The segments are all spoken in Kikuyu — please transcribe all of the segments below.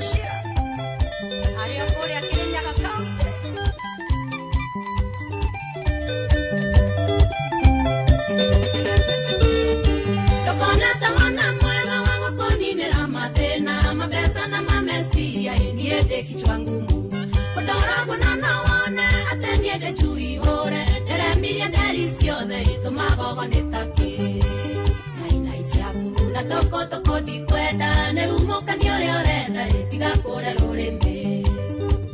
Sheila arĩ o kũrĩa Kirinyaga County. Ndũkona ta mwana mwega wa gũkũninĩra mathĩna, mabeca na mameciria, ĩ niĩ ndĩ kichwa ngumu. Kũndoragwo na no wone atĩ niĩ ndĩ chui hũre, ndĩremirie nderi ciothe itũmagogo nĩ takĩ. Nainai ciaku na tũkũtũkũ ndikwenda, nĩ umũkani ũrĩa ũrenda, ĩ tiga kũre rũrĩmĩ.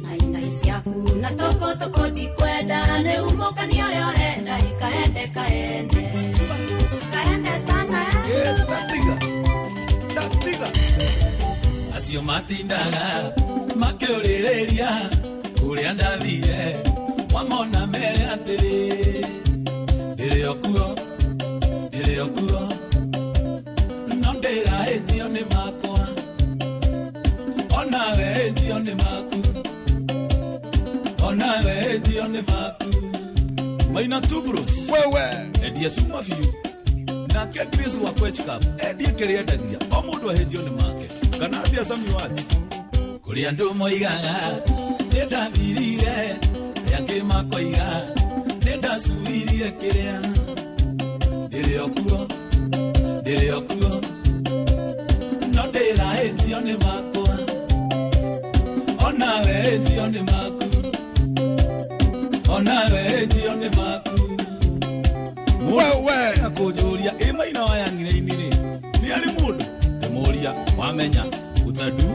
Nainai ciaku na tũkũtũkũ ndikwenda, nĩ umũkani ũrĩa ũrenda, ĩ kaende kaende. Kaende sana. Tatiga tatiga acio matindaga makĩũrĩrĩria kũrĩa ndathire wamona mere atĩrĩ ndĩrĩ o kuo ndĩrĩ o kuo no ndĩrahĩtio nĩ makwa onawe hĩtio nĩ maku onawe hĩtio nĩ maku. Maina Tubros Wewe endia cuma biũ nake Grace wa Kwech Cup endie kĩrĩa endagia o mũndũ ahĩtio nĩ make kana atĩa Sami Watts kũrĩ andũ moigaga nĩ ndathirire arĩa angĩ makoiga nĩ ndacuirie kĩrĩa ndĩrĩ o kuo ndĩrĩ o kuo no ndĩrahĩtio nĩ makwa onawe hĩtio nĩ maku onawe hĩtio nĩ maku. Wewe Akũnjũria ĩ maina wa yang'ire-inĩ rĩ nĩ arĩ mũndũ ndĩmũria wamenya ũthandu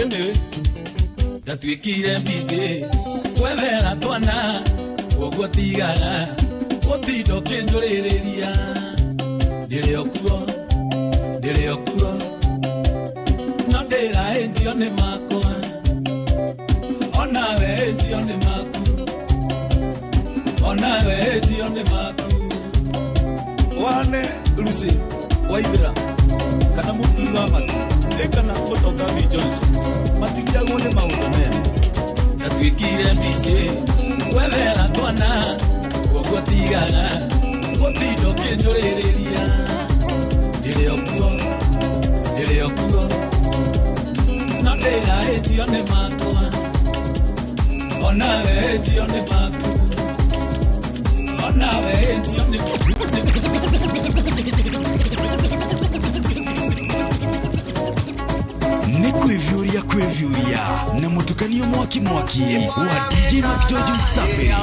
anyway ndatuĩkire mbicĩ gwethera twana koguo tigaga gũtinda ũkĩnjũrĩrĩria ndĩrĩ o kuo ndĩrĩ o kuo no ndĩrahĩtio nĩ makwa onawe hĩtio nĩ maku onawe hĩtio nĩ maku. Wane Lucy Waithera kana mũturi wa matu ĩ kana mũtonga B Johnson matigiragwo nĩ maũndũ maya ndatuĩkire mbicĩ gwethera twana koguo tigaga gũtinda ũkĩnjũrĩrĩria ndĩrĩ o kuo ndĩrĩ o kuo no ndĩrahĩtio nĩ makwa onawe hĩtio nĩ maku onawe hĩtio nĩ Nĩ kwĩviũria kwĩviũria na mũtukanio mwaki mwaki wa DJ McGeorge Msafiri.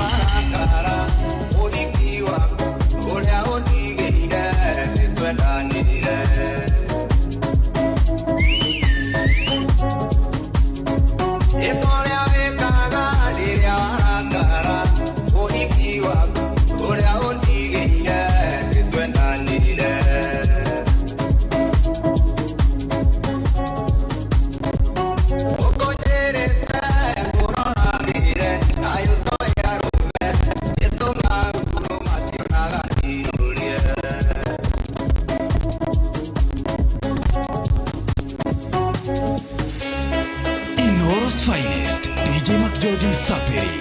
Ũhiki waku ũrĩa ũndigĩire nĩtwendanire. Ĩka ũrĩa wĩkaga rĩrĩa warakara, ũhiki waku ũrĩa ũndigĩire nĩtwendanire. Ũkũnjĩrĩte ngũroragĩre nayo toya rũme ĩtũma mationaga niũrie. Inoro's finest DJ McGeorge Msafiri.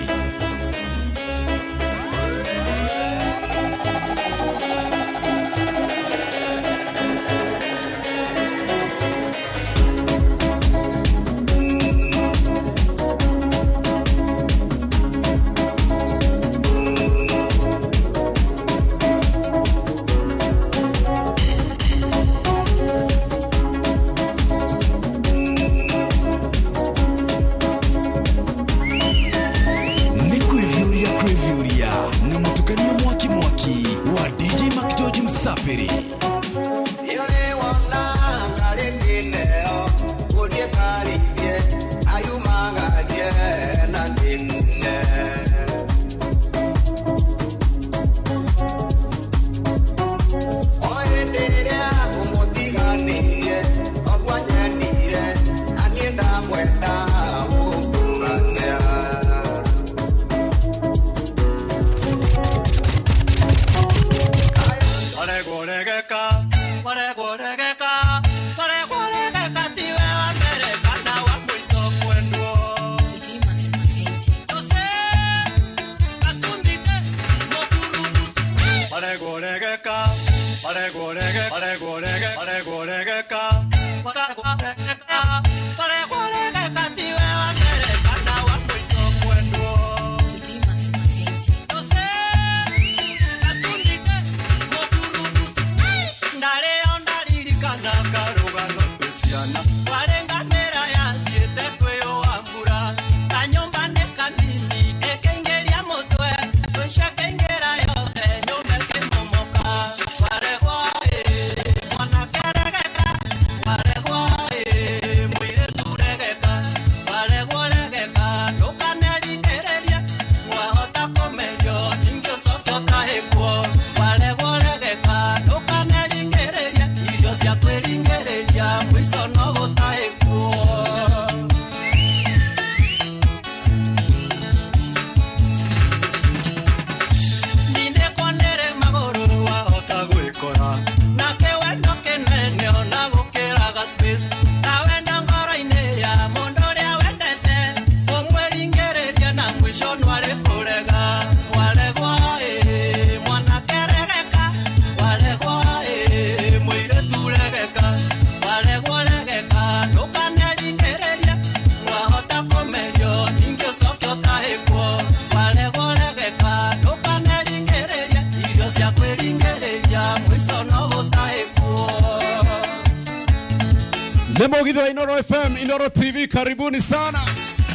Ni mugithi wa Inoro FM, Inoro TV, karibuni sana.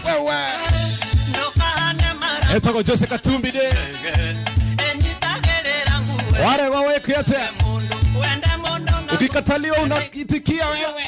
Wewe. Etagwo Jose Katumbi de. Wale wawe kuyate. Ukikataliwa unaitikia wewe.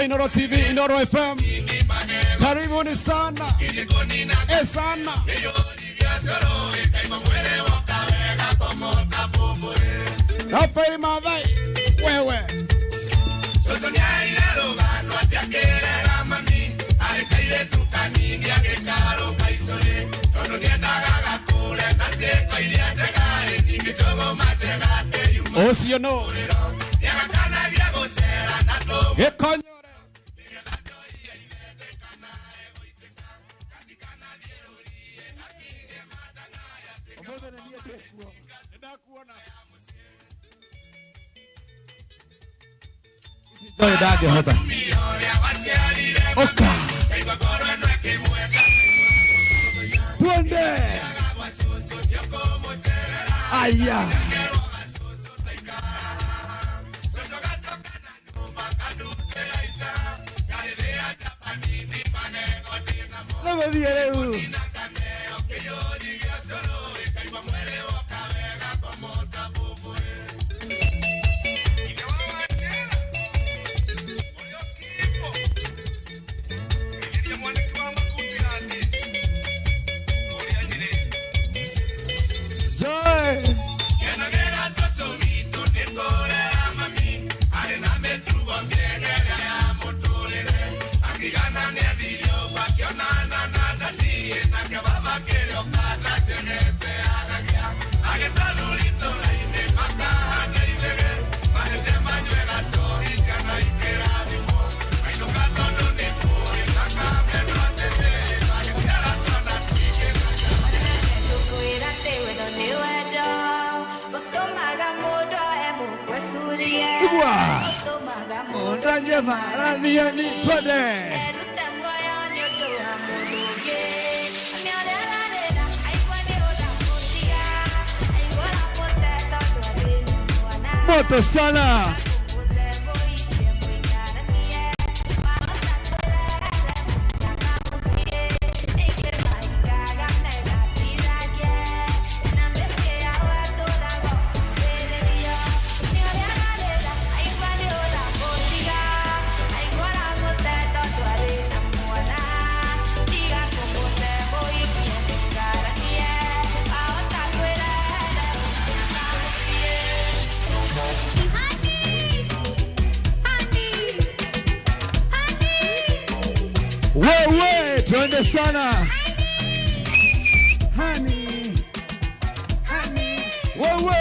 Inoro TV, Inoro FM. Karibuni sana. Sana. Rafael Madai. Wewe. Osio no. Gekonyo. Ndangĩhota. Oka. Twende. Aya. Rĩu rĩu. Tukanywe marathioni twende. Moto sana. Wewe twende sana. Honey, honey, wewe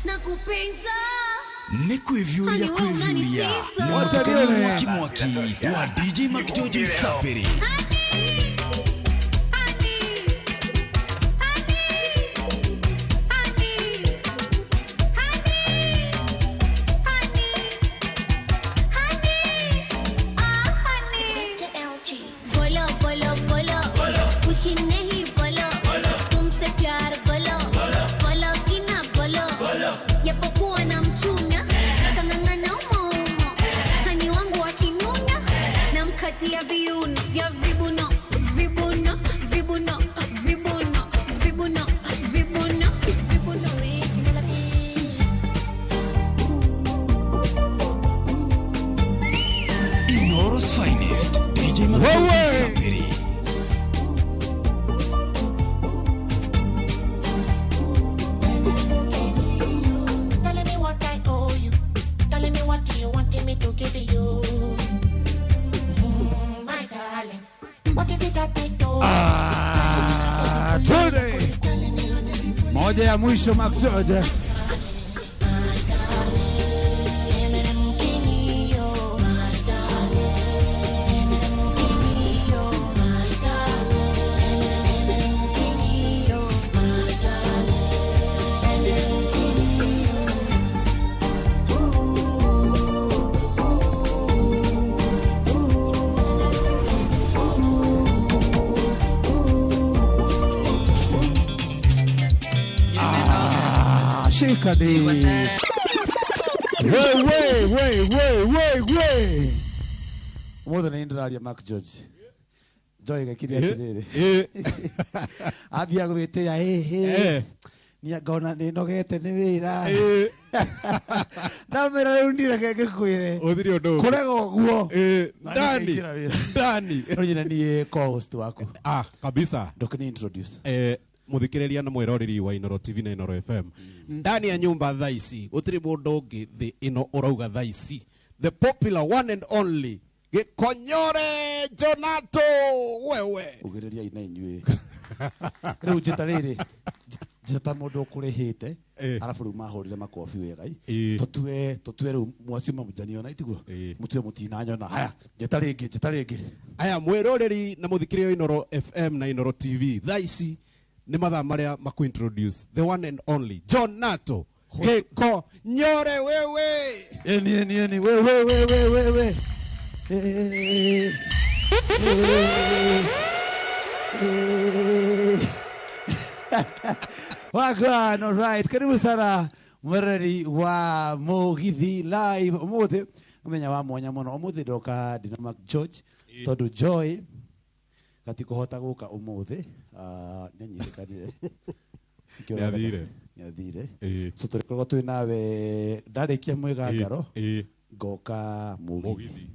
nakupenda. Nĩ kwĩviũria kwĩviũria na mũtukanio mwaki mwaki wa DJ Macgeorge Msapiri. Inoro's finest, DJ Macgeorge Msapiri. Telling me what I owe you. Telling me what you wanted me to give you. My darling, what is it that they do? Twende. Moja ya mwisho Macgeorge. Shika di. We we we we we we. Mothe nĩ ndĩraria Macgeorge. Joy gakire atĩrĩrĩ. Ambia gwĩtĩa ĩhĩ. Niĩ ngona nĩ nogete nĩ wĩra. Ndamĩra rĩu ndireke ngĩkwĩre. Ũthire ũndũ ũngĩ. Kũrega ũguo. Ndani. Ndani. No nyina niĩ co-host waku. Ah, kabisa. Ndũkĩni introduce. Muthikiriria na mwiroreri wa Inoro TV na Inoro FM. Ndani ya nyumba thaa ici gutiri mundu ungi thi ino urauga thaa ici, the popular one and only Gikonyore Jonato. Wewe ugiriria ina inyuĩ. Rĩu njĩta rĩrĩ njĩta mũndũ ũkũrĩhĩte arabu rĩu mahũrire makobi wega. Tũtue rĩu mwaciuma mũjaniona itiguo mũtue mũtinanyona. Haya njĩta rĩngĩ njĩta rĩngĩ. Aya mwiroreri na muthikiriria wa Inoro FM na Inoro TV thaa ici nĩ mathaa marĩa maku introduce the one and only Jonato Gikonyore. Wewe eni eni eni wewe wewe wewe. Wagwan, all right. Karibu sana mwereri wa Mugithi Live umuthi muthenya wa mwanya muno. Umuthi ndoka ndina Macgeorge tondu Joy gatikuhota guka umuthi nĩanyitĩkanire. Nĩathire. Nĩathire. So tũrĩkorwo twĩ nawe ndarĩkia mwĩgangaro ngoka Mugithi.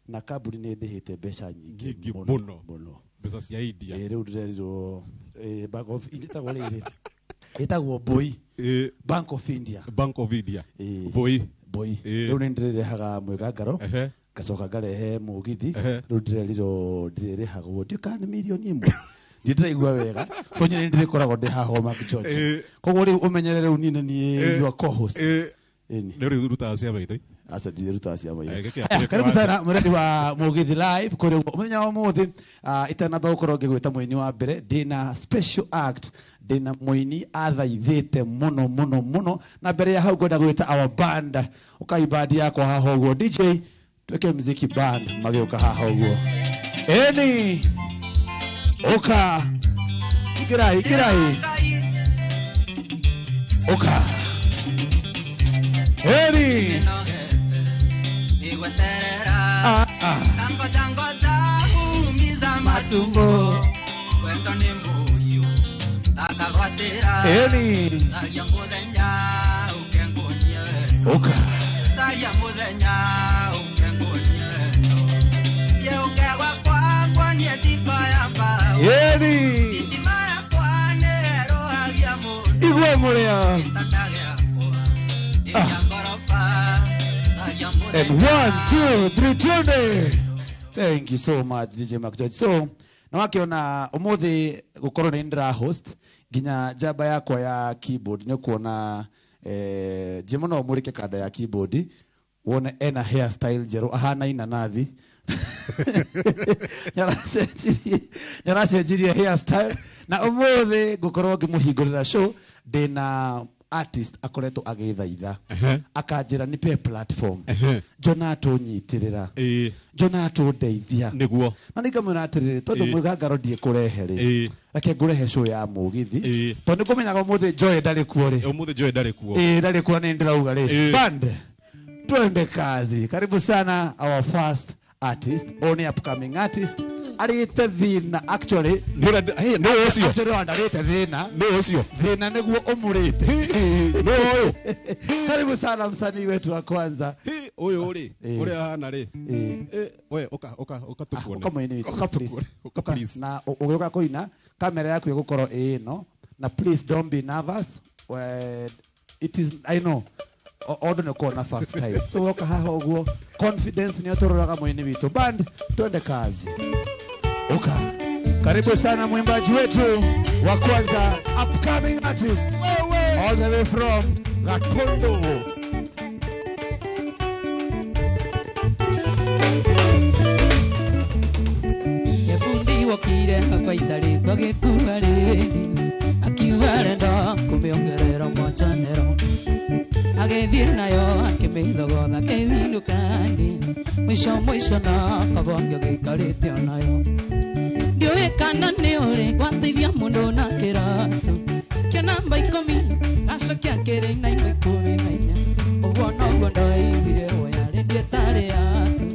Na kambuni nĩ ndĩhĩte mbeca nyingĩ mũno mũno. Mbeca cia India. Rĩu ndĩrerirwo Bank of India ĩtagwo rĩrĩ ĩtagwo Boi. Bank of India. Bank of India. Boi. Boi. Rĩu nĩ ndĩrĩrehaga mwĩgangaro ngacoka ngarehe Mugithi. Rĩu ndĩrerirwo ndĩrĩrĩhagwo ndiũ kana nĩ mirioni ĩmwe. Ndiraigua wega. So nyine ndĩrĩkoragwo ndĩ haha Macgeorge. Koguo rĩu ũmenyere rĩu niĩ nĩ niĩ your co-host. Nĩ ũrĩrutaga ciama ithe. Aca ndirutaga ciama ithe. Karibu sana mwereri wa Mugithi Live kũrĩ mũthenya wa ũmũthĩ. Itanamba gũkorwo ngĩgwĩta mũini wa mbere ndĩna special act Ndina muini athaithite muno muno muno na mbere ya hau ngwenda gwita our band ukai band yakwa haha uguo DJ tweke muziki band magĩũka haha ũguo. Eni uka ikirai ikirai uka eni eni uka Yeni Igwe muria. And 1, 2, 3, twende. Thank you so much DJ Mark George. So na wakiona umuthi gukorwo ni ndira host nginya njamba yakwa ya keyboard ni kuona Jimo no murike kanda ya keyboard wone ena hairstyle njeru ahana inanathi. Nyaracenjirie hairstyle na umuthi ngukorwo ngimuhingurira show ndina artist akoretwo agithaitha akanjira nipe platform njona tunyitirira njona tundeithia niguo na ningamwira atiriri tondu mwigangaro ndie kurehe ri reke ngurehe show ya mugithi tondu nikumenyaga umuthi Joy ndari kuo ri umuthi Joy ndari kuo ndari kuo ni ndirauga ri band twende kazi. Karibu sana our first artist, only upcoming artist. Arite thina actually. No ocio. Actually andarite thina. No ocio. Thina niguo umurite. No oyo. Karibu sana msanii wetu wa kwanza. Uyu ri, uria hana ri. We uka uka uka tukuone. Uka mwini witu. Uka tukuone. Uka please. Na ugiuka kuina kamera yaku igukorwo ino na please don't be nervous. It is I know. Ondo nĩ kuona first time. So woka haha ũguo confidence nĩ atũroraga mwini witũ. Band twende kazi. Uka. Karibu sana mwimbaji wetu wa kwanza upcoming artist all the way from Gakondo. Yebundi wokire akwaitari twagĩkua rĩndi akiuga arenda kũmĩongerera mwachanero agĩthiĩ nayo akĩmĩthogotha kĩthindũkani mwisho mwisho na kabonge gĩikarĩte onayo ndiũĩ kana nĩ ũrĩ gwateithia mũndũ na kĩratũ kĩa namba 10 gacokia kĩrĩ na imwe 14 ũguo noguo ndoiguire woya rĩndĩ ĩtarĩ yaku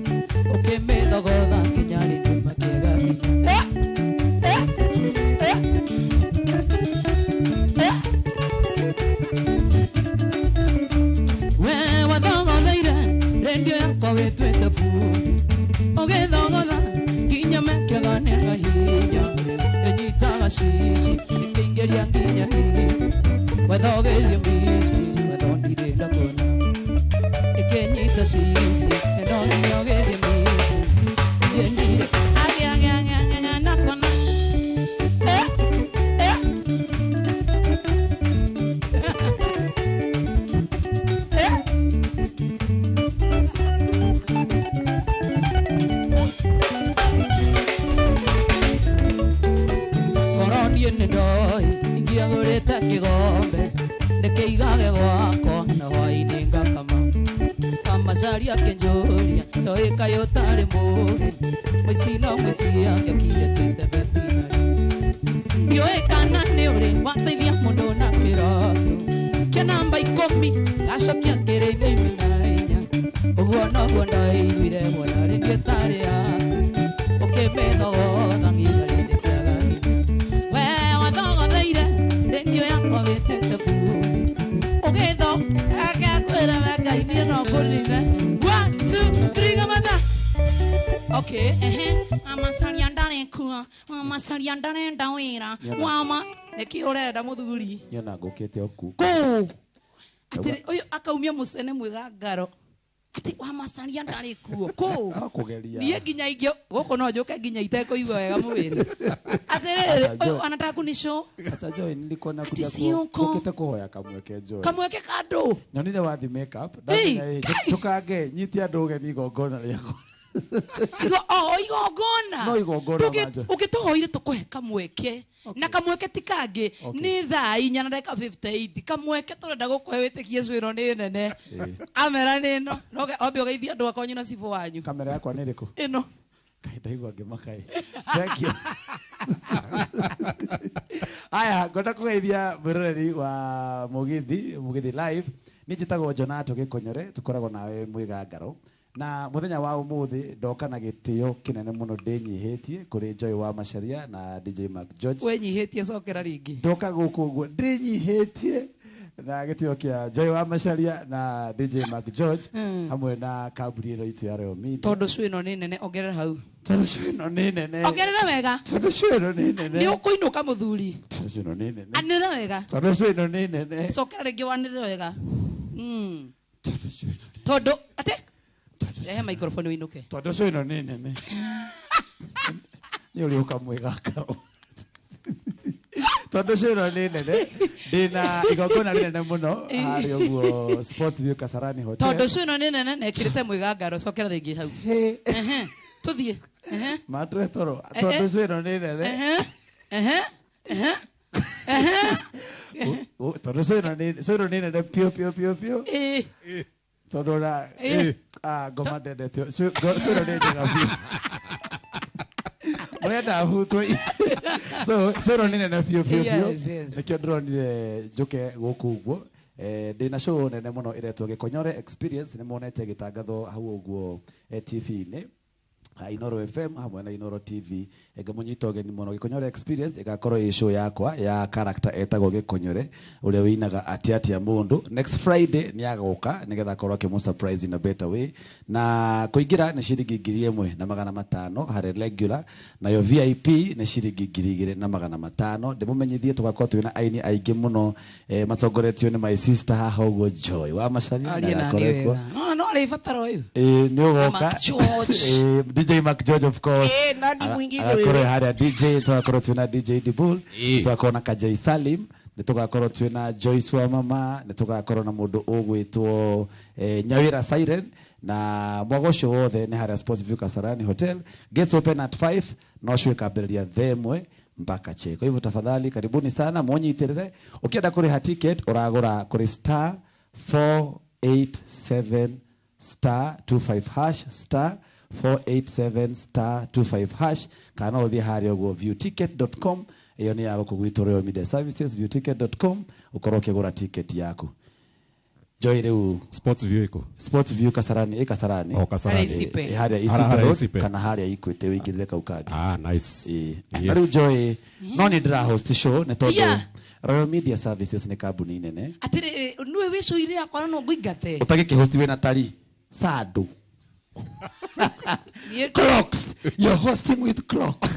ũkĩmĩthogotha nginya rĩndĩ makĩgakinya. Ndio yakwa wetwete fundi ũgĩthogotha nginya mekĩaga nĩ kahinya ĩnyitaga cici ĩkĩingĩria nginya hihi wethogĩthio mici wethondirĩ ndakona ĩkĩnyita cici ĩno nginya ũgĩthiĩ mici ndiendire agĩagĩagĩagĩa ndakona. Ingĩagũrĩte kĩgombe ndĩkĩigage gwakwa na hwaĩ-inĩ ngakama kamacaria akĩnjũria toĩ kaĩ ũtarĩ mũũgĩ mũici no mũici angĩakire twĩte vetinarĩ ndiũĩ kana nĩ ũrĩ wateithia mũndũ na kĩroto kĩa namba 10 gacokia kĩrĩ na 14 ũguo noguo ndoiguire guoya rĩngĩ ĩtarĩ yaku ũkĩmĩthogotha nginya rĩndĩ kĩaga hinya ndio yakwa wĩtĩte bundi ũgĩtho agakwĩra we Ngai niĩ no ngũnine 1 2 3 gamatha. Okay ehe amacaria ndarĩ kuo amacaria ndarenda wĩra wama nĩkĩ ũrenda mũthuri nyona ngũkĩte oku kũ atĩrĩ ũyũ akaumia mũcene mwĩga ngaro ati wamacaria ndarĩ kuo kũ niĩ nginya ingĩ gũkũ no njũke nginya itekũigua wega mwĩrĩ atĩrĩrĩ ũyũ anataka kunishow. Acha Joy nilikuona kuja ukite kuhoya kamweke Joy kamweke kando nyonire wathi makeup ndamenya tukange nyitia andũ ũgeni igongona rĩakwa. Igo igongona Kamera. No igongona majo. Ũngĩtũhoire tũkũhe kamweke. Na kamweke ti kangĩ nĩ thaa 4:58 kamweke tũrenda gũkũhe wĩtĩkie cwĩro nĩ nene. Kamera nĩ ĩno. No wambe ũgeithie andũ akwa nyina cibũ wanyu. Kamera yakwa nĩ ĩrĩkũ? Ĩno. Ndaigua ngĩmaka. Thank you. Aya, ngwenda kũgeithia mwĩroreri wa Mũgithi Live. Niĩ njĩtagwo Jonato Gĩkonyore, tũkoragwo nawe mwĩgangaro. Na mũthenya wa ũmũthĩ ndoka na gĩtĩo kĩnene mũno ndĩnyihĩtie kũrĩ Joy wa Macharia na DJ Mark George. Wenyihĩtie cokera rĩngĩ. Ndoka gũkũ ũguo ndĩnyihĩtie na gĩtĩo kĩa Joy wa Macharia na DJ Mark George hamwe na kambuni ĩno itũ ya Royal Media. Tondũ cũ ĩno nĩ nene, ongerera hau. Tondũ cũ ĩno nĩ nene. Ongerera wega. Tondũ cũ ĩno nĩ nene. Nĩ ũkũinũka mũthuri. Tondũ cũ ĩno nĩ nene. Anĩrĩra wega. Tondũ cũ ĩno nĩ nene. Cokera rĩngĩ wanĩrĩre wega. Tondũ atĩ rehe microphone ũinũke. Tondũ cũ ĩno nĩ nene. Nĩ ũrĩũka mwĩgakaro. Tondũ cũ ĩno nĩ nene. Ndĩna igongona rĩnene mũno harĩa ũguo Sports View Kasarani Hotel. Tondũ cũ ĩno nĩ nene na ĩkĩrĩte mwĩgangaro cokera rĩngĩ hau. Tũthiĩ. Matwe toro. Tondũ cũ ĩno nĩ nene. Tondũ cũ ĩno nĩ nene piũ piũ piũ piũ. Tondũ na ngoma ndendete. Cũ ĩno nĩ njega biũ. Mũrenda hutwo. So cũ ĩno nĩ nene biũ biũ biũ. Nĩkĩo ndĩronire njũke gũkũ ũguo. Ndĩna show nene mũno ĩretwo Gĩkonyore Experience, nĩ monete gĩtangatho hau ũguo TV-inĩ. Inoro FM hamwe na Inoro TV. Ngamũnyita ũgeni mũno. Gĩkonyore Experience ĩgakorwo ĩ show yakwa ya character etagwo Gĩkonyore ũrĩa wĩinaga atĩa atĩa mũndũ. Next Friday nĩ agoka nĩgetha akorwo akĩmũ surprise in a better way. Na kũingĩra nĩ ciringi 1500 harĩ regular, nayo VIP nĩ ciringi 2500. Ndĩmũmenyithie tũgakorwo twĩna aini aingĩ mũno matongoretio nĩ my sister haha ũguo Joy wa Macharia. No arĩ batara ũyũ. Nĩ ũgoka. DJ Mark George of course. Nani mwingine wewe? Haria DJ tugakorwo twina DJ Dibul, tugakorwo na Kajai Salim, tugakorwo twina Joyce wa mama, tugakorwo na mundu ugwitwo Nyawira Siren, na mwago ucio wothe ni haria Sports View Kasarani Hotel. Gates open at 5, no show ikambĩrĩria 1 mpaka che. Kwa hivyo tafadhali karibuni sana mwonyitirire. Ukienda kuriha ticket uragura kuri star 487 star 25 hash star 487 star 25 hash, kana uthie haria uguo viewticket.com. Iyo ni ya guku gwitu Royal Media Services, viewticket.com, ukorwo ukigura ticket yaku. Joy riu Sports View iko Sports View Kasarani, Kasarani. Oh, Kasarani. Haria Isipe kana haria Equity wingirire kau kandi. Ah, nice. Yes. Riu Joy no ni ndira host show ni tondu Royal Media Services ni kambuni nene. Atiri niwe wicuire yakwa no ngwingate. Utagĩkĩhost wĩna tari Sadu. Clocks. You're hosting with clocks.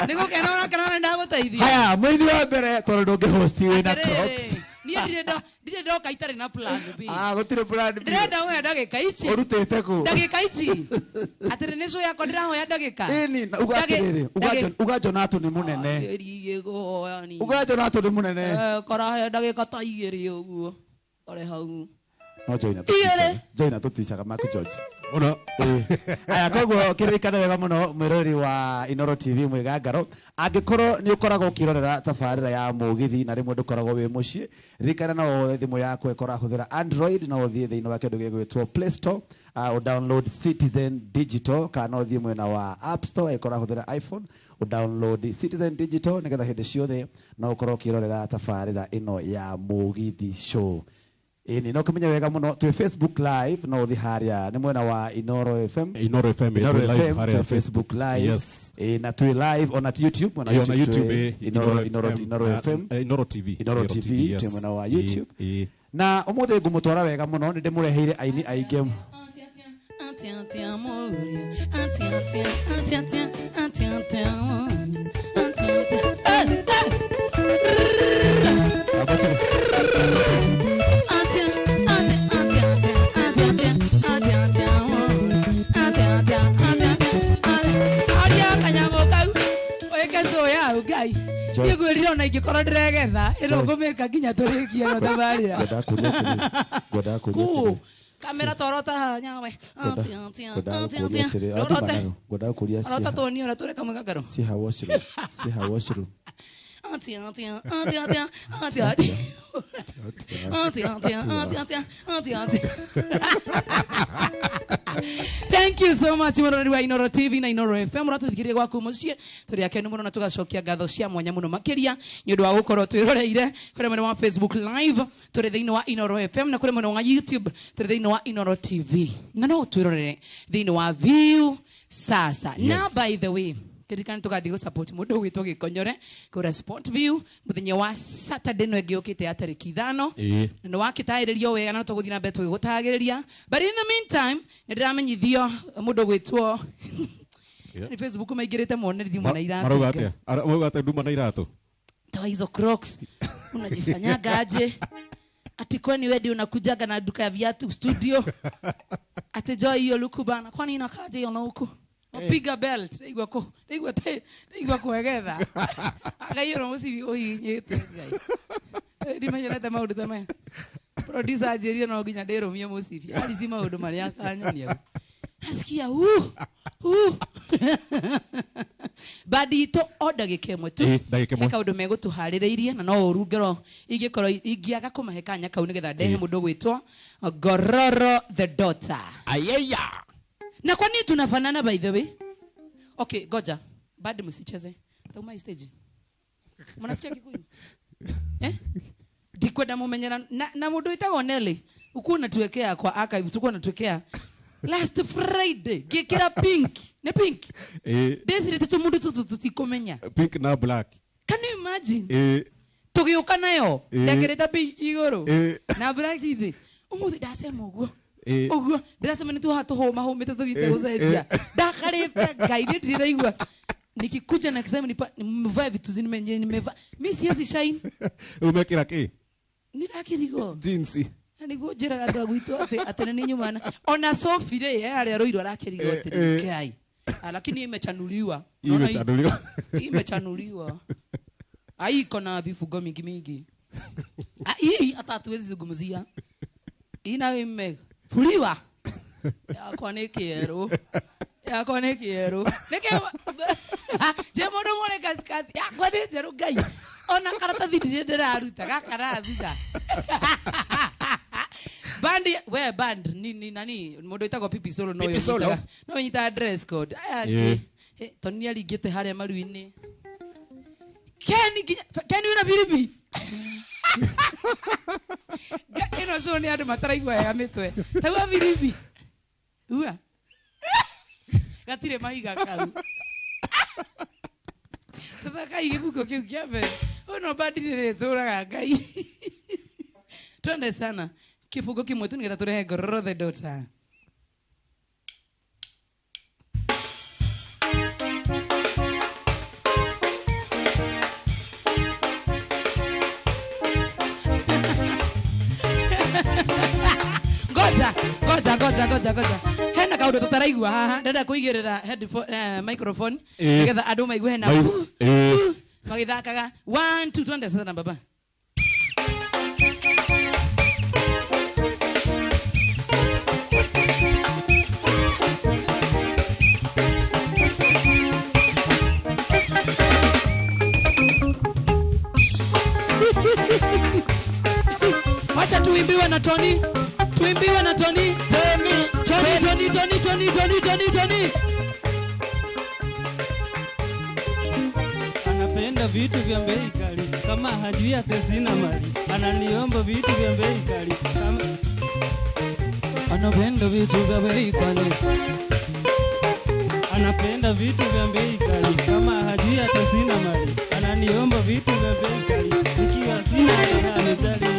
Nĩgũkena ũrakena ndagũteithia. Haya, mũini wa mbere tondũ ndũngĩhost wĩna clocks. Niĩ ndirĩ ndoka itarĩ na plan B. Ah, gũtirĩ plan B. Ndĩrenda ũhe ndagĩka ici. Ũrutĩte kũ? Ndagĩka ici. Atĩrĩ nĩ cũ yakwa ndĩrahoya ndagĩka. Ĩni, uga atĩrĩrĩ, uga Jonato nĩ mũnene. Uga Jonato nĩ mũnene. Karahe ndagĩka ta igĩrĩ ũguo. Kore hau. No Joy na tuticaga Mark George. Mũno. Aya, koguo kĩririkane wega mũno mwĩroreri wa Inoro TV mwĩgangaro, angĩkorwo nĩ ũkoragwo ũkĩrorera tabarĩra ya mũgithi na rĩmwe ndũkoragwo wĩ mũciĩ, ririkana no woe thimũ yaku ĩkorwo ahũthĩra Android, no ũthiĩ thĩinĩ wa kĩndũ gĩgwĩtwo Play Store, download Citizen Digital, kana ũthiĩ mwena wa App Store ĩkorwo ahũthĩra iPhone, download Citizen Digital nĩgetha hĩndĩ ciothe no ũkorwo ũkĩrorera tabarĩra ĩno ya mũgithi show. Ĩni no kĩmenye wega mũno twĩ Facebook Live, no ũthiĩ harĩa nĩ mwena wa Inoro FM. Inoro FM, Inoro live FM harĩa twĩ Facebook Live. Yes. Na twĩ live ona YouTube, ona YouTube, Inoro Inoro FM, Inoro TV, Inoro TV twĩ mwena wa YouTube. Na ũmũthĩ ngũmũtwara wega mũno, nĩ ndĩmũreheire aini aingĩ. Nĩngwĩrire ona ingĩkorwo ndĩregetha ĩno ngũmĩka nginya tũrĩkie ĩno tabarĩra. Kũ Kamera torota nyawe. Ngwendaga kũria Orota tuoni ũrĩa tũreka mwĩgangaro. ciha washroom. Ciha washroom. Atia atia atia atia atia atia. Atia atia atia atia atia atia. Thank you so much murori wa Inoro TV na Inoro FM muratuthikiria gwaku muciĩ tũrĩ akenu mũno na tũgacokia ngatho cia mwanya mũno makĩria nĩ ũndũ wa gũkorwo twĩroreire kũrĩ mwena wa Facebook Live tũrĩ thĩinĩ wa Inoro FM na kũrĩ mwena wa YouTube tũrĩ thĩinĩ wa Inoro TV na no twĩrorere thĩinĩ wa View Sasa. Yes. Na by the way ririkana tugathiĩ gũ support mũndũ ũgwĩtwo Gĩkonyore kũrĩa Sport View mũthenya wa Saturday no ĩngĩ yũkĩte ya tarĩki 5 Ĩĩ. na nĩ wakĩtarĩrio wega na tũgũthiĩ na mbere tũgĩgũtaragĩrĩria but in the meantime nĩ ndĩramenyithio mũndũ ũgwĩtwo nĩ Facebook maingĩrĩte mone ndimwe na iratũ Marauga atĩa? Marauga atĩa nduma na iratũ? Toa hizo Crocs unajifanyaga aje ati kwani wewe ndio unakujaga na duka ya viatu studio ati joy hiyo luku bana kwani inakaje hiyo na huku Piga belt ndaigua ko ndaigua te ndaigua kwegetha akaiyũrwo mũcibi ũhihinyĩte Ngai ndimenyerete maũndũ ta maya producer anjĩrire no nginya ndĩrũmie mũcibi arici maũndũ marĩa akanyonia nasikia bandi itũ o ndagĩka ĩmwe tu Ndagĩka ĩmwe. he kaũndũ megũtũharĩrĩirie na no ũru ngero ingĩkorwo ingĩaga kũmahe kanya kau nĩgetha ndehe mũndũ ũgwĩtwo Ngororo the daughter. Ayeya. Na kwa nini tunafanana by the way? Okay, goja. Bado msicheze. Tauma stage. Mnasikia Kikuyu? Eh? Ndikwenda mumenyera na mundu witagwo Nelly. Uku unatuwekea kwa archive, tuko unatuwekea last Friday. Gikira pink. Ne pink. Ndecirite tu mundu tutu tutikumenya. Pink na black. Can you imagine? Tugiuka nayo. Ndekirite pink iguru. Na black ithi. Umuthi ndacema uguo. Uguo ndĩracema nĩ tuhaha tũhũma hũmĩte tũthiĩte gũcenjia ndakarĩte Ngai nĩ ndĩraigua nikikuja na kisema nimevae vitu zimenye nimevaa mi siwezi shine Umekĩra kĩ? nĩ ndakĩrigwo Jeans. na nĩguo njĩraga andũ a gwitũ atĩ atĩ nĩ nyumana ona Sophie rĩ harĩa rũirũ arakĩrigwo atĩ Ngai. Lakini imechanuliwa. Unaona hii? Imechanuliwa. Imechanuliwa. Ai iko na vifugo mingi mingi. Hii hata hatuwezi zungumzia. Hii nayo imefuliwa. Yakwa nĩ kĩerũ. Yakwa nĩ kĩerũ. Nĩkĩ je mũndũ mũrĩ katikati yakwa nĩ njerũ Ngai. Ona karatathi ndirĩ ndĩraruta gaka rathira. Band we band ni nani mũndũ wĩtagwo Pipi Solo no Pipi Solo. yonyitaga no nyitaga dress code. Aya Yeah. Tondũ nĩ aringĩte harĩa maru-inĩ. Ken nginya Ken wĩna biribi. Ĩno cio nĩ andũ mataraigua wega mĩtwe. Taua biribi. Ua. Gatirĩ mahiga kau. Tũthakai gĩbuko kĩu kĩa mbere. Ũyũ no bandi nĩrĩtũraga Ngai. Twende sana. Kifungo kimwe tu nĩgetha tũrehe Ngororo the daughter. Ngoja, ngoja, ngoja, ngoja, ngoja. Hena kaundu tutaraigua haha. Ndenda kuigirira headphone microphone nigetha andu maigue hena. Magithakaga 1 2 twende sasa na baba. Wacha tuimbiwe na Tony. Tuimbiwe na Tony. Tony, Tony, Tony, Tony, Tony, Tony, Tony. Anapenda vitu vya bei kali kama hajui ate sina mali. Ananiomba vitu vya bei kali kama anapenda vitu vya bei kali. Anapenda vitu vya bei kali kama hajui ate sina mali. Ananiomba vitu vya bei kali nikiwa sina ananijali.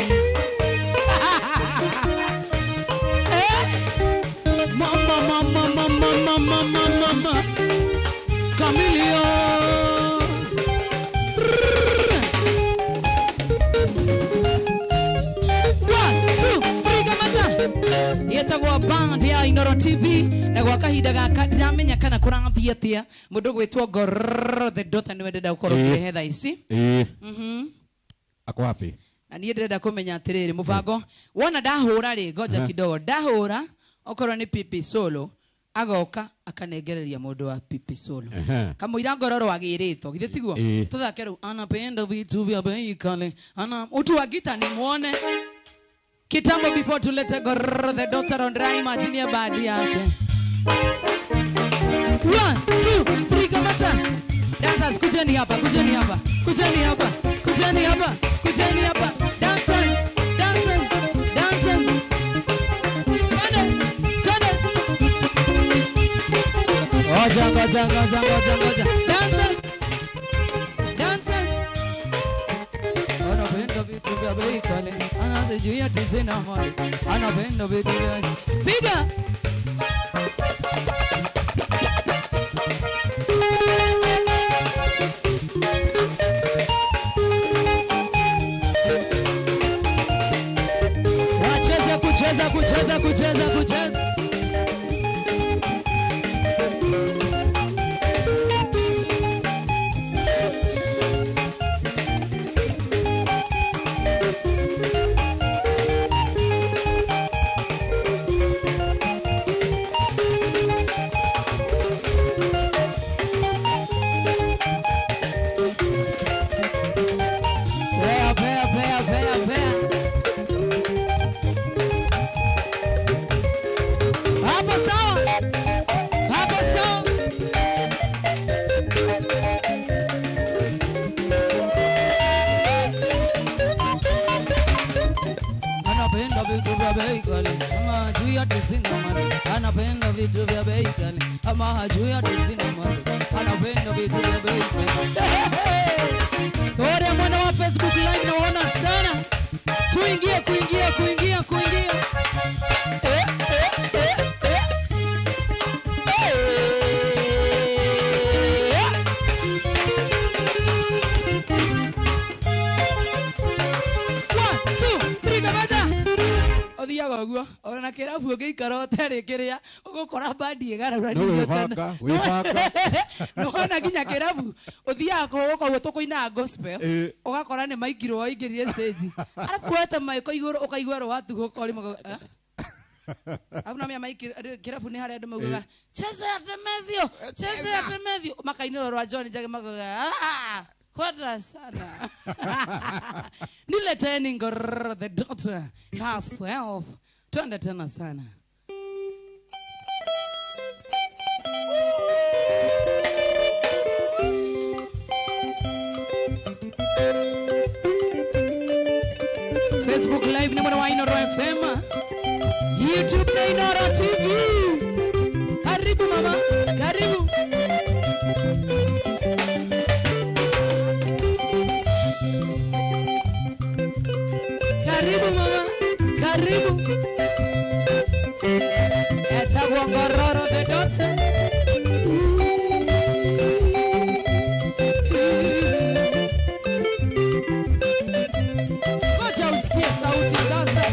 Mama, mama, mama, mama, mama, mama. Chameleon. One, two, three, kamata. Yetagwo band ya Inoro TV na gwa kahinda gaka ndiramenya kana kũrathiĩ atĩa mũndũ gwĩtwo Ngororo the daughter nĩwe ndĩrenda gũkorwo ũkĩrehe thaa ici. Ako wapi? Na niĩ ndĩrenda kũmenya atĩrĩrĩ mũbango wona ndahũra rĩ ngoja kidogo ndahũra okorwo nĩ pipi solo agoka akanengereria mũndũ wa pipi solo kamũira ngororo agĩrĩtwo githĩ tiguo tũthake rĩu anapenda vitu vya bei kali ana utu wa gita ni muone kitambo before tulete Ngororo the daughter on rhyme achinie badi yake. 1 2 3 kamata. Dancers kujeni hapa, kujeni hapa, kujeni hapa, kujeni hapa, kujeni hapa. Dancers, dancers, dancers. Twende, twende. Ngoja, ngoja, ngoja, ngoja, ngoja. Dancers, dancers. Anapenda vitu vya bei kali, anasijui ati sina mali. Anapenda vitu vya piga. Wacheze kucheza kucheza kucheza kucheza. Pea, pea, pea, pea, pea. Hapo sawa. Hapo sawa. Anapenda vitu vya bei kali, ama hajui ati sina mali. Anapenda vitu vya bei kali, ama hajui ati sina mali. Anapenda vitu vya bei kali. Ore mwana wa Facebook Live naona sana. Tuingie kuingia kuingia kuingia. Eh, eh, eh, eh. Eh. 1 2 3 kabata. Othiaga ũguo ona kĩrabu ũngĩikara ũtarĩ kĩrĩa ũgũkora bandi ĩgarũranĩte. No wĩbanga, wĩbanga. Nĩwona nginya kĩrabu ũthiaga kũhũrũka ũguo tũkũinaga gospel ũgakora nĩ maingirwo waingĩrire stage arabu wete maiko igũrũ ũkaigua rwatuhũka ũrĩ makauga arabu namenya maiki kĩrabu nĩ harĩa andũ maugaga cheza ya Temethio, cheza ya Temethio, makainĩrwo rwa John Njagi makauga ah kwenda sana. Nileteni Ngororo the daughter herself. Twende tena sana. Facebook Live ni mwana wa Inoro FM, YouTube na Inoro TV. Karibu mama, karibu. Karibu mama, karibu. Etagwo Ngororo the daughter. Ngoja usikie sauti sasa.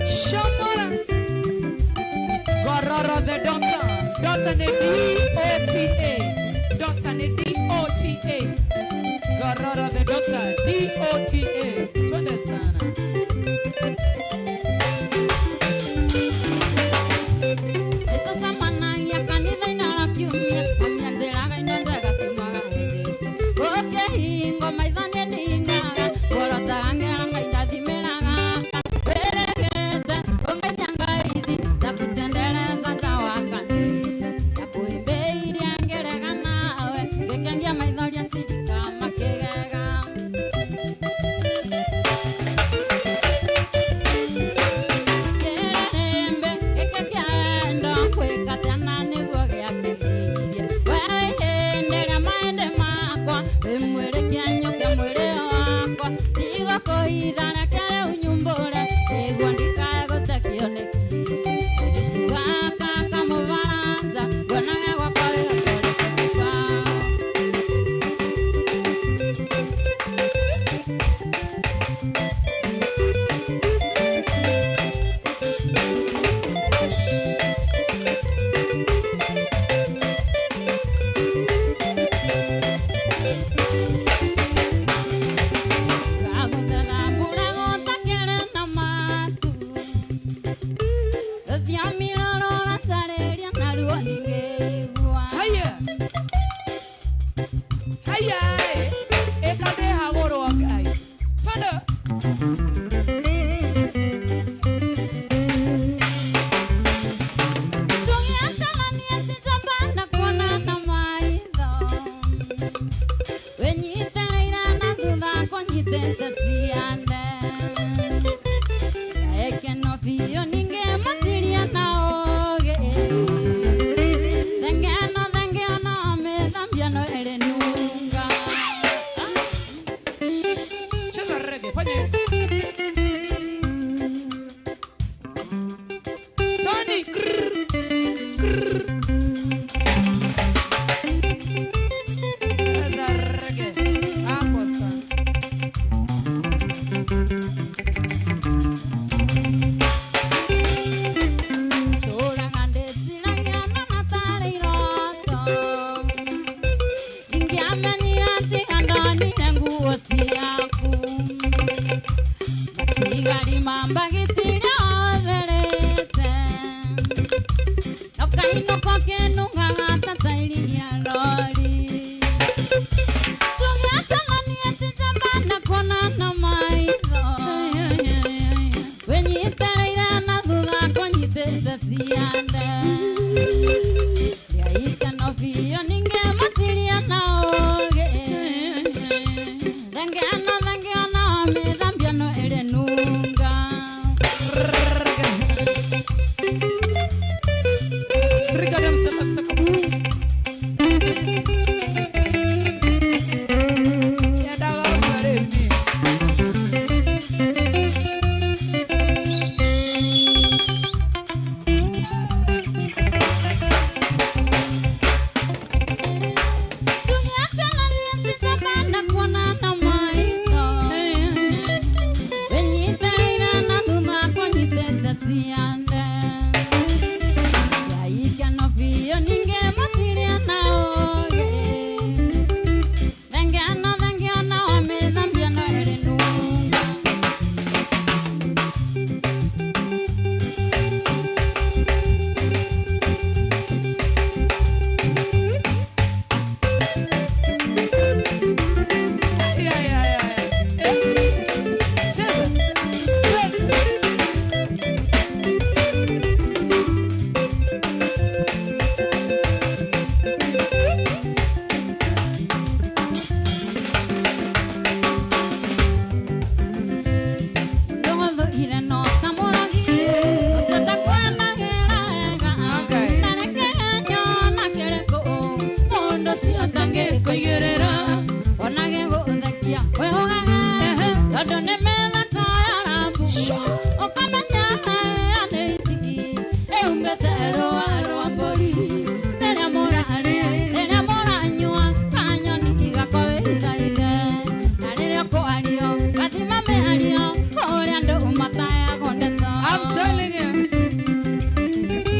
Shomora Gororo the daughter. Daughter ne D-O-T-A. Daughter ne D-O-T-A. Gororo the daughter D-O-T-A. Twende sana.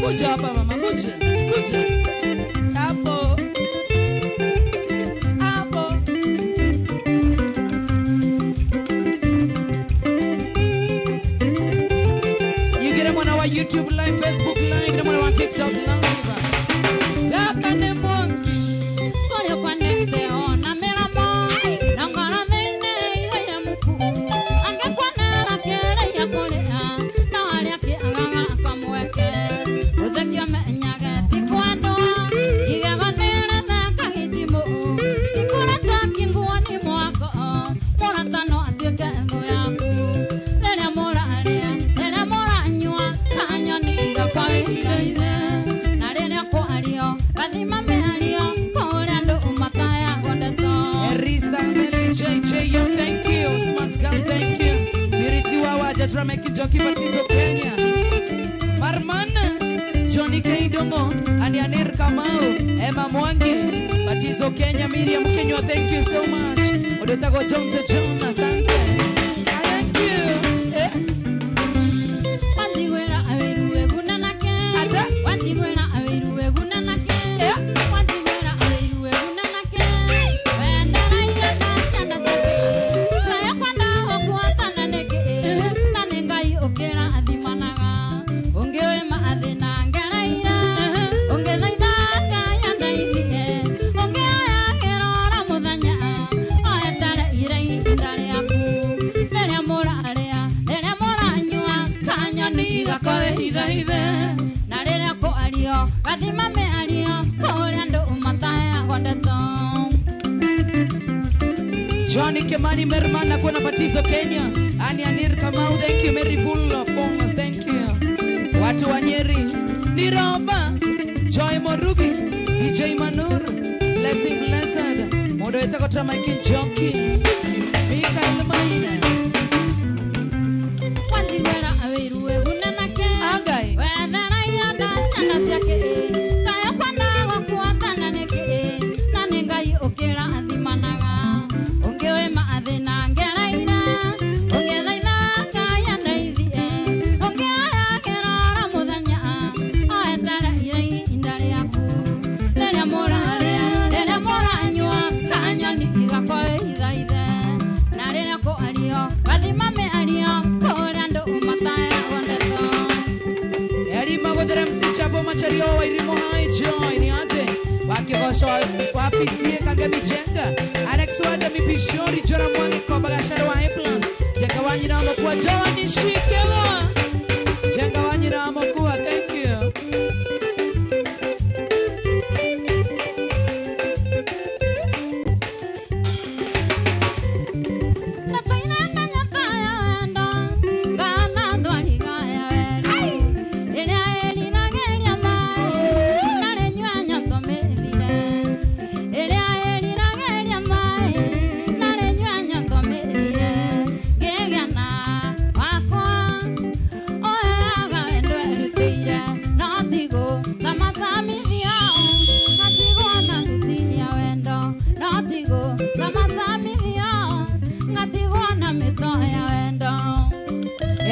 Kuja hapa mama, kuja. Kuja. Hapo. Hapo. You get him on our YouTube live, Facebook live, get him on our TikTok live. Gaka ne monkey. Kũrĩa kwanete ona mĩromo na ngoro thĩinĩ ĩiyũire muku angĩkuonera kĩrĩia kũrĩa no arĩa kĩagaga akamweke ũthekio menyage ti kwendwo igego nĩrĩthekaga itimũ ikũrĩte kĩnguo nĩ mwako mũrata no atuĩke thũ yaku rĩrĩa mũrarĩa rĩrĩa mũranyua kanyoni gakwa wĩhithe na rĩrĩa kwario gathima mĩario kũrĩa andũ matayagwo ndeto. Erisa Nelly JJ, yo, thank you. Smart girl, thank you. Miriti wa waja Trameki Joki Batizo Kenya. Farman Johnny K Dongo, Anianir Kamau, Emma Mwangi, Batizo Kenya, Miriam Kenywa, thank you so much. Odetago John to John, asante. Thank you. Eh. Wanjiguĩra awĩru wĩguna nake. Ata? Wanjiguĩra awĩru wĩguna nake. Eh. Wanjiguĩra awĩru wĩguna nake. Wendereire na ciana ciake. Nayo kwenda gũkuatana nĩkĩ? Na nĩ Ngai ũkĩrathimanaga. Ũngĩ wĩ mathĩna ngereire. Ũngĩthaitha Ngai andeithie. Ũngĩ oyagĩra oro mũthenya. Oetereire ihinda rĩaku. Rĩrĩa mũrarĩa, rĩrĩa mũranyua, kanyoni gakwa wĩhithehithe. Na rĩrĩa kwario, gathima mĩario, kũrĩa andũ mataheagwo ndeto. Johnny Kemani Merman na kuona Batizo Kenya. Anianir Kamau, thank you. Mary Full Fongos, thank you. Watu wa Nyeri, Niroba, Joy Morubi, DJ Manur, Blessing Blessed, Modo etako Tramaki Njoki, Mikael Maina. Wanjiguĩra awĩru wĩguna nake. Agai. Wetheraia nda ciana ciake. Kayo kwenda gũkuatana nĩkĩ? Na nĩ Ngai ũkĩrathimanaga. Ũngĩ wĩ mathĩna ngereire. Ũngĩthaitha Ngai andeithie. Ũngĩ oyagĩra oro mũthenya. Oetereire ihinda rĩaku. Rĩrĩa mũrarĩa, rĩrĩa mũranyua, kanyoni gakwa wĩhithaithe. Na rĩrĩa kwario, gathima mĩario, kũrĩa andũ mataheagwo ndeto. Elima Godere Msichabo Machario wa Irimo High Joy ni aje wakigosho wapisie Kangemi Jenga Alex Waja Mipishori Jora Mwangi Koba Gasharo wa A Plus Jenga Wanyira Mokua Joa Nishikewa Jenga Wanyira Mokua, thank you.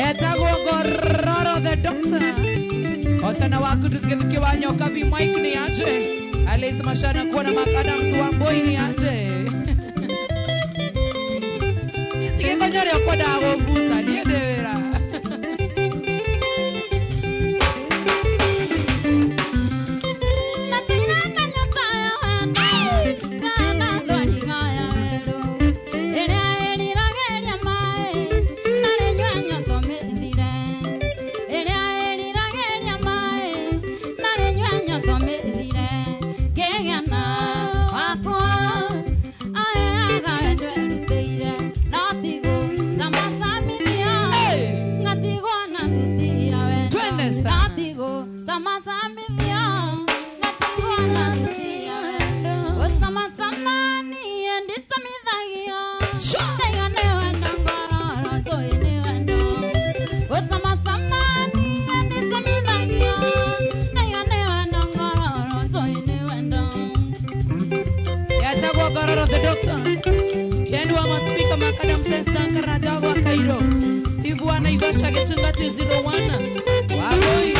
Etagwo Gororo the doctor. Osana waku tusigethuki wa nyoka vi Mike ni aje. Alice Mashana kuona Mark Adams wa Mboi ni aje. Tigekonyore okwendaga gũbuta niĩ ndĩ wĩra. Gororo the doctor. Ken wa maspika Makadam Sesta Karaja wa Cairo. Steve wa Naivasha Gitungati 01. Waboi.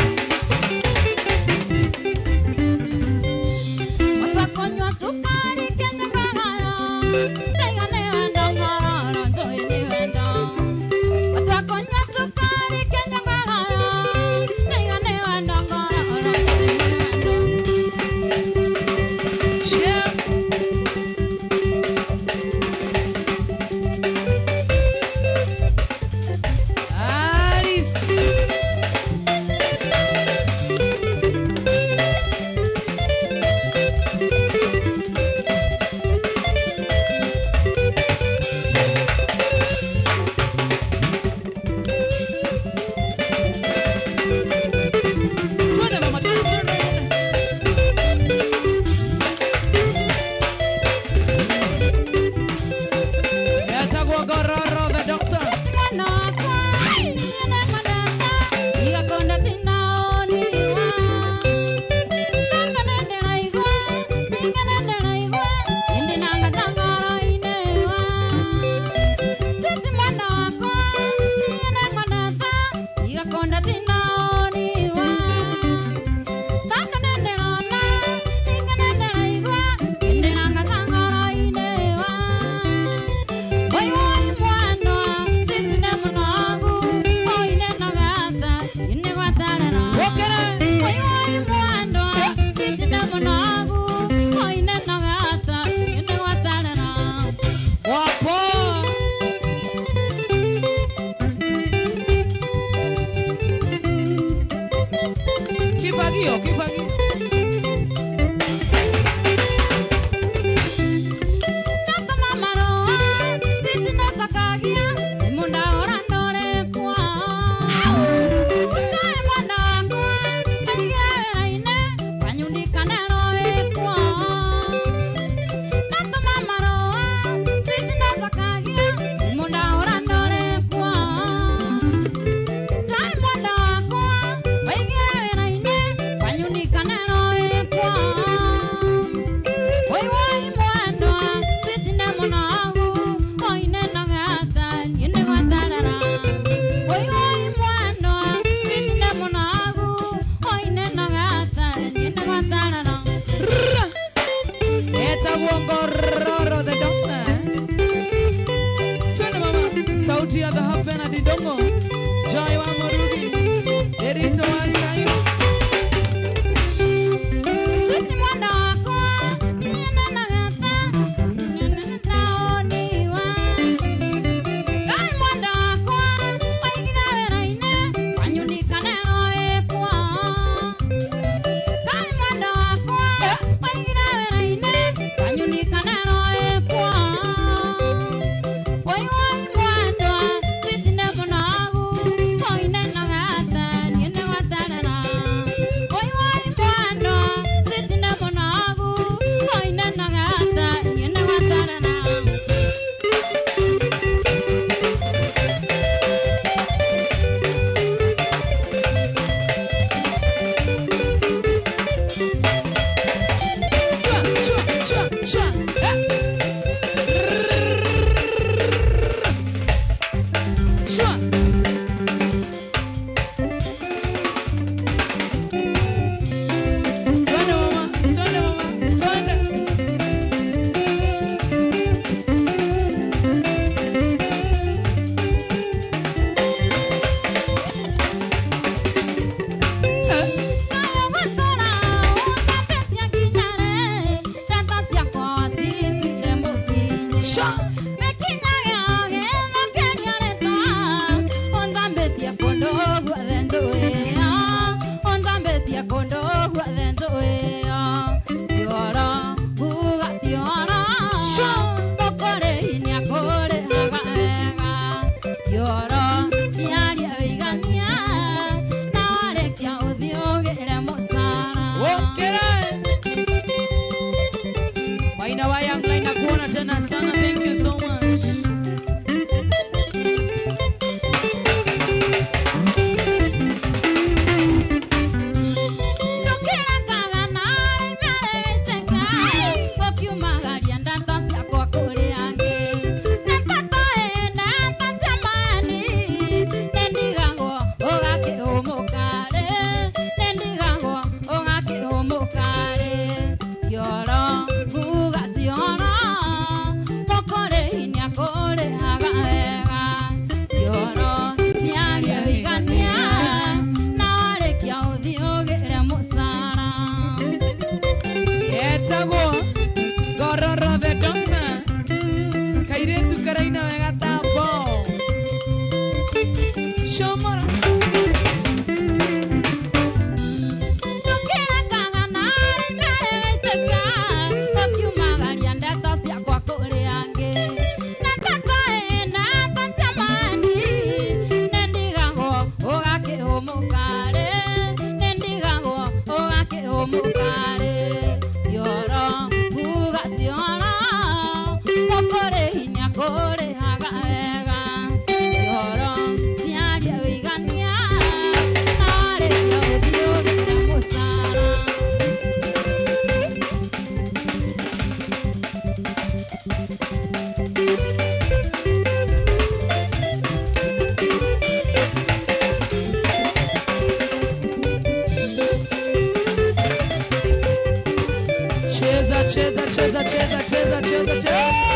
Cheza, cheza, cheza, cheza, cheza, cheza.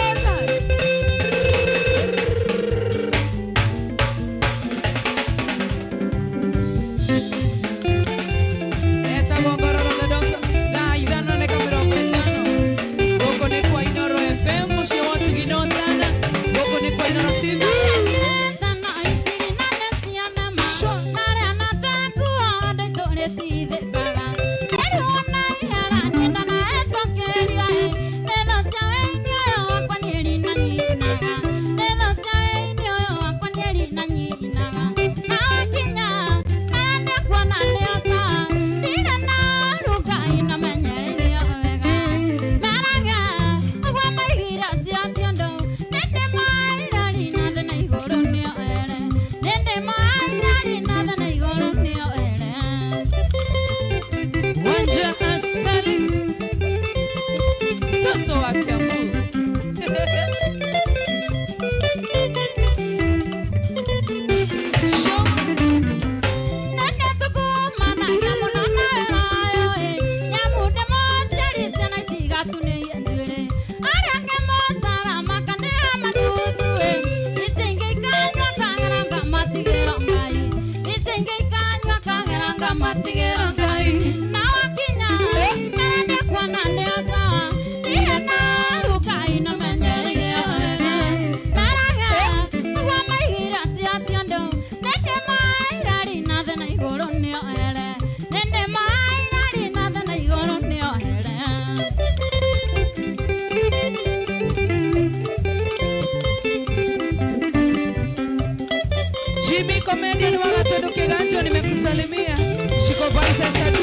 Jimmy comedian wa Gatondo Kiganjo, nimekusalimia. Shiko vice Esther du.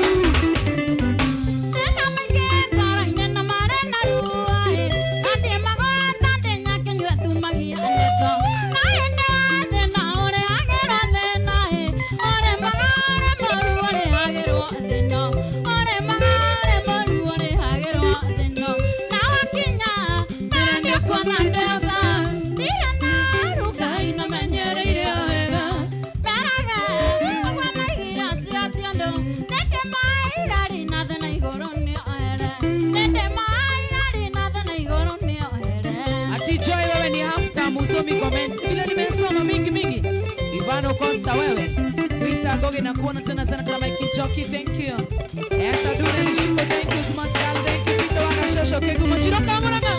Ivano Costa wewe. Peter Goge na kuona tena sana kama Mike Jockey, thank you. Esther Dune Shiko, thank you Smart Girl, thank you Peter Wana Shosho Kegu Mashiro Kamuranga.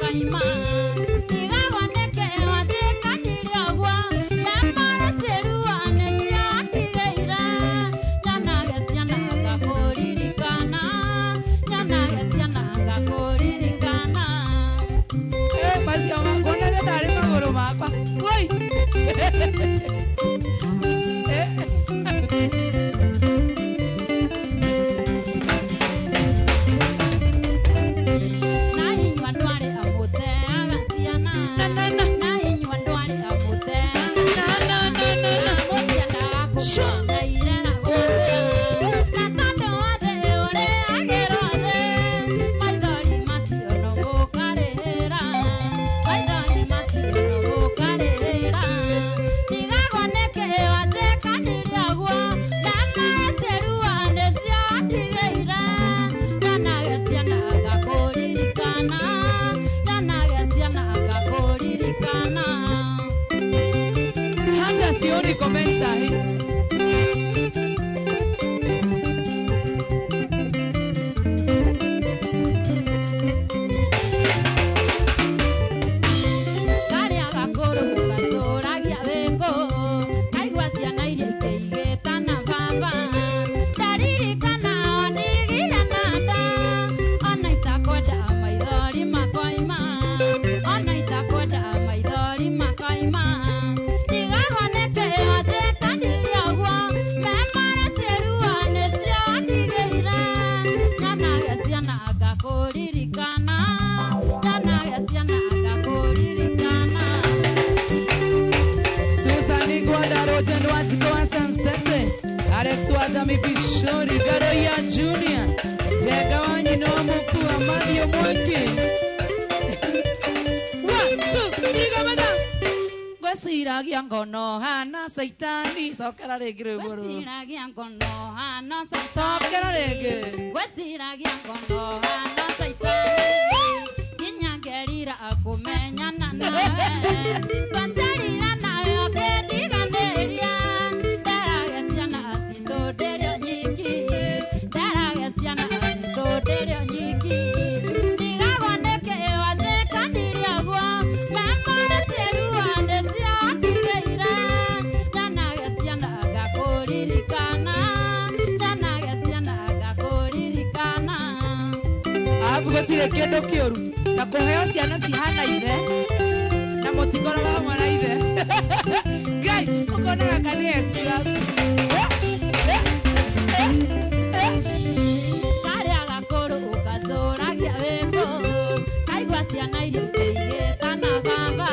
makoima ndigagwo nĩkĩ wathĩkanire ũguo memore ciĩrua nĩcio ndigĩire nyanage ciana ngakũririkana nyanage ciana ngakũririkana. Macio makuonaga tarĩ magũrũ makwa. Woi. Na inyuĩ andũ arĩa mũteaga ciana, na inyuĩ andũ arĩa mũteaga ciana, mũtiendaga kũmenya ireragwo atĩa, na tondũ wa thĩ ũrĩagĩrwo thĩ, maithori macio no mũkarĩhĩra, maithori macio no mũkarĩhĩra. Ndigagwo nĩkĩ wathĩkanire ũguo, ndamacerua nĩcio ndigĩire, nyanage ciana ngakũririkana, nyanage ciana ngakũririkana. Hata sioni comment sahi. Karĩa gakũrũ gacũragia wĩkũ, kaigua ciana iria ikĩigĩtana baba, ndaririkana wandigire na nda, ona itakwenda maithori makoima, ona itakwenda maithori makoima. Ndigagwo nĩkĩ wathĩkanire ũguo, memore ciĩrua nĩcio ndigĩire, nyanage ciana ngakũririkana, nyanage ciana ngakũririkana. Susan Igwada Roger Watiko wa Sansete Alex Watami Pishori Garoya Junior Tega wanyi no muku Amathio Mwiki. 1 2 3 go madam. Gweciragia ngono hana saitani cokera rĩngĩ rwĩmbo rũrũ. Gweciragia ngono hana saitani. Cokera rĩngĩ. Gweciragia ngono hana saitani nginya ngerira kũmenyana nawe ngwacerira nawe ũkĩndiganĩria nderage ciana citũ ndĩrĩ o nyiki nderage ciana citũ ndĩrĩ o nyiki ndigagwo nĩkĩ wathĩkanire ũguo memore ciĩrua nĩcio ndigĩire nyanage ciana ngakũririkana nyanage ciana ngakũririkana. Arabu gũtirĩ kĩndũ kĩũru ta kũheo ciana cihana ithe na mũtikoragwo hamwe na ithe. Ngai ũkona gaka nĩ ex waku. Karĩa gakũrũ gacũragia wĩkũ kaigua ciana iria ikĩigĩtana baba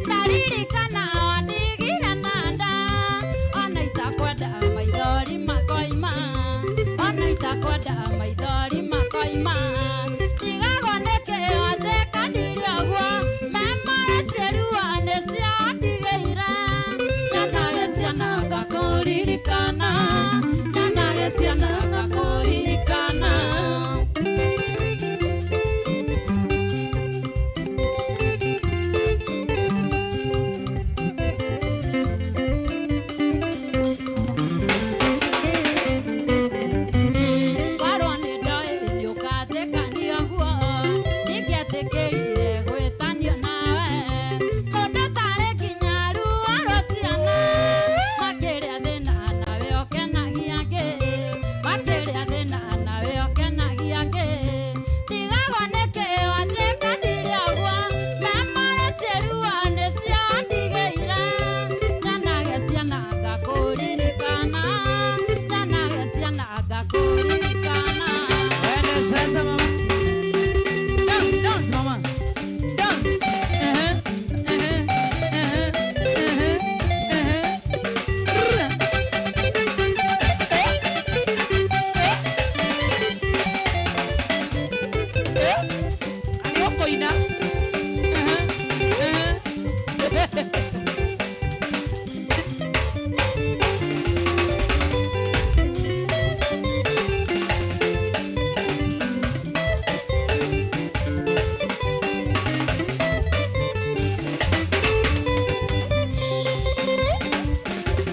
ndaririkana wandigire na nda ona itakwenda maithori makoima ona itakwenda maithori makoima ndigagwo nĩkĩ wathĩkanire ũguo memore ciĩrua nĩcio ndigĩire nyanage ciana ngakũririkana nyanage ciana ngakũririkana. Warwo nĩ ndoĩ nĩũkathĩkanio guo ndingĩetĩkĩrire gwĩtanio nawe mũndũ tarĩ nginya ruo rwa ciana makĩrĩa thĩna nawe ũkenagia ngĩ makĩrĩa thĩna nawe ũkenagia ngĩ ndigagwo nĩkĩ wathĩkanire ũguo memore ciĩrua nĩcio ndigĩire nyanage ciana ngakũririkana nyanage ciana ngakũririkana. Wende sasa mama. Dance, dance mama. Dance. Uh-huh. Uh-huh. Uh-huh. Uh-huh. Uh-huh. Rrr. Ani ũkũina. Uh-huh. Uh-huh.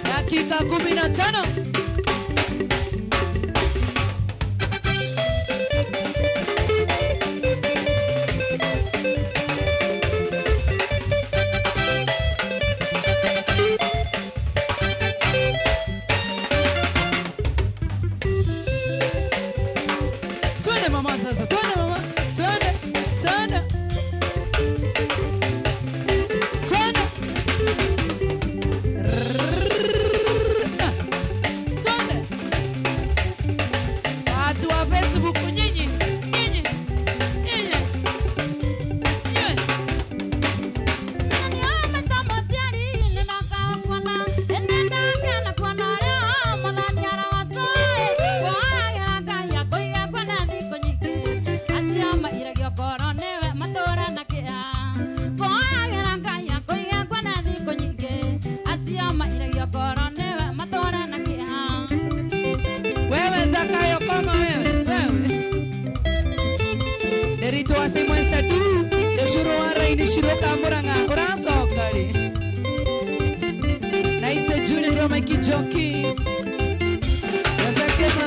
Dakika 15. sasa. Twende mama. Twende. Twende. Twende. Twende. Watu wa Facebook nyinyi. Nyinyi. Nyinyi. Nyinyi. Wewe Zakayo koma wewe, wewe. Derito wa Simon du, Yoshuro wa Raini Shiroka Muranga, urasoka ri. Nice the Junior Drama Kijoki. Wazakema.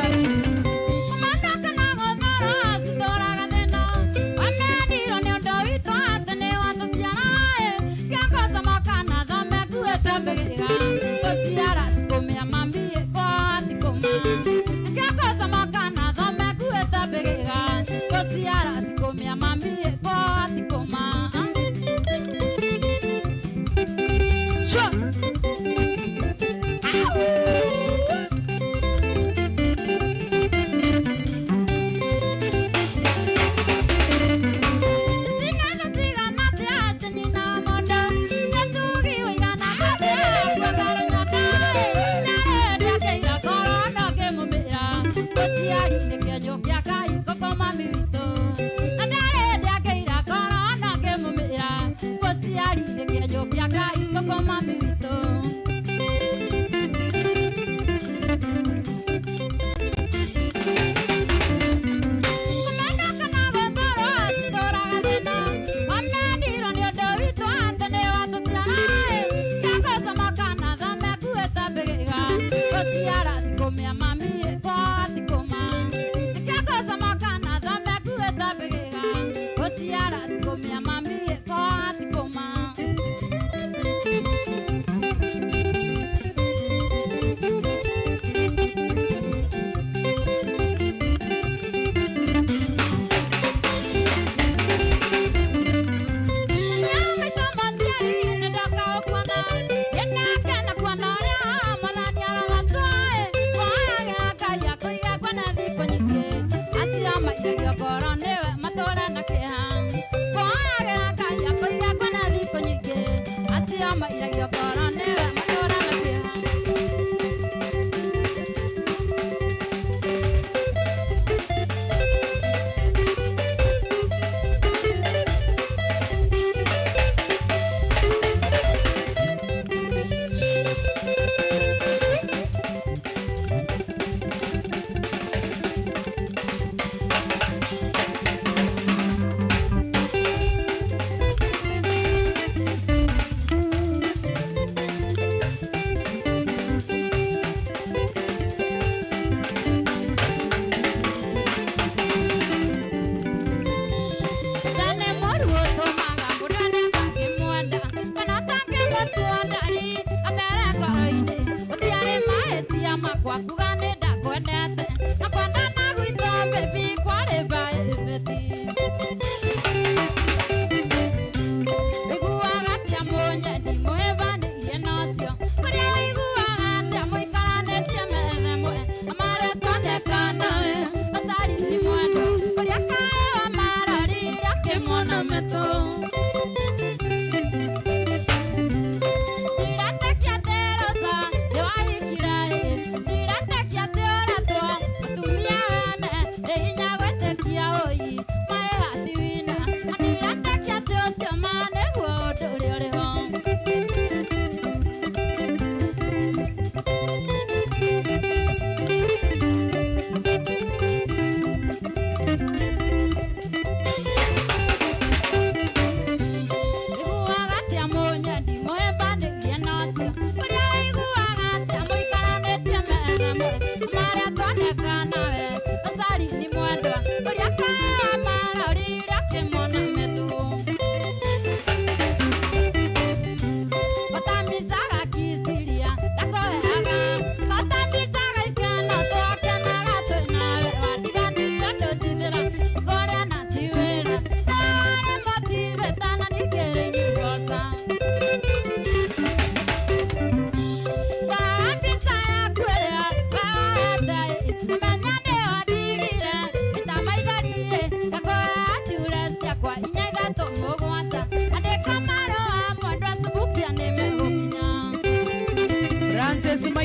Mwendwa, ũrĩa kaĩ wa mara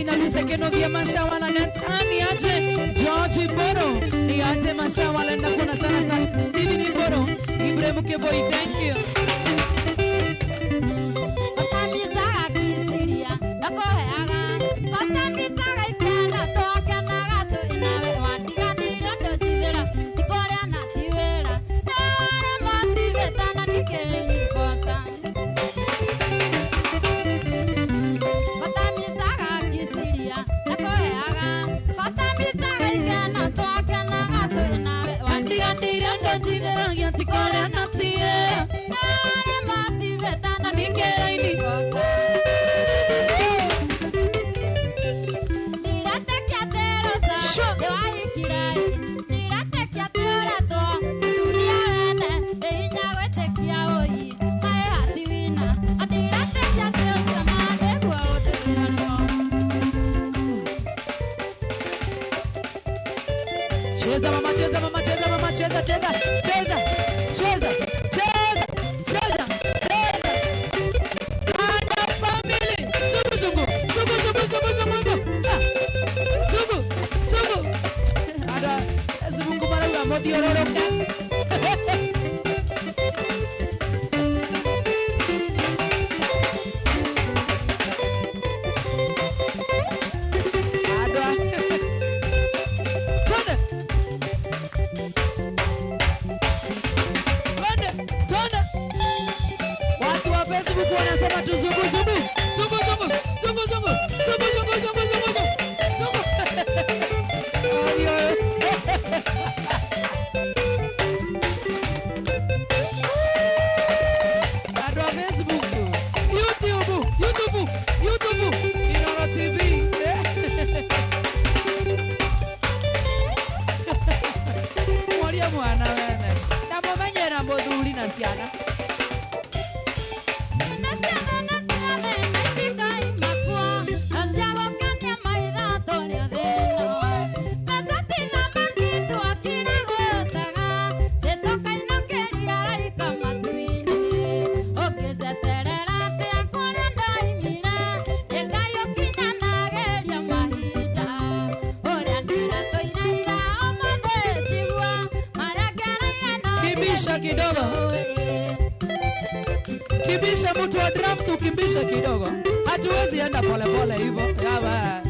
Maina Luce Kenogia Mashawala Netani aje George Boro ni aje Mashawala na kuna sana sana Steven Boro Ibrahim Keboi, thank you. Cheza mama, cheza mama, cheza mama, cheza, cheza, cheza, cheza, cheza, cheza, cheza. Ana family. Sugu, sugu, sugu, sugu, sugu, sugu, sugu. Sugu, sugu. Ada, sugu mara wa mothiororoka. Kidogo kimbisha mtu wa drums, ukimbisha kidogo, hatuwezi enda pole pole hivyo. Yawa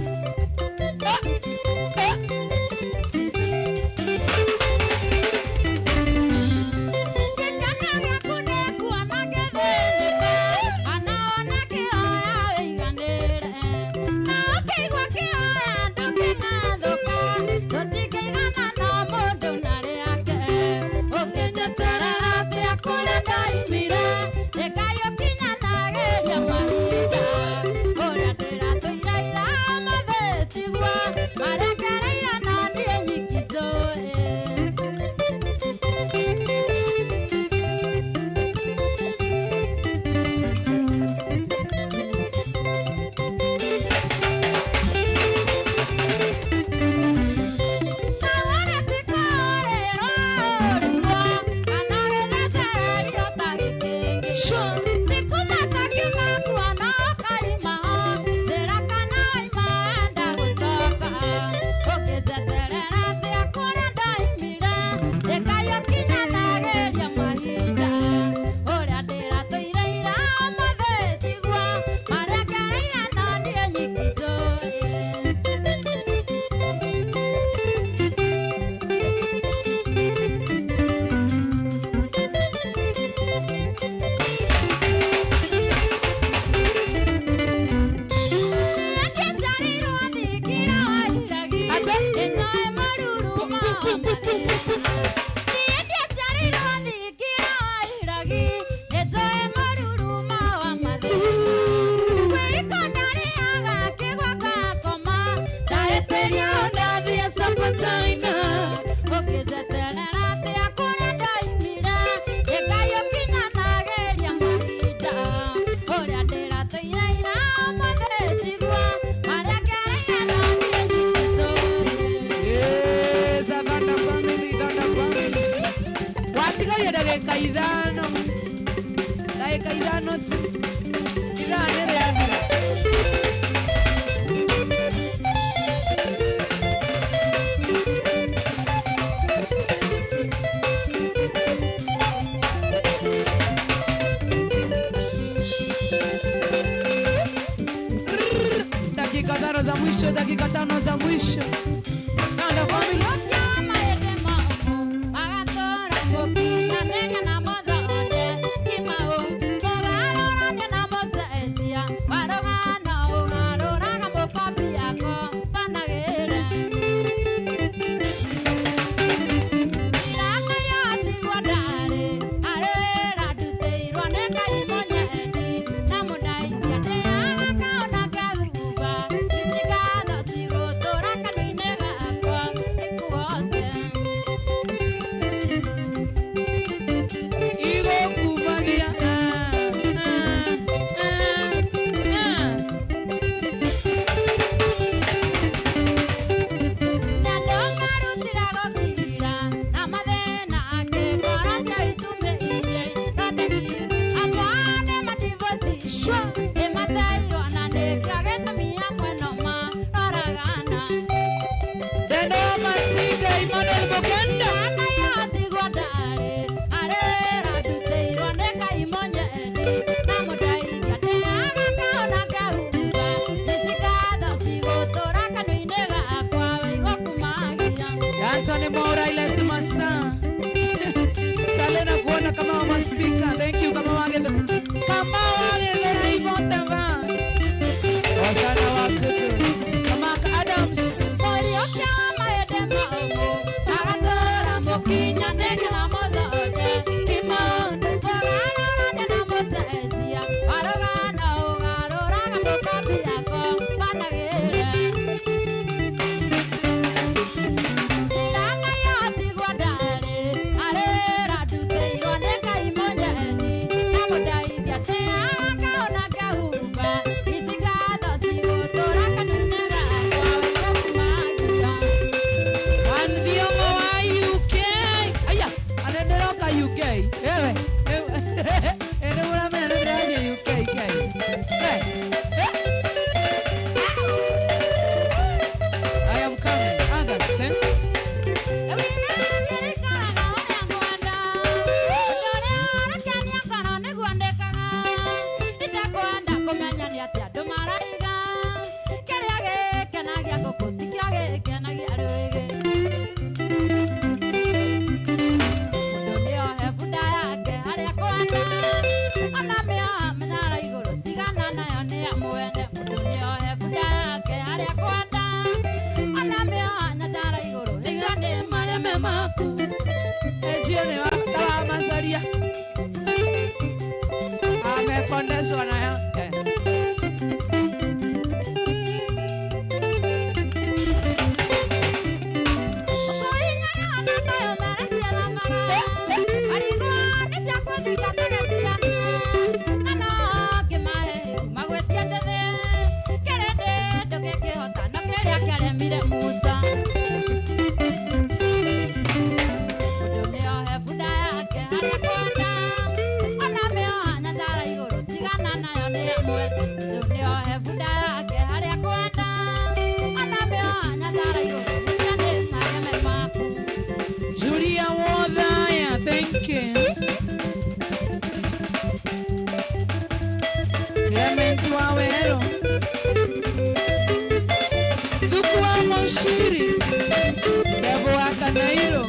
ndagĩka ithano, ndagĩka ithano tu, ithaa nĩ rĩathira. Official. Kanda family. Anthony Mora Ileste Masa. Sale na kuona kama wa speaker. Thank you kama wage. Kama wage the va. Osana wa Kutus. Kama Adams. I am coming. August, eh? Amekondeshwa na yake. Julia Wodaya, thank you. Clement Wawero. Duku wa Moshiri. Kevo wa Kanairo.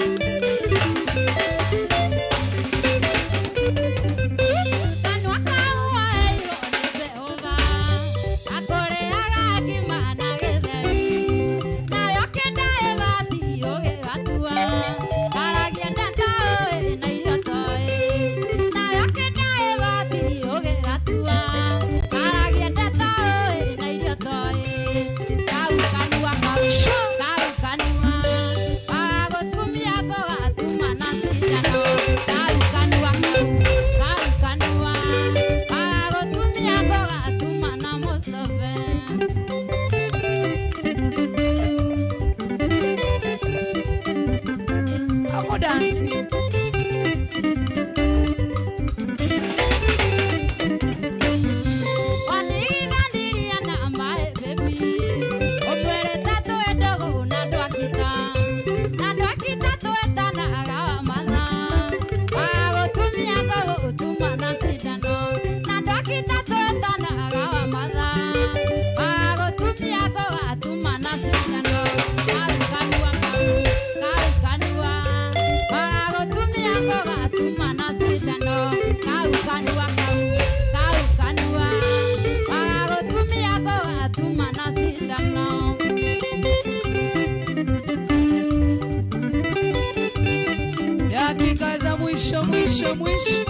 Dakika za mwisho mwisho mwisho.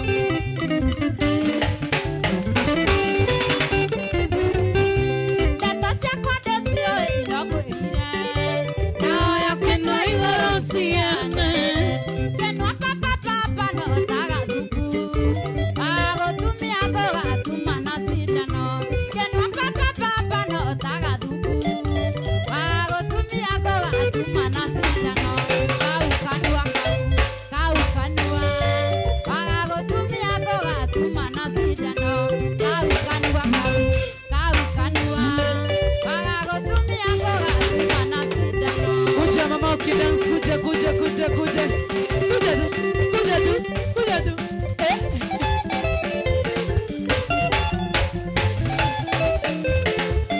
Kuja tu. Eh.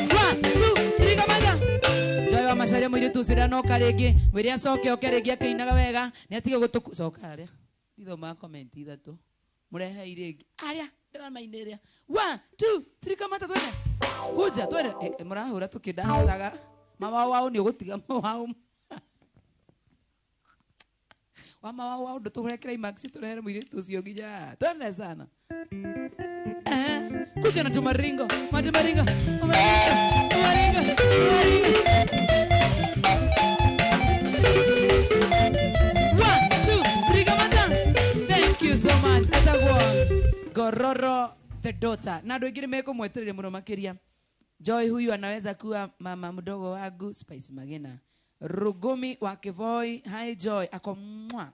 1 2 3 kamaga. Joy wa Macharia muiritu ucio no karingi mwire acoke oke ringi akinaga wega ni atige gutuku coka aria ndithoma comment ithatu murehe iringi aria ndiramainiria 1 2 3 kamata twende kuja twende murahura tukidansaga mawao wao ni ugutiga mawao Mama wao ndo tuhure climax turehere muiritu ucio nginya twende sana. Kuja na tumaringo matumaringo maringo maringo. 1 2 3 kamata. Thank you so much. Etagwo Gororo the daughter na andu aingi mekumwetereire muno makiria. Joy huyu anaweza kuwa mama mdogo wangu Spice Magena Rugumi wa Kivoi. Hi Joy ako mwa.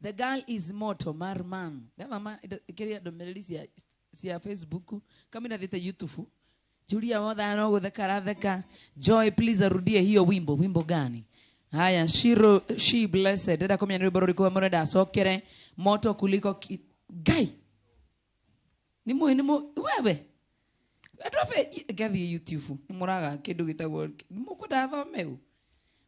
The girl is moto marman. Mama kiria ndomereri cia Facebook kama inathite YouTube. Julia wotha no gutheka ratheka. Joy please arudie hiyo wimbo. Wimbo gani? Haya Shiro she blessed. Dada komya ni rwimbo ruriku murenda acokere moto kuliko guy. Ni mo wewe. Adofe gathie YouTube. Ni muraga kindu gitagwo mukwenda thomeu.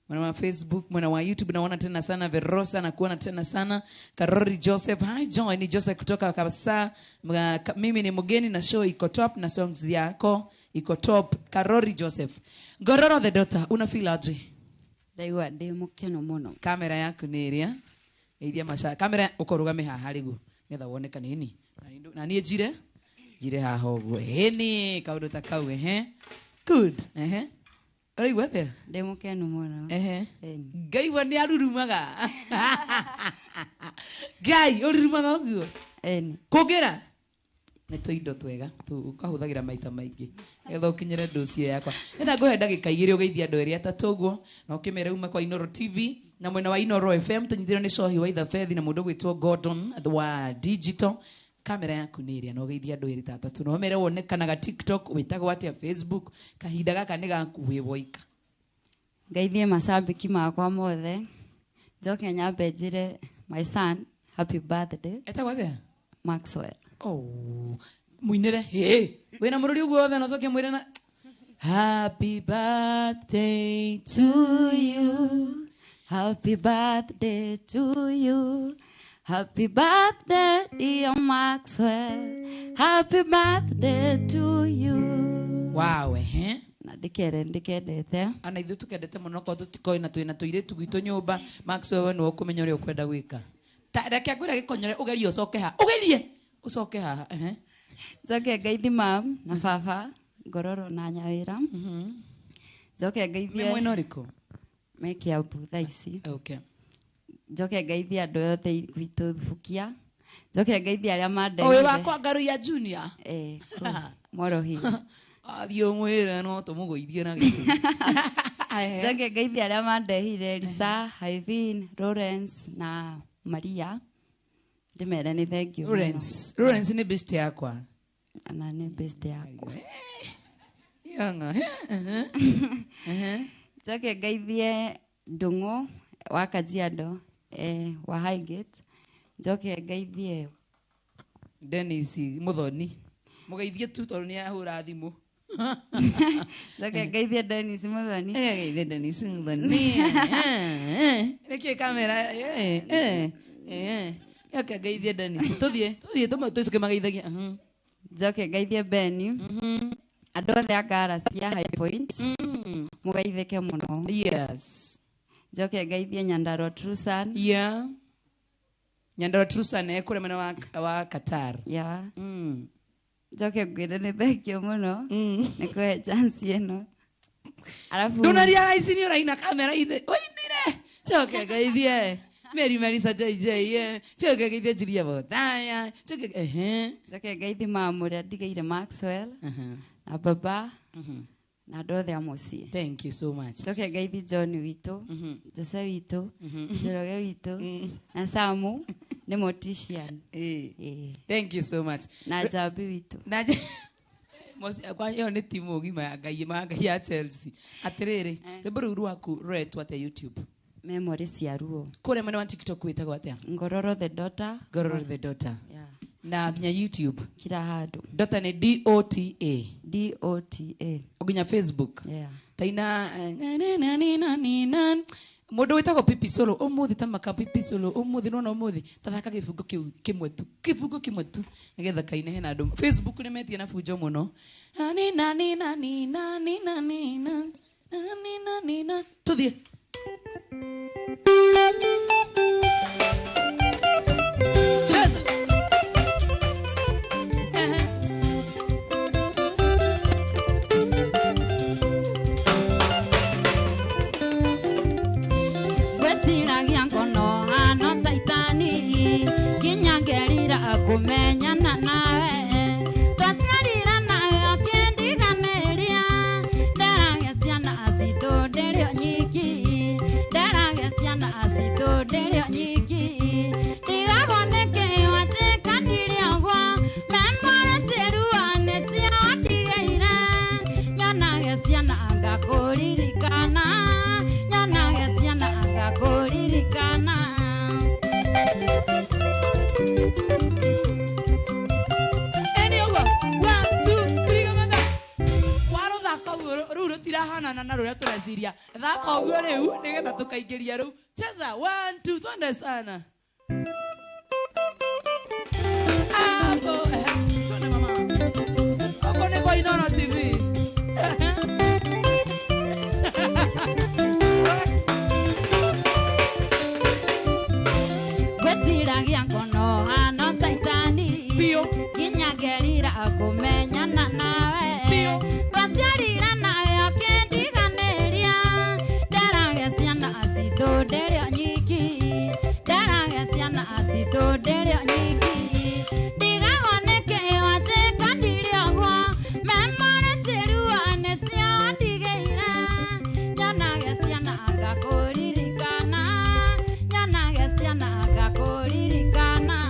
Mwana wa Facebook, mwana wa YouTube naona tena sana Verosa na kuona tena sana Karori Joseph. Hi Joy, ni Joseph kutoka kabisa. Mimi ni mgeni na show iko top na songs yako iko top. Karori Joseph. Gororo the daughter, una feel aje? Ndaigua ndi mukeno muno. Kamera yaku ni iria. Iria maca. Kamera ukorugame haha rigu ngetha woneka nini. Na nie njire? Njire haha uguo. Heni kaundu ta kau ehe. Good. Ehe. Uraigua atia? Ndi mukenu muno. Ehe. Ngaigua ni arurumaga. Ngai ururumaga uguo? Eni. Kungira? Ni tuindo twega ukahuthagira maita maingi getha ukinyire nducio yakwa. Nenda nguhe ndagika igiri ugeithia andu eri atatu uguo na ukimere uma kwa Inoro TV na mwena wa Inoro FM tunyithirwo ni Cohi wa Ithabethi na mundu gwitwo Gordon wa Digital. Kamera yaku ni iria na ugeithia andu eri tatatu na umere wonekanaga TikTok witagwo atia Facebook kahinda gaka ni gaku wi woika. Ngeithie macambiki makwa mothe njoke nyambe njire my son happy birthday. Etagwo atia? Maxwell. Oh, muinire he wina mururi uguo othe no coke mwire na happy birthday to you, happy birthday to you, happy birthday dear Maxwell, happy birthday to you. Wow, eh? Na ndikere ndikendete. Ana ithuĩ tukendete mũno ko tũtikoĩ na twĩna tũirĩtu gwitũ nyũmba. Maxwell we nĩwe ũkũmenya ũrĩa ũkwenda gwĩka. Ta reke ngwĩre gĩkonyore ũgerie ũcoke haha. Ũgerie ũcoke haha. Ehe. Njoke ngeithi mam na baba Ngororo na Nyawĩra. Njoke ngeithie. Me mwena ũrĩkũ? Me Kiambu thaa ici. Okay. Njoke ngeithie andũ othe gwitũ Thubukia. Njoke ngeithie arĩa mandeire. Ũyũ wakwa Ngaruiya Junior. Eh, Morohi. Athiĩ ũmwĩre no tũmũgũithie na gĩtĩ. Njoke ngeithie arĩa mandehire Lisa, Hyvin, Lawrence na Maria. Ndĩmere nĩ thank you. Lawrence, Lawrence nĩ best yakwa. Ana nĩ best yakwa. Yanga. Njoke ngeithie Ndung'u wa Kajiado, wa Highgate. Njoke ngeithie Dennis Muthoni. Mugeithie tu tondu ni ahura thimu. Njoke ngeithie Dennis Muthoni. Ngeithie Dennis Muthoni. Nĩkĩ kamera Njoke ngeithie Dennis. Tuthie tukimageithagia. Njoke ngeithie Benny. Andũ othe a Ngara cia High Point. Mugeithĩke mũno. Yes. Njoke ngeithie Nyandarua True Son. Yeah. Nyandarua Trusan ekure mwena wa Qatar. Yeah. Njoke ngwire nĩ thengio mũno nĩ kũhe chance ĩno. Alafu Ndunaria ici nĩ ũraina kamera-inĩ. Ũinire. Njoke ngeithie Mary Marisa JJ. Njoke ngeithie Julia Bothaya. Njoke ehe. Njoke ngeithi mamu ũrĩa ndigĩire Maxwell na baba na andũ othe a mũciĩ. Thank you so much. Njoke ngeithi John witũ, Jose witũ, Njoroge witũ na Samu nĩ mortician. Thank you so much. Na Njambi witũ. Na kwa ĩyo nĩ timu ng'ima ya Ngai ma Ngai ya Chelsea. Atĩrĩrĩ, rwĩmbo rũu rwaku rũretwo atĩa YouTube? Memory cia ruo. Kũrĩa mwena wa TikTok wĩtagwo atĩa? Ngororo the daughter. Ngororo the daughter. Yeah. Na nginya YouTube. Kila handũ. Daughter nĩ D-O-T-A. D-O-T-A. Nginya Facebook. Yeah. Taina mũndũ wĩtagwo Pipi Solo ũmũthĩ ta maka Pipi Solo ũmũthĩ nĩwona ũmũthĩ tathaka gĩbungo kĩu kĩmwe tu kĩbungo kĩmwe tu nĩgetha kaine hena andũ Facebook nĩ metie na bunjo mũno nani nani nani nani nani nani nani na tũthiĩ. Cheza. Gweciragia ngono hano caitani nginya ngerira kũmenyana nawe twaciarira nawe ũkĩndiganĩria nderage ciana citũ ndĩrĩ o nyiki nderage ciana citũ ndĩrĩ o nyiki ndigagwo nĩkĩ wajĩkanire ũguo memore ciĩrua nĩcio watigĩire nyonage ciana ngakũririkana nyonage ciana ngakũririkana. Eni ũguo 1 2 3 gamatha waruthaka ũguo rĩu rũtirahanana na rũrĩa tũreciria thaka ũguo rĩu nĩgetha tũkaingĩria rĩu cheza 1 2 twende sana hapo twende mama ũguo nĩ kwa Inooro TV. Gweciragia ngono hano caitani nginya ngerira kũmenyana nawe twaciarira nawe ũkĩndiganĩria nderage ciana citũ ndĩrĩ o nyiki nderage ciana citũ ndĩrĩ o nyiki ndigagwo nĩkĩ wajĩkanire ũguo memore ciĩrua nĩcio watigĩire nyonage ciana ngakũririkana nyonage ciana ngakũririkana.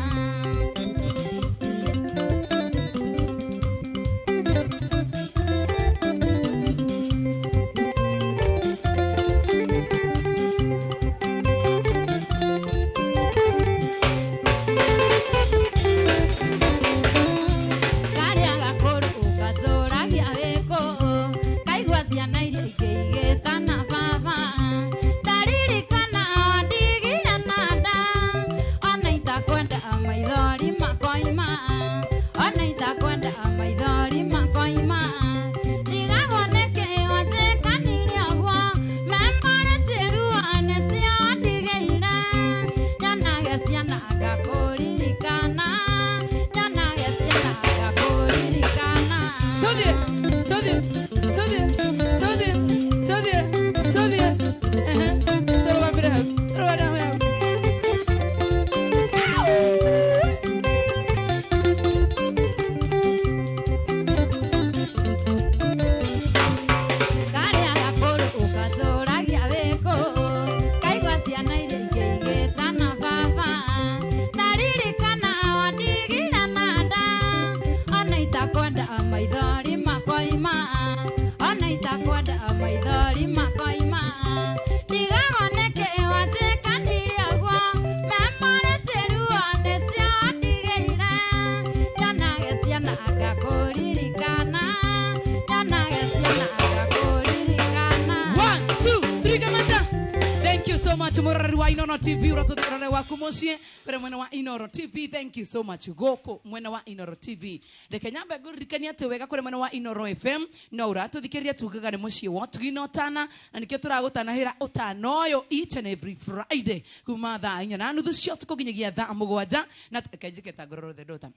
Muroreri wa Inooro TV uratũthikĩrĩria waku mũciĩ kũrĩ mwena wa Inooro TV. Thank you so much gũkũ mwena wa Inooro TV. Reke nyambe ngũririkanie atĩ wega kũrĩ mwena wa Inooro FM no ũratũthikĩrĩria tugaga nĩ mũciĩ wa ũtugi na ũtana, na nĩkĩo tũragũtanahĩra ũtana ũyũ each and every Friday kuma thaa 4:30 cia ũtukũ nginyagia thaa 7 na reke njĩke ta ngororo the daughter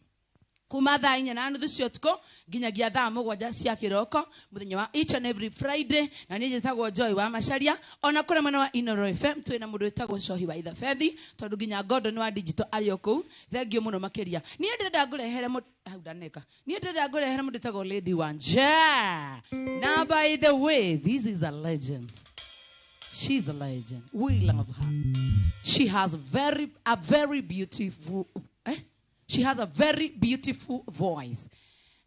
kuma thaa 4:30 cia ũtukũ nginyagia thaa 7 cia kĩroko mũthenya wa each and every Friday. Na niĩ njĩtagwo Joy wa Macharia. Ona kũrĩ mwena wa Inooro FM twĩna mũndũ wĩtagwo Cohi wa Ithabethi, tondũ nginya Gordon wa digital arĩ o kũu. Thank you mũno makĩria. Niĩ ndĩrenda ngũrehere hau ndaneka. Niĩ ndĩrenda ngũrehere mũndũ wĩtagwo Lady Wanja. Now by the way, this is a legend. She's a legend. We love her. She has a very beautiful She has a very beautiful voice.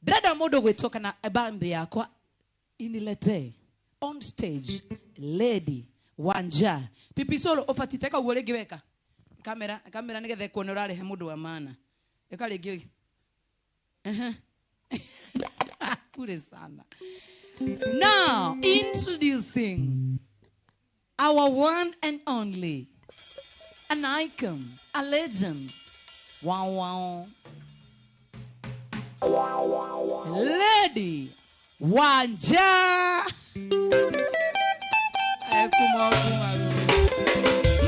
Ndĩrenda mũndũ gwĩtwo kana bambi yakwa iniletee on stage Lady Wanja. Pipi Solo ũbatite kauguo rĩngĩ weka. Kamera kamera nĩgetha ĩkuone ũrarehe mũndũ wa maana. Ĩka rĩngĩ. Kure sana. Now introducing our one and only, an icon, a legend. Wow, wow. Lady Wanja.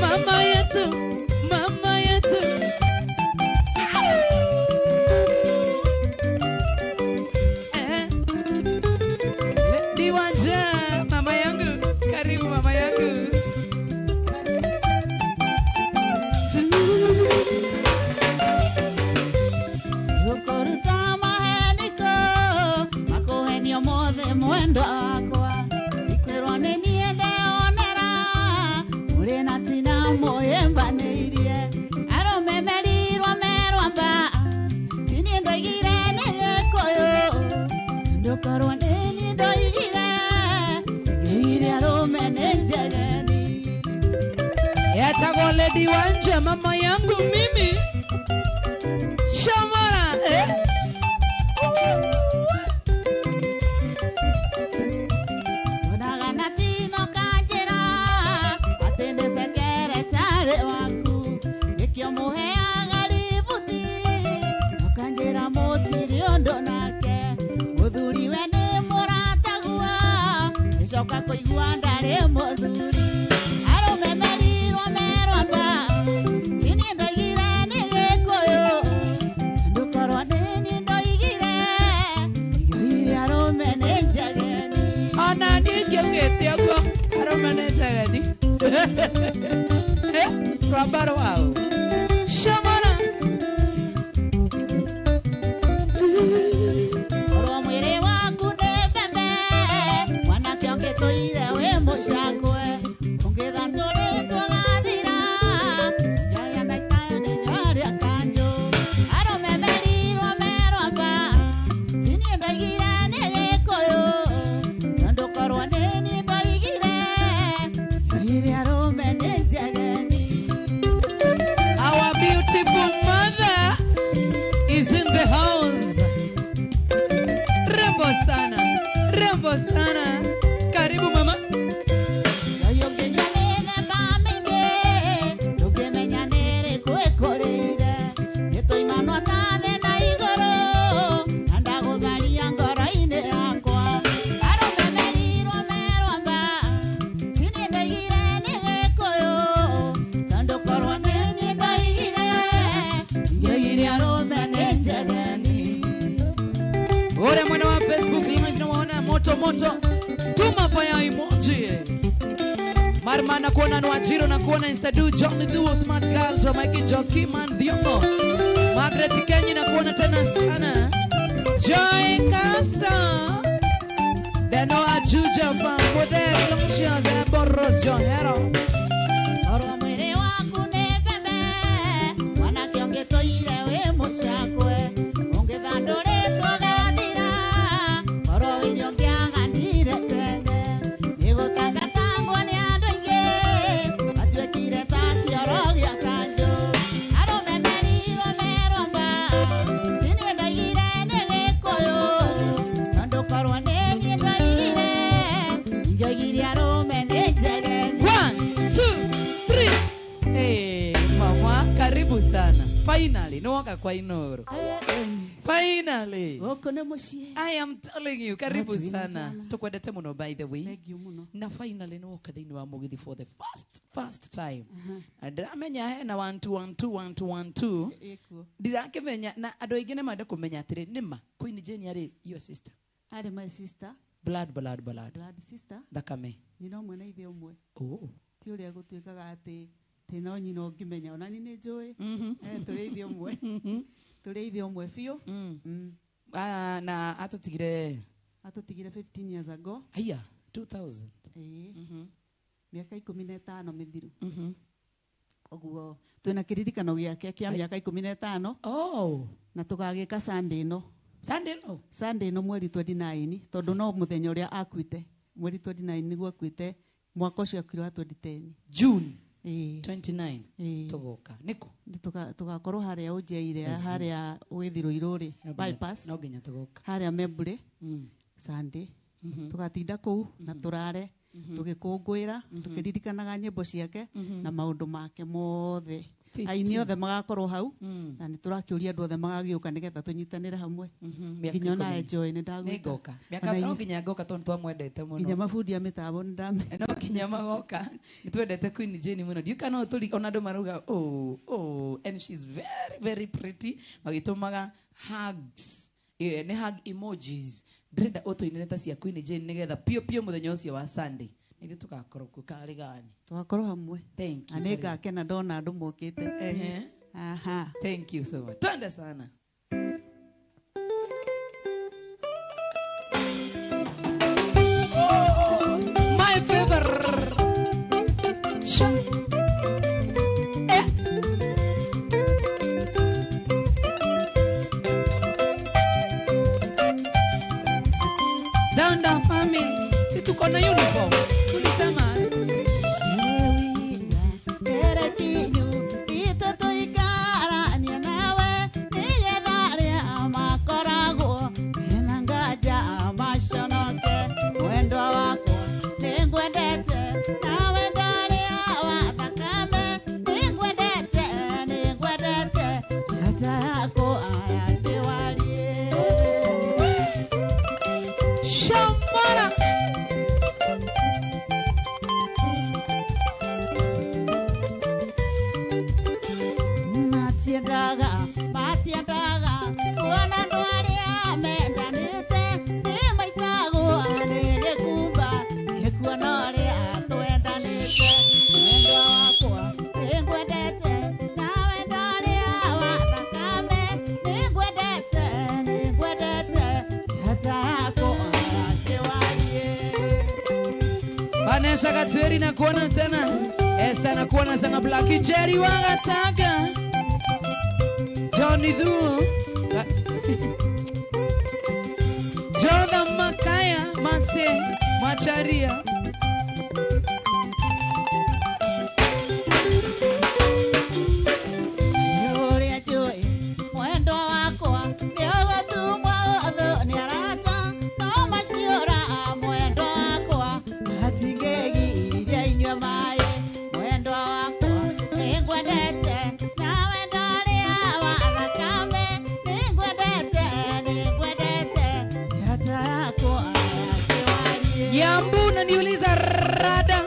Mama yetu, mama yetu. Lady Wanja, mama yangu, karibu mama yangu. Mwendo wakwa sikwirwo nĩ niĩ ndeonera mũrĩ na tina mũyĩmbanĩirie arũme merirwo merwamba ti niĩ ndoigire nĩ Gĩkũyũ ndũkorwo nĩ niĩ ndoigire ngĩire arũme nĩ njegeni. Yetagwo Lady Wanja, mama yangu mimi. Shamara eh? Coka kũigua ndarĩ mũthuri arũme merirwo merwamba ti niĩ ndoigire nĩ Gĩkũyũ ndũkorwo nĩ niĩ ndoigire ngĩire arũme nĩ njegeni. Ona niĩ ingĩaugĩte ũguo arũme nĩ njegeni. Rwamba rwao Shamana. Korwo mwĩrĩ waku nĩ mbembe mwanake ũngĩtũire wĩ mũcakwe ũngĩthatũrĩtwo gathira yaya na itayo nĩ nyoria kanjũ arũme merirwo merwamba ti niĩ ndoigire nĩ Gĩkũyũ tondũ korwo nĩ niĩ ndoigire ngĩire arũme nĩ njegeni. Our beautiful mother is in the house. Rembo sana, rembo sana. Karibu mama. Ore mwana wa Facebook live nawaona moto moto. Tuma fire emoji. Marma na kuona Nwajiro na kuona Instadu John Duo Smart Girl Jo Mike Joki Man Diongo Margaret Kenyi na kuona tena sana. Joy Kasa Deno Ajuja Fan Poder Longchias and Boros John Hero. Korwo mwĩrĩ waku nĩ mbembe mwanake ũngĩtũire wĩ mũcakwe ũngĩthandũrĩtwo gathira korwo irio ngĩaganire tene nĩgũtangatangwo nĩ andũ aingĩ matuĩkire ta kĩoro gĩa kanjũ arũme merirwo merwamba ti niĩ ndoigire nĩ Gĩkũyũ tondũ korwo nĩ niĩ ndoigire ingĩoigire arũme nĩ njegeni. 1 Finally, no woka kwa Inoro. Finally. Gũkũ nĩ mũciĩ. I am telling you, karibu sana. Tukwendete muno by the way. Thank you muno. Na finally no woka thĩinĩ wa Mũgithi for the first time. Na ndĩramenya hena 1 2 1 2 1 2 1 2. Ĩkuo. Ndirakĩmenya na andũ aingĩ nĩ menda kũmenya atĩrĩ nĩma Queen Jane arĩ your sister. Arĩ my sister. Blood blood blood. Blood sister. Thakame. Nyina ũmwe na ithe ũmwe. Oh. Ti ũrĩa gũtuĩkaga atĩ atĩ no nyina ũngĩmenya ona niĩ nĩ njũĩ. Tũrĩ ithe ũmwe. Tũrĩ ithe ũmwe biũ. Na atũtigire 15 years ago. Aya, 2000. Ĩĩ. Mĩaka 15 mĩthiru. Koguo twĩna kĩririkano gĩake kĩa mĩaka 15. Oh. Na tũgagĩka Sunday ĩno. Sunday ĩno? Sunday ĩno mweri 29 tondũ no mũthenya ũrĩa akuĩte. Mweri 29 nĩguo akuĩte mwaka ũcio akuire wa 2010. June. Ĩĩ. 29. Ĩĩ. Tũgoka. Nĩkũ? Tũgakorwo harĩa Ũnjeire, harĩa Gĩthirũirũ rĩ, bypass. No nginya tũgoka. Harĩa Membure. Sunday. Tũgatinda kũu na tũrare tũgĩkũngũĩra tũkĩririkanaga nyĩmbo ciake na maũndũ make mothe. Aini othe magakorwo hau na nĩ tũrakĩũria andũ othe magagĩũka nĩgetha tũnyitanĩre hamwe. Nginya onawe Joy nĩ ndagwĩta. Nĩngoka. Mĩaka no nginya ngoka tondũ twamwendete mũno. Nginya mabundi a mĩtambo nĩ ndame. No nginya magoka. Nĩ twendete Queen Jane mũno. Ndiũĩ kana no tũri ona andũ marauga oh and she's very very pretty magĩtũmaga hugs. Nĩ hug emojis. Ndĩrenda ũtũinĩre ta cia Queen Jane nĩgetha pio pio mũthenya ũcio wa Sunday. Nĩguo tũgakorwo kuo karĩ gani. Tũgakorwo hamwe. Thank you. Na nĩngakena ndona andũ mokĩte. Aha. Thank you so much. Twende sana. Oh, my favorite. Down family. Si tuko na uniform. Tulisema Shamara. Matiendaga kuona andũ arĩa mendanĩte nĩ maitagwo nĩ gĩkumba nĩkuona ũrĩa twendanĩte. Mwendwa wakwa nĩngwendete nawe ndarĩa wa thakame nĩngwendete nĩngwendete njata yakwa akĩwarie. Vanessa Gatweri na kuona tena. Esther na kuona sana. Blackie Jerry Wangataga. Johnny Thu. Jonathan Makaya Mase Macharia. Ũrĩa njũĩ mwendwa wakwa nĩũgũtumwo ũthũ nĩ arata no maciũra mwendwa wakwa matingĩgiria inyue maĩ. Mwendwa wakwa nĩngwendete nawe ndarĩa wa thakame nĩngwendete nĩngwendete njata yakwa akĩwarie. Yambu naniuliza rada.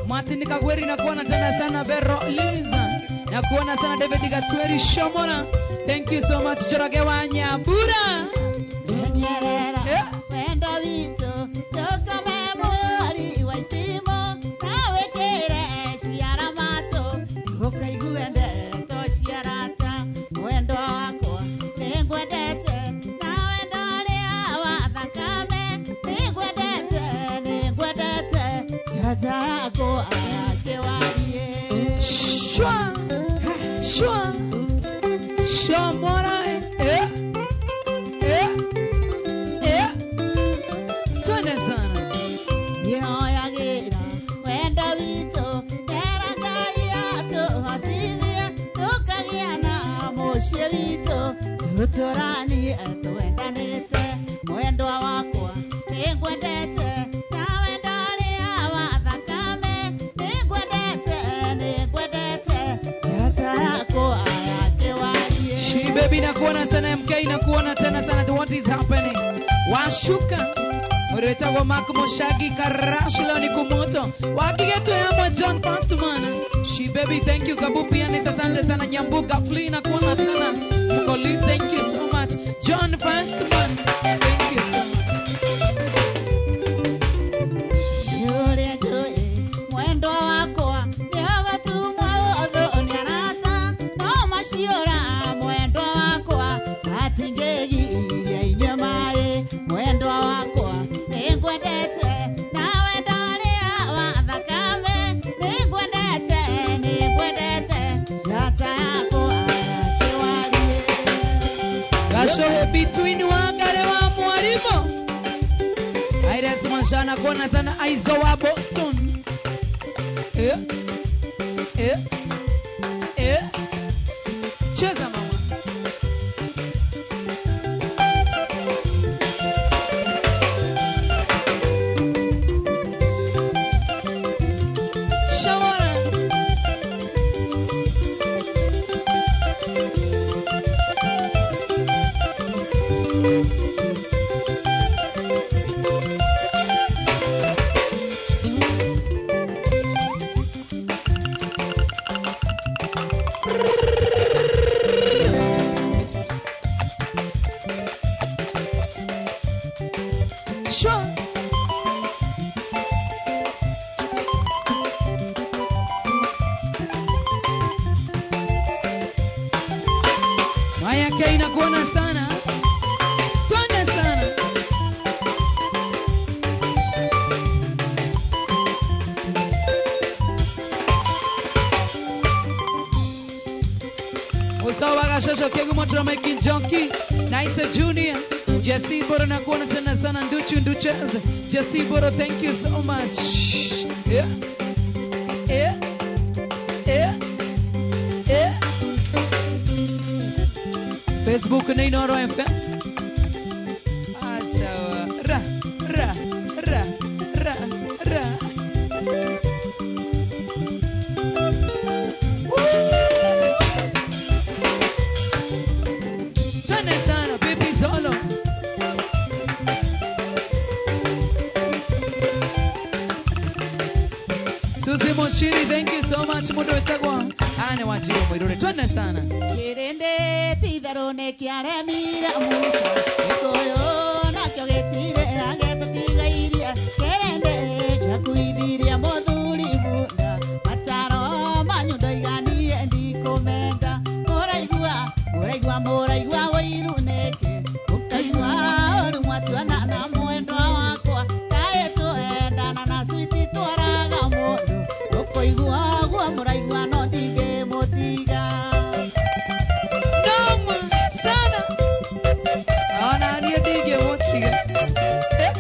Martin Kagweri na kuona tena sana. Vero Liza na kuona sana. David Gatweri Shomora. Thank you so much Njoroge wa Nyambura. Menyerera wendo witũ tũkome mweri wa itimo na wĩkĩre ciara matũ ũkaigue ndeto cia arata. Mwendwa wakwa nĩngwendete nawe ndarĩa wa thakame nĩngwendete nĩngwendete njata yakwa akĩwarie. Shwa shwa Shomora. Twende sana. Nĩhoyagĩra wendo witũ ndera Ngai atũhotithie tũkagĩa na mũciĩ witũ tũtũranie twendanĩte. Mwendwa wakwa nĩngwendete nawe ndarĩa wa thakame nĩngwendete nĩngwendete njata yakwa akĩwarie. baby nakuona sana, MK nakuona tena sana. What is happening? Washuka Mureta Mark Moshagi Karash leo ni kumoto. Wakigetu ya John Fastman. She baby thank you Kabu pianist asante sana Nyambuka Flea nakuona sana. Mkoli thank you so much. John Fastman thank you so much. Yore joy mwendo wakwa nĩogatumwo ũthũ nĩarata no maciũra mwendo wakwa atingĩgiria inyuĩ maĩ mwendo wakwa nĩngwendete nawe ndorĩa wa thakame nĩngwendete nĩngwendete njata yakwa kĩwarie. Gashohe between wangare wa mwalimu Iris Manjana kuona sana Aizo wa Boston. Eh. Eh. Eh. Cheza mama. Shawara. Sure. Maya K nakuona sana. Twende sana. Usawa gashosho kegu moto making junkie. Nice Junior. Jesse Boro nakuona tena sana Nduchu Nducheze. Jesse Boro thank you so much. Yeah. Yeah. Yeah. Yeah. Facebook na Inoro FM. Acha ra ra ra ra ra. Twende sana baby solo. Susie Moshiri, thank you so much. Mundo wetagwa ane wajiro mwirure. Twende sana. Kirende titherũ nĩkĩaremire Musa Gĩkũyũ nakĩo gĩtirĩ agĩtũtigairie Kirende gĩakuithirie mũthuri bunda Mataro manyu ndoiganie ndikũmenda Mũraigua, mũraigua, mũraigua ũiru nĩkĩ Ũkaigua ũru mwatuana na mwendwa wakwa Kaĩ tũendana na switi twaraga mũndũ Ũkũigua ũguo mũraigua no ndingĩmũtiga. Noma sana. Ona niĩ ndingĩmũtiga. Eh.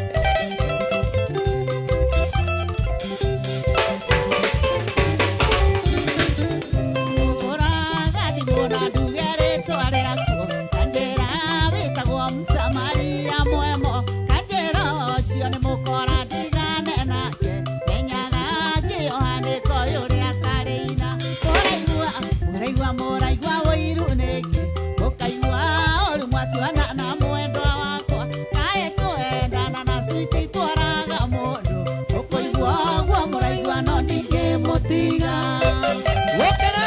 Ũraga thimũ na nduge rĩtwa rĩaku Kanjĩra wĩtagwo Msamaria mwemo Kanjĩra ũcio nĩ mũkora ndigane nake Menyaga kĩohanĩko ũrĩa karĩina Mũraigua, mũraigua, mũraigua ũiru nĩkĩ Mũkaigua ũru mwatuana na mwendwa wakwa Kaĩ tũendana na switi twaraga mũndũ Ũkũigua ũguo mũraigua no ndingĩmũtiga. Wokera.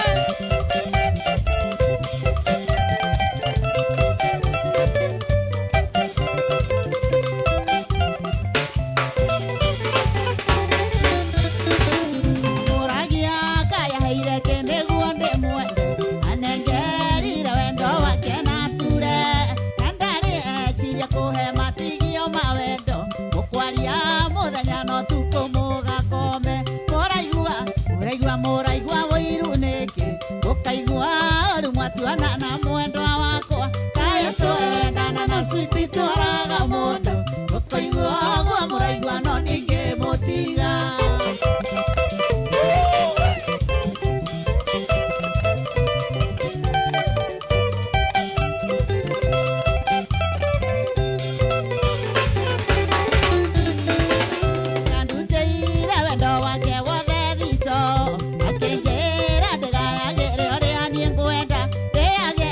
Mũragia kayaheire kĩ nĩguo ndĩmwende anengerire wendo wake na ture na ndarĩ eciria kũhe matigio ma wendo mũkwaria mũthenya no tukũ mũgakome mũraigua mũraigua mũraigua ũiru nĩkĩ mũkaigua ũru mwatuana na mwendwa wakwa kaĩ tũendana na switi twaraga mũndũ mũkaigua ũguo mũraigua no ndingĩmũtiga. Kandutĩire wendo wake wothe thito akĩnjĩra ndĩgayagĩre ũrĩa niĩ ngwenda ndĩage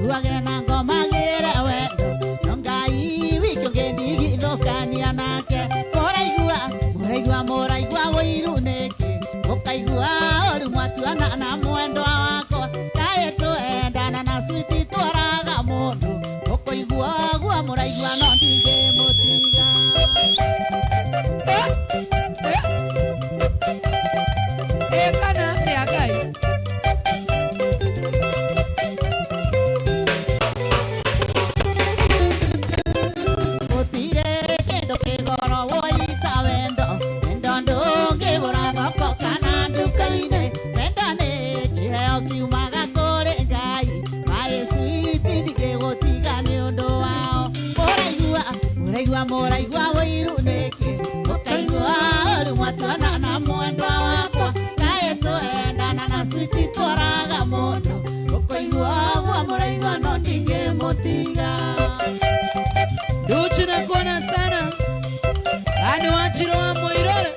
Nguage na ngomagĩre wendo no Ngai wiki ũngĩndigithũkania nake. Mũraigua mũraigua mũraigua ũiru nĩkĩ mũkaigua ũru mwatuana na mwendwa wakwa kaĩ tũendana na switi tũraga mũndũ mũkũigua ũguo mũraigua no ndingĩmũtiga. Kana atĩa Ngai? Gũtirĩ kĩndũ kĩgoro woita wendo wendo ndũngĩgũra thoko kana nduka-inĩ wendo nĩ kĩheo kiumaga kũrĩ Ngai maĩ switi ndingĩgũtiga nĩ ũndũ wao. Mũraigua mũraigua mũraigua ũiru nĩkĩ mũkaigua ũru mwatuana na mwendwa wakwa kaĩ tũendana na switi tũraga mũndũ mũkũigua ũguo mũraigua no ndingĩmũtiga. Duchu nakuona sana. Ani wachiro wa Moirore.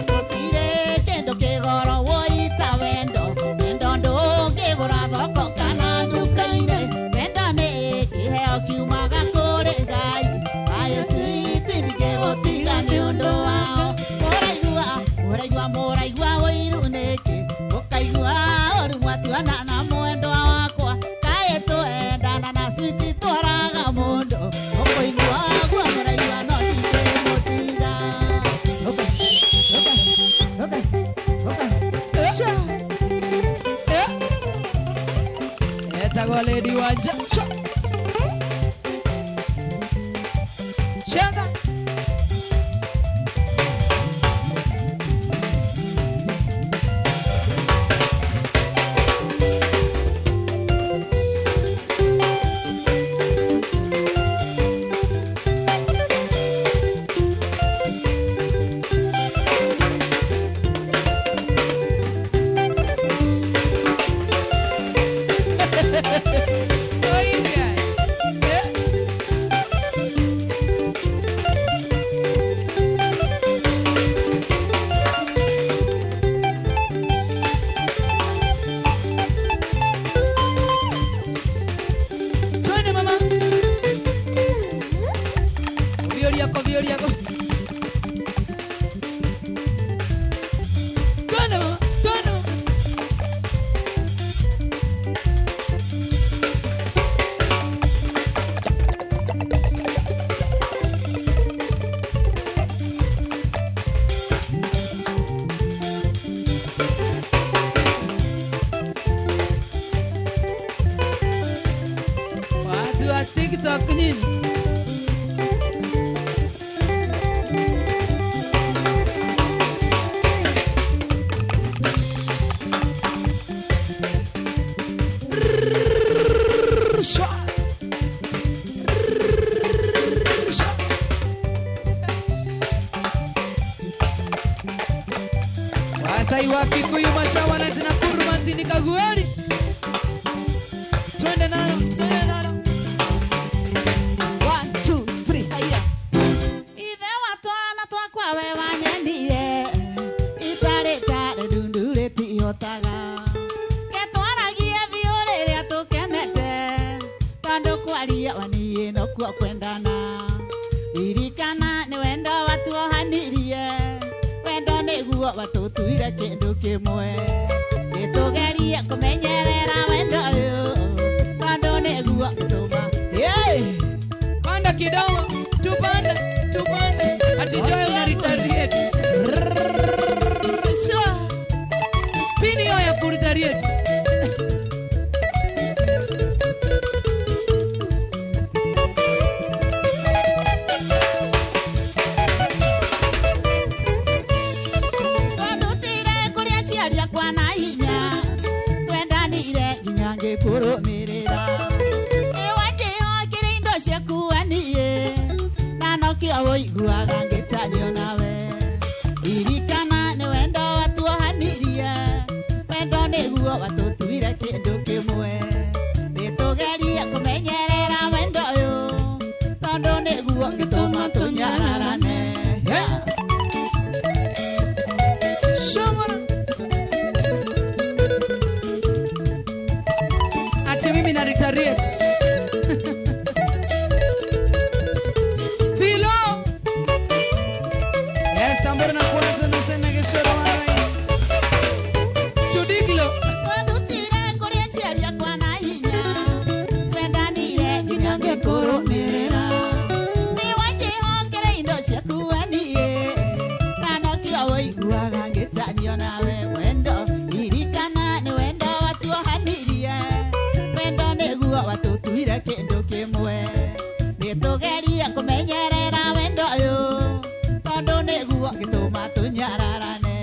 Gũtirĩ kĩndũ kĩgoro woita wendo wendo ndũngĩgũra thoko kana nduka-inĩ wendo nĩ kĩheo kiumaga kũrĩ Ngai maĩ switi ndingĩgũtiga nĩ ũndũ wao. Mũraigua mũraigua mũraigua ũiru nĩkĩ mũkaigua ũru mwatuana na mwendwa wakwa kaĩ tũendana na switi tũraga mũndũ mũkũigua ũguo mũraigua no ndingĩmũtiga. Etagwo Lady Wanja. Cheza. Twende mama. Vioria ko. Twende mama, twende mama. Watu wa TikTok nini? Shwa. Shwa. Wasai wa Kikuyu mashawana Nakuru mazini kagueri. Twende nalo, twende nalo. 1 2 3 haya. Ithe wa twana twakwa we wanyendire itarĩ tarĩ ndundurĩ tihotaga ketwaragie biũ rĩrĩa tũkenete tondũ kwaria waniĩ nokuo kwendana ririkana nĩ wendo watuohanirie wendo nĩguo watũtuire kĩndũ kĩmwe nĩtũgerie kũmenyerera wendo ũyũ tondũ nĩguo ũtũma. Panda kidogo, tupande, tupande. Ati Joy una retaliate. Pini hiyo ya kuretaliate. Twandutire kũrĩ aciari akwa na hinya twendanire nginya ngĩkũrũmĩrĩra. Nĩwanjĩhokire indo ciaku niĩ Mbere na kwanza na sena gĩcoro wa raini. Judiglo. Wandutire kũrĩ aciari akwa na hinya, twendanire nginya ngĩkũrũmĩrĩra. Nĩ wanjĩhokere indo ciaku we niĩ, na nokĩo ũiguaga ngĩtanio nawe. Wendo ririkana nĩ wendo watuohanirie, wendo nĩguo watũtuire kĩndũ kĩmwe. Nĩtũgerie kũmenyerera wendo ũyũ, tondũ nĩguo gĩtũma tũnyararane.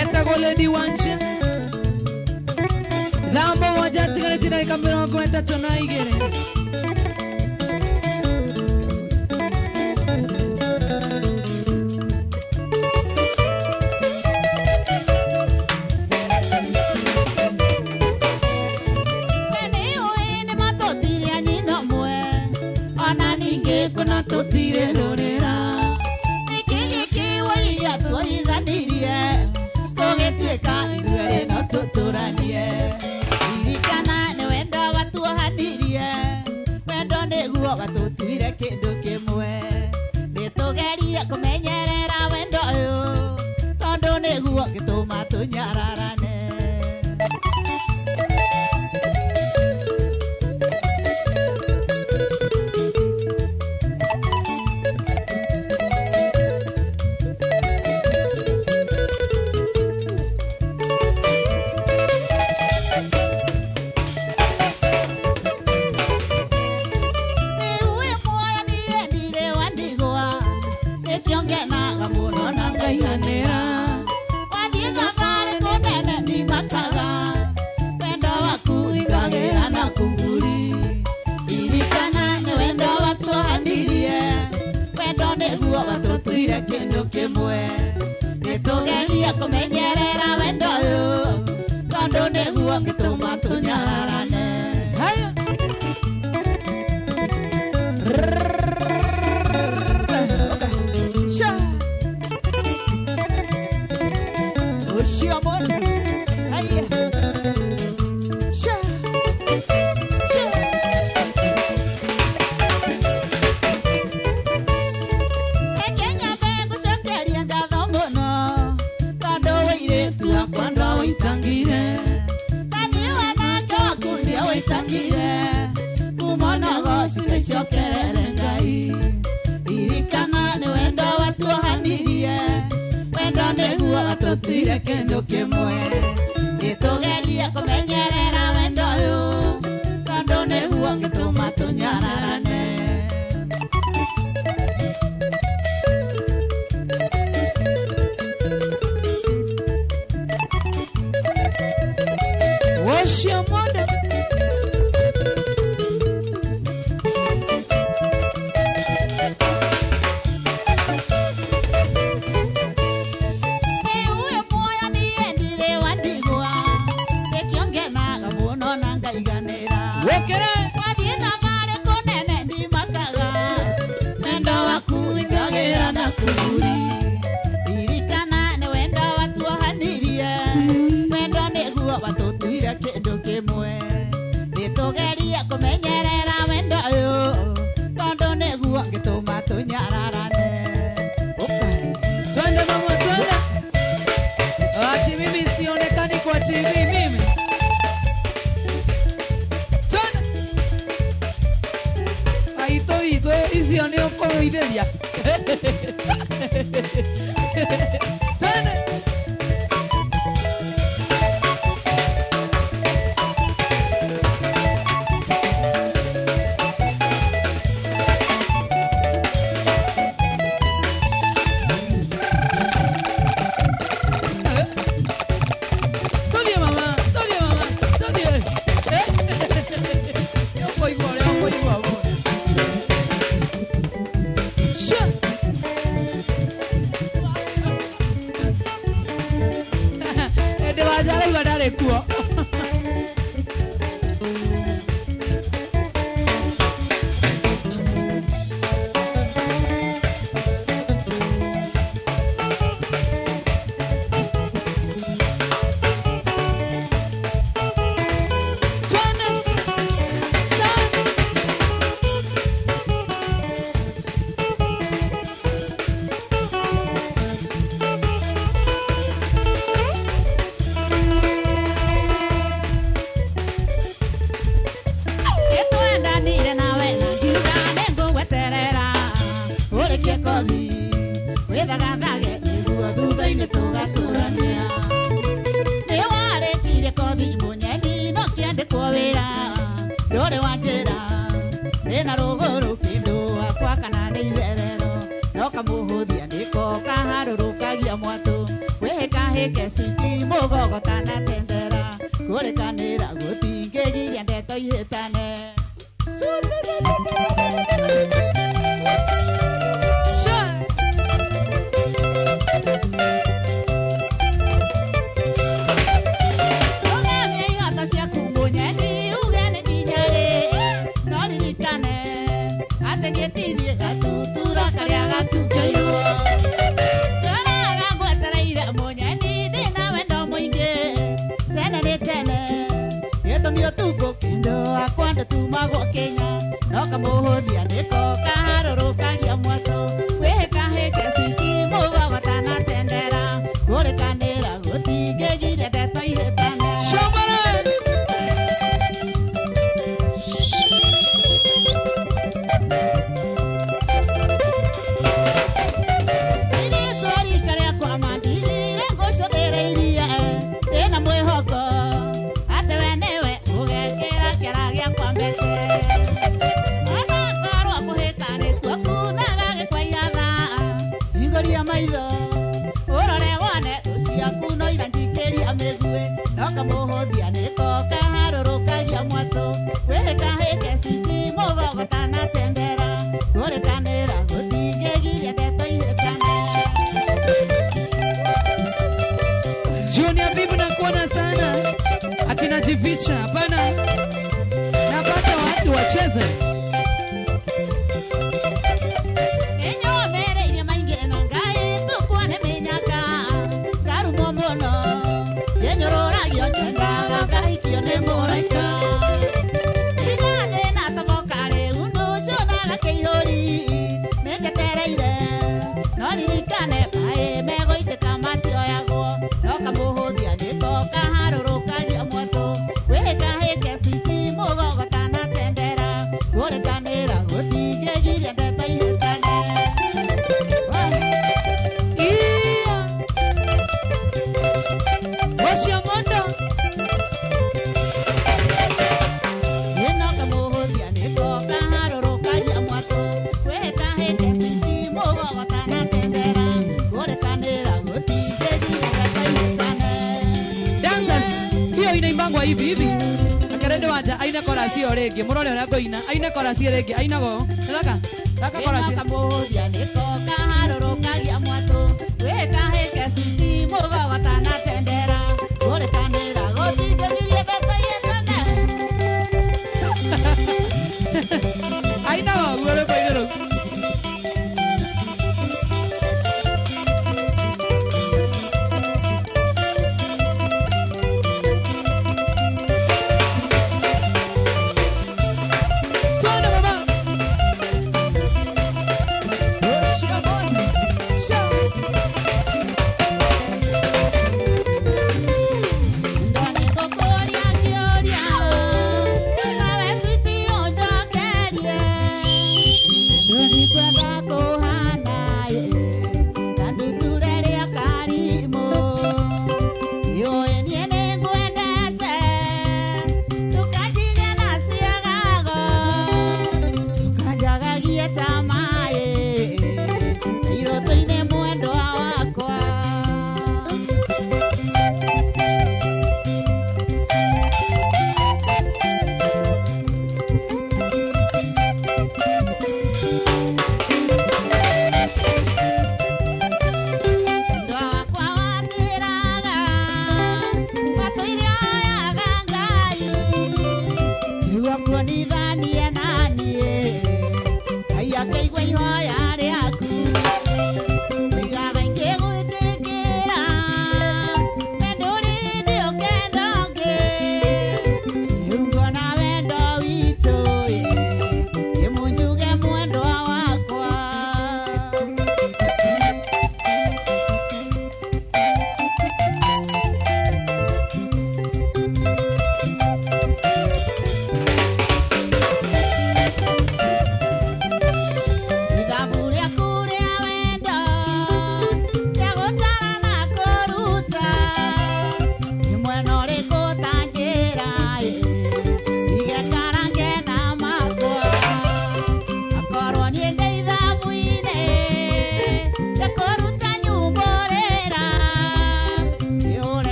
Etagwo Lady Wancha. Thaa mũgwanja atigarĩtie ndagĩka 32. We nĩũĩ nĩ matũtire a nyina ũmwe, ona ningĩ kũna tũtirĩ rũrĩra. Nĩkĩ gĩkĩ woiga tuohithanirie, tũgĩtuĩka ithuerĩ no tũtũranie. Ririkana nĩ wendo watuohanirie, wendo nĩguo watũtuire kĩndũ kĩmwe. Nĩtũgerie kũmenyerera wendo ũyũ, tondũ nĩguo gĩtũma tũnyararane. Rĩu muoyo niĩ ndirĩ wa ndigwa, nĩkĩo ngenaga mũno na ngaiganĩra. Wathiĩ thabarĩ kũnene ndimakaga, wendo waku ingagĩra na kuburi. Ririkana nĩ wendo watuohanirie, wendo nĩguo watũtuire kĩndũ kĩmwe. Nĩtũgerie kũmenyerera wendo ũyũ, tondũ nĩguo gĩtũma tũnyararane. Haya. Sha. Ũcio mũndũ. Haya. Sha. Sha. Reke nyambe ngũcokerie ngatho mũno, tondũ wĩirĩtu wakwa ndwaũitangire. Na niĩ wanake waku ndiaũitangire, kuma ona goci nĩcokerere Ngai. Ririkana nĩ wendo watuohanirie, wendo nĩguo watũtuire kĩndũ kĩmwe. Nĩtũgerie kũmenyerera wendo ũyũ, tondũ nĩguo gĩtũma tũnyararane. Ũcio mũndũ. Rĩu muoyo niĩ ndirĩ wa ndigwa, nĩkĩo ngenaga mũno na ngaiganĩra. Wĩkĩre. Wathiĩ thabarĩ kũnene ndimakaga, wendo waku ingagĩra na kuburi. Ririkana nĩ wendo watuohanirie, wendo nĩguo watũtuire kĩndũ kĩmwe. Nĩtũgerie kũmenyerera wendo ũyũ, tondũ nĩguo gĩtũma tũnyararane. Ũka. Twende mama, twende. Ati mimi sionekani kwa TV mimi. Twende. Aito ito icio nĩ ũkũrũithĩria. Twende. Tũthiĩ mama, tũthiĩ mama, tũthiĩ. Nĩ ũkũigua ũrĩa ũkũigua ũmũthĩ. Sha. Ĩndĩ wanja araigua ndarĩ kuo. Wĩthagathage nĩguo thutha-inĩ tũgatũrania. Nĩ warĩkirie kothi mũnyeni no kĩandĩkwo wĩra ndũrĩ wa njĩra ndĩna rũgũrũ kĩndũ wakwa kana nĩ itherero no kamũhũthia nĩko kaharũrũkagia mwatũ wĩhĩkahĩke citi mũgogotana tendera kũrĩkanĩra gũtingĩgiria ndeto ihĩtane. Rũgamia ihoto ciaku mũnyeni uge nĩ nginya rĩ no ririkane atĩ niĩ ti niĩ gatutura karĩa gatukĩirwo. Ndoraga ngwetereire mũnyeni ndĩna wendo mũingĩ tene nĩ tene gĩtũmi ũtukũ kĩndũ wakwa ndũtumagwo kĩnya no kamũhũthia nĩko kaharũrũkagia mwatũ wĩhĩkahĩke citi mũgogotana tendera kũrĩkanĩra gũtingĩgiria ndeto ihĩtane. Airĩtu a rika rĩakwa mandinire ngũcũthĩrĩirie ndĩna mwĩhoko atĩ we nĩwe ũgekĩra kĩara gĩakwa mbete. Onakorwo kũhĩka nĩkuo kunaga gĩkwaigatha hingũria maitho ũrore wone thũ ciaku no iranjikĩria mĩguĩ no kamũhũthia nĩko kaharũrũkagia mwatũ wĩhĩkahĩke citi mũgogotana tendera kũrĩkanĩra gũtingĩgiria ndeto ihĩtane. Junior Bibu nakuona sana. Ati najificha, hapana. Napata watu wacheze. Nĩnyomereirie maingĩ na Ngai tũkuone mĩnyaka ngarumwo mũno kĩnyũrũragio nyendaga ngahikio nĩ mũraika. Inya ndĩna toboka rĩu nũcunaga kĩihũri nĩnjetereire no ririkane maĩ megũitĩka matioyagwo no kamũhũthia nĩko kaharũrũkagia mwatũ wĩhĩkahĩke citi mũgogotana tendera kũrĩkanĩra gũtingĩgiria ndeto ihĩtane. Iya. Wasia mondo. Ĩno kamũhũthia nĩko kaharũrũkagia mwatũ wĩhĩkahĩke citi mũgogotana tendera kũrĩkanĩra gũtingĩgiria ndeto ihĩtane. Dancers, hiyo inaimbangwa hivi hivi. Akarende wanja aina chorus iyo rĩngĩ. Mũrore ũrĩa ngũina. Aina chorus iyo rĩngĩ. Ainago. Thaka. Thaka chorus. Ĩno kamũhũthia nĩko kaharũrũkagia mwatũ wĩhĩkahĩke citi mũgogotana tendera kũrĩkanĩra gũtingĩgiria ndeto ihĩtane. Ainago guo rwĩmbo-inĩ rũu. Twende mama.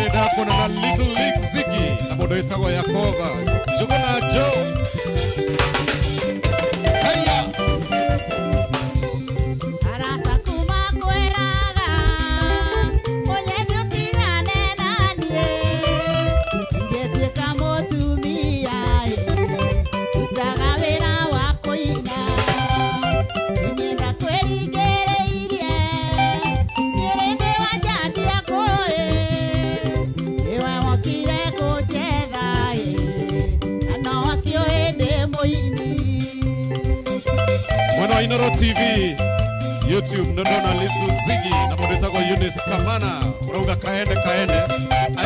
nĩ ndakuona na Little League Ziggy na mũndũ wĩtagwo Yakova Njuguna Joe. Haya. Arata kuma kwĩraga mũnyendi ũtigane na niĩ ngĩtuĩka mũtumia rutaga wĩra wa kũina niĩ ndakwĩringĩrĩirie niĩ ndĩ wa njandia kũĩ nĩwe wokire kũnjetha na no wakĩũĩ ndĩ mũini. Mwana wa Inoro TV YouTube ndona Little Ziggy na mũndũ wĩtagwo Eunice Kamana ũrauga kaende kaende.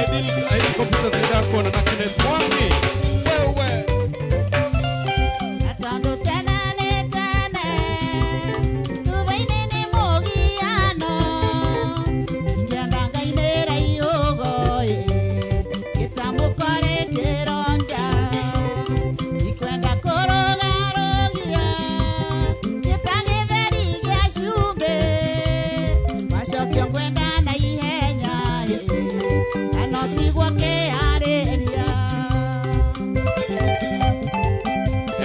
Ideal Ideal Computers nĩ ndakuona na Kenneth Mwangi wewe. Na tondũ tene nĩ tene thutha-inĩ nĩ mũgiano ingĩenda ngainĩra iũgo gĩtamũkore kĩronda ikwenda kũrũgarũgia gĩta gĩtheri gĩa cumbĩ macokio ngwenda na ihenya na no tigwo kĩarĩria.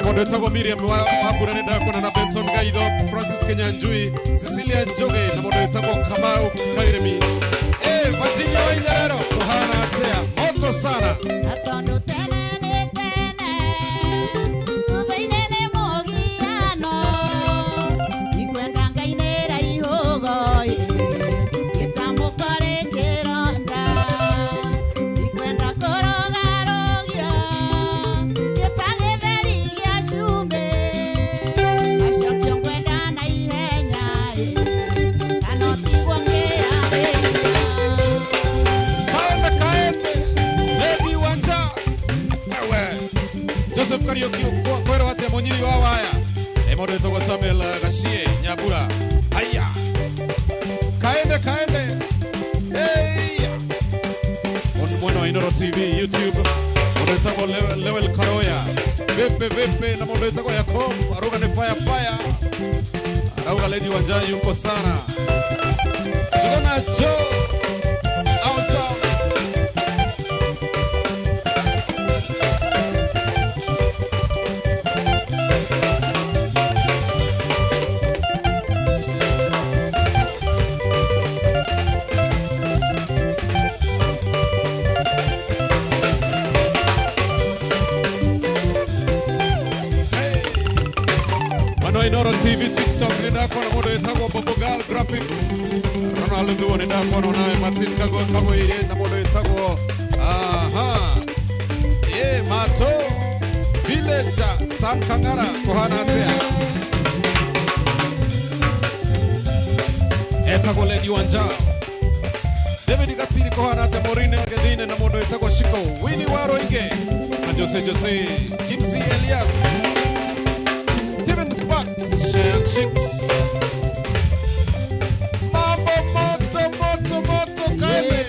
Mũndũ wĩtagwo Miriam Wambura nĩ ndakuona na Benson Gaitho, Francis Kenyanjui, Cecilia Njoge na mũndũ wĩtagwo Kamau Kairemi. Virginia Wainyerero kũhana atĩa? Moto sana. Na tondũ tene nĩ tene thutha-inĩ nĩ mũgiano ikwenda ngainĩra ihũgo gĩtamũkore kĩronda ikwenda kũrũgarũgia gĩta gĩtheri gĩa cumbĩ macokio ngwenda na ihenya na no tigwo kĩarĩria. Kaende kaende Lady Wanja wewe. Joseph Kariuki kwĩrwo atĩa mũnyiri wa waya. Mũndũ wĩtagwo Samuel Gachie Nyambura. Haya. Kaende kaende. Hey. Mwena wa Inoro TV YouTube mũndũ wĩtagwo Lewel Karoya vipi vipi na mũndũ wĩtagwo Yakob aruga ni fire fire. Arauga Lady Wanja yuko sana. Tukona Joe awesome. Mano Inoro TV TikTok nĩ ndakuona mũndũ wĩtagwo Bobo Girl Graphics. Ronald Thuo nĩ ndakuona nawe Martin Kagwĩire na mũndũ wĩtagwo aha Mato Villager Sam Kang'ara kũhana atĩa? Etagwo Lady Wanja. David Gatiri kũhana atĩa? Maureen Gethine na mũndũ wĩtagwo Shiko Winnie Waroige na Jose Jose Kimsi Elias Steven Sparks Shane Chicks. Mambo moto moto moto kaende.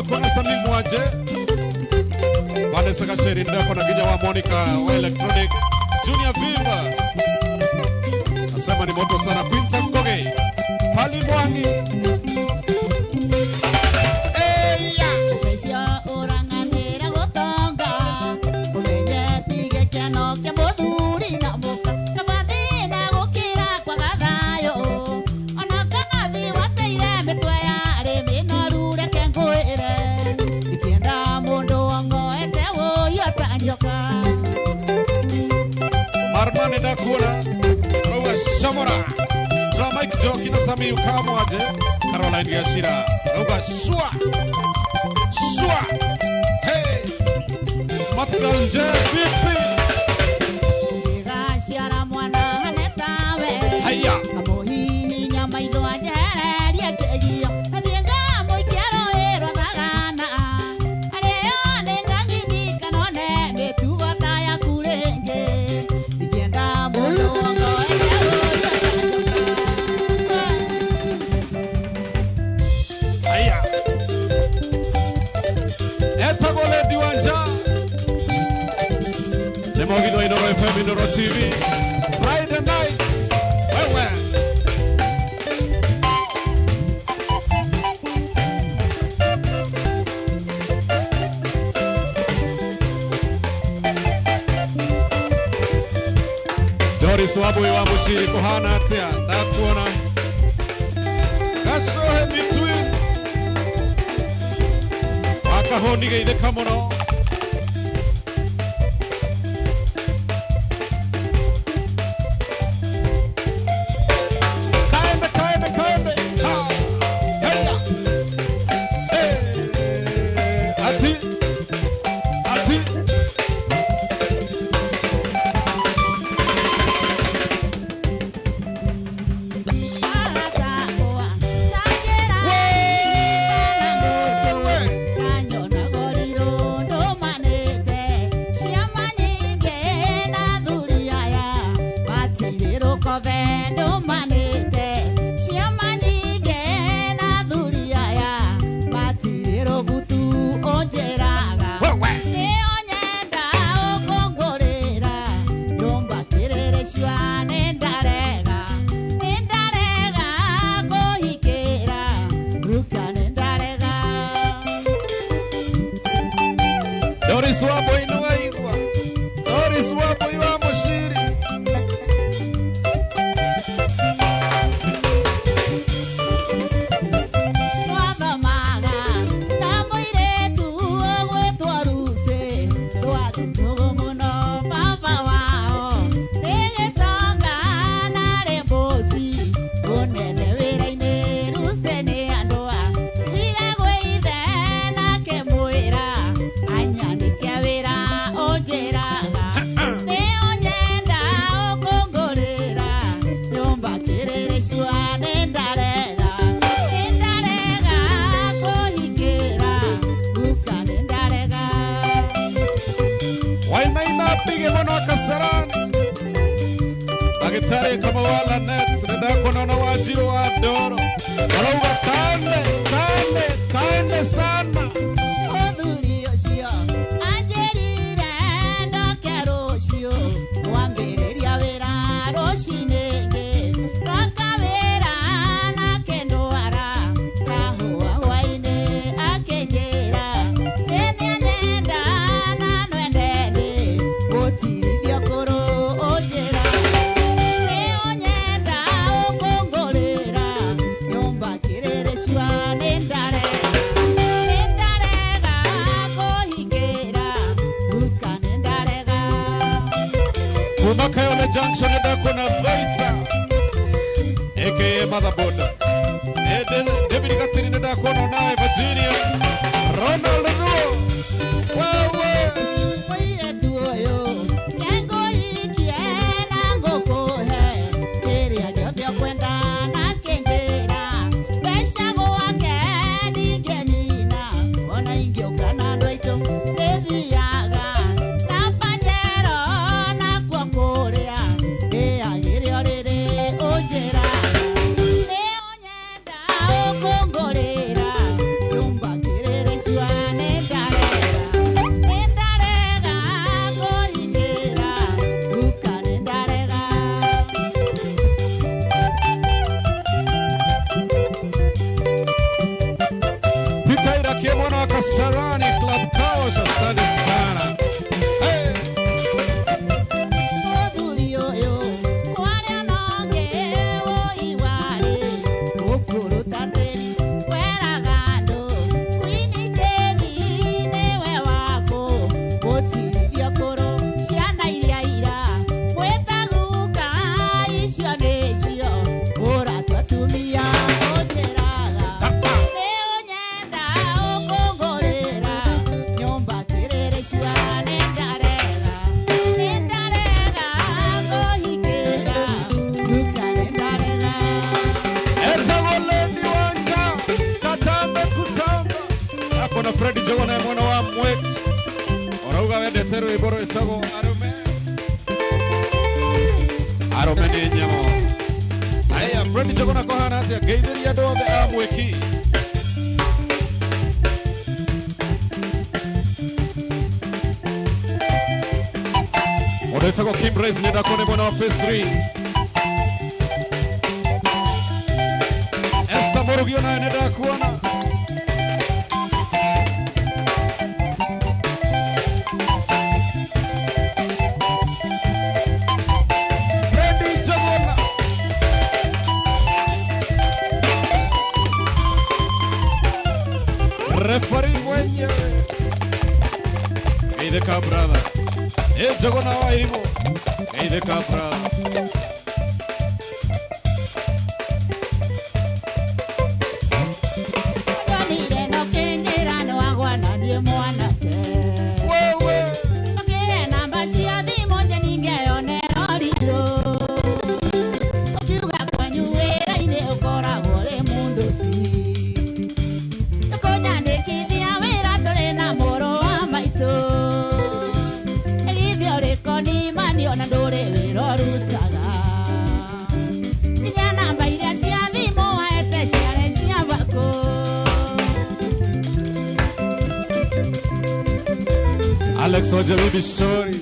Ndakuona Sami Mwanje. Vanessa Gasheri ndakuona Ginya wa Monica wa Electronic. Junior Viva. Nasema ni moto sana. Quinta Ngoge. Pali Mwangi. Marmani ndakuona. Rauga Shamora. Mike Joki na Sami Ukamwaje. Caroline Gashira. Rauga Shua. Shua. Hey. Matkanje vipi? Haya. Mogino Inoro FM, Inoro TV, Friday nights. Wewe. Doris Wabui wa Mushiri kuhana atia ndakuona. Gacohe between. Wakahoni geithĩka mũno. Doris Wabui niwaigua. Doris Wabui wa Mushiri. Daktari kama wala net ndako na wajiro wa doro warauga kande kande kande sana Muthuri ucio anjirire ndoke rucio wambiriria wira rucini roka wira nake ndwara kahua hwaini akinjira tene nyenda na nwendeni gutirithio kuru unjira Kumakayole Junction ndako na Vaita aka Motherboard. David Katini ndako naye Virginia Ronald Ruo wewe Muiretu uyu ngenguhikie na ngukuhe kiria giothe ukwenda na kinjira mbeca gwake ndingĩnina ona ingĩũka na andũ aitũ nĩthiaga na Pajero nakuo kũrĩa ndĩagĩre ũrĩrĩ ũnjĩraga nĩ ũnyenda ũkũngũrĩra Njuguna mwena wa Mwiki ũrauga wendete rwĩmbo rwĩtagwo arũme. Arũme nĩ nyamũ. Aya, Fred Njuguna kũhana atĩa? Ngeithĩria andũ othe a Mwiki. Mũndũ wĩtagwo Kim Race nĩ ndakuona mwena wa Phase 3. Esther Mũrugio nawe nĩ ndakuona. Freddy Njuguna. Referee mwenyewe. Geithĩka brother. Ĩ Njuguna wa Irimũ. Geithĩka brother. Nyonire no kĩnjĩra nĩ wagwa na niĩ mwanake. Wewe. Ũkĩhe namba cia thimũ nje ningeyonera ũrirũ. Ũkiuga kwanyu wĩra-inĩ ũkoragwo ũrĩ mũndũci. Ũkũnyandĩkithia wĩra tũrĩ na mũrũ wa maitũ. Ĩgithĩ ũrĩko nĩ ona ndũrĩ wĩra ũrutaga. Nginya namba iria cia thimũ waete ciarĩ cia bakũ. Alex Wajabibi sorry.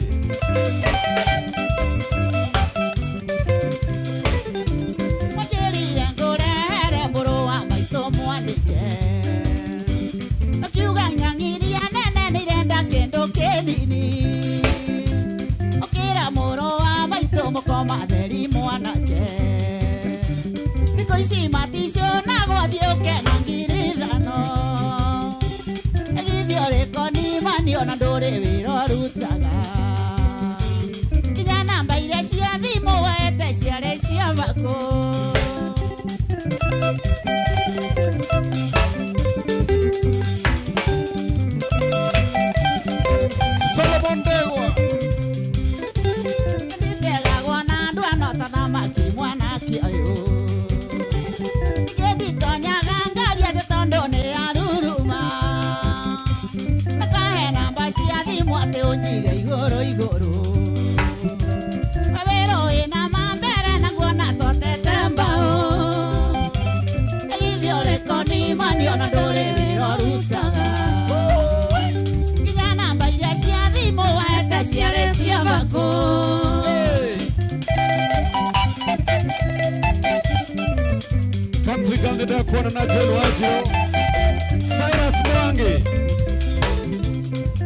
Wanjĩrire ngũrehere mũrũ wa maitũ mwandĩke. Ũkiuga ng'ang'iria nene nĩirenda kĩndũ kĩnini. Ũkĩra mũrũ wa maitũ mũkoma theri mwanake. Thikũ ici maticionagwo thiĩ ũke na 5,000. Ĩgithĩ ũrĩko nĩ ona ndũrĩ wĩra ũrutaga. Nginya namba iria cia thimũ waete ciarĩ cia bakũ. Solomon Ndegwa. Nditegagwo na andũ ano ta thamaki mwanake ũyũ. Ningĩ nditonyaga ngari atĩ tondũ nĩ aruruma. Akahe namba cia thimũ atĩ ũnjige igũrũ igũrũ. Wĩra wĩna mambere na nguona totete mbaũ. Ĩgithĩ ũrĩko nĩ ona ndũrĩ wĩra ũrutaga. Nginya namba iria cia thimũ waete ciarĩ cia bakũ. Country girl nĩ ndakuona na John Wanjiru. Cyrus Mwangi.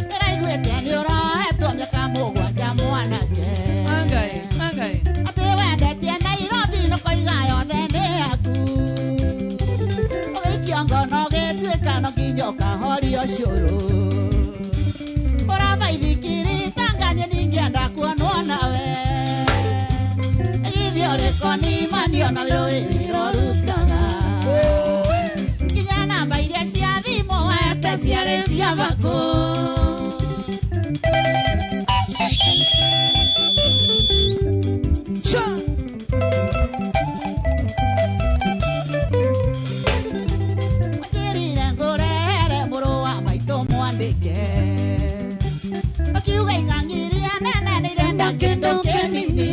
Ndĩraiguĩte nĩ ũrohetwo mĩaka 7 mwanake. Angai, angai. Atĩ wendetie Nairobi nũkoiga yothe nĩ yaku. Ũgĩikio ngono ũgĩtuĩka no nginya ũkahorio cũrũ. Ũramaithikiri tanganie ningĩenda kuonwo nawe. Ĩgithĩ ũrĩko nĩ ona ndũrĩ wĩra ũrutaga. Nginya namba iria cia thimũ waete ciarĩ cia bakũ. Wanjĩrire ngũrehere mũrũ wa maitũ mwandĩke. Ũkiuga ing'ang'iria nene nĩirenda kĩndũ kĩnini.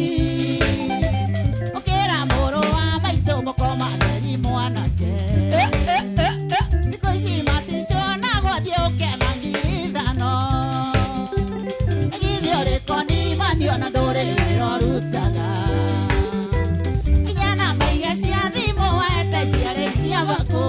Ũkĩra mũrũ wa maitũ mũkoma theri mwanake. Thikũ ici maticionagwo thiĩ ũke na 5,000. Ĩgithĩ ũrĩko nĩ ona ndũrĩ wĩra ũrutaga. Nginya namba iria cia thimũ waete ciarĩ cia bakũ.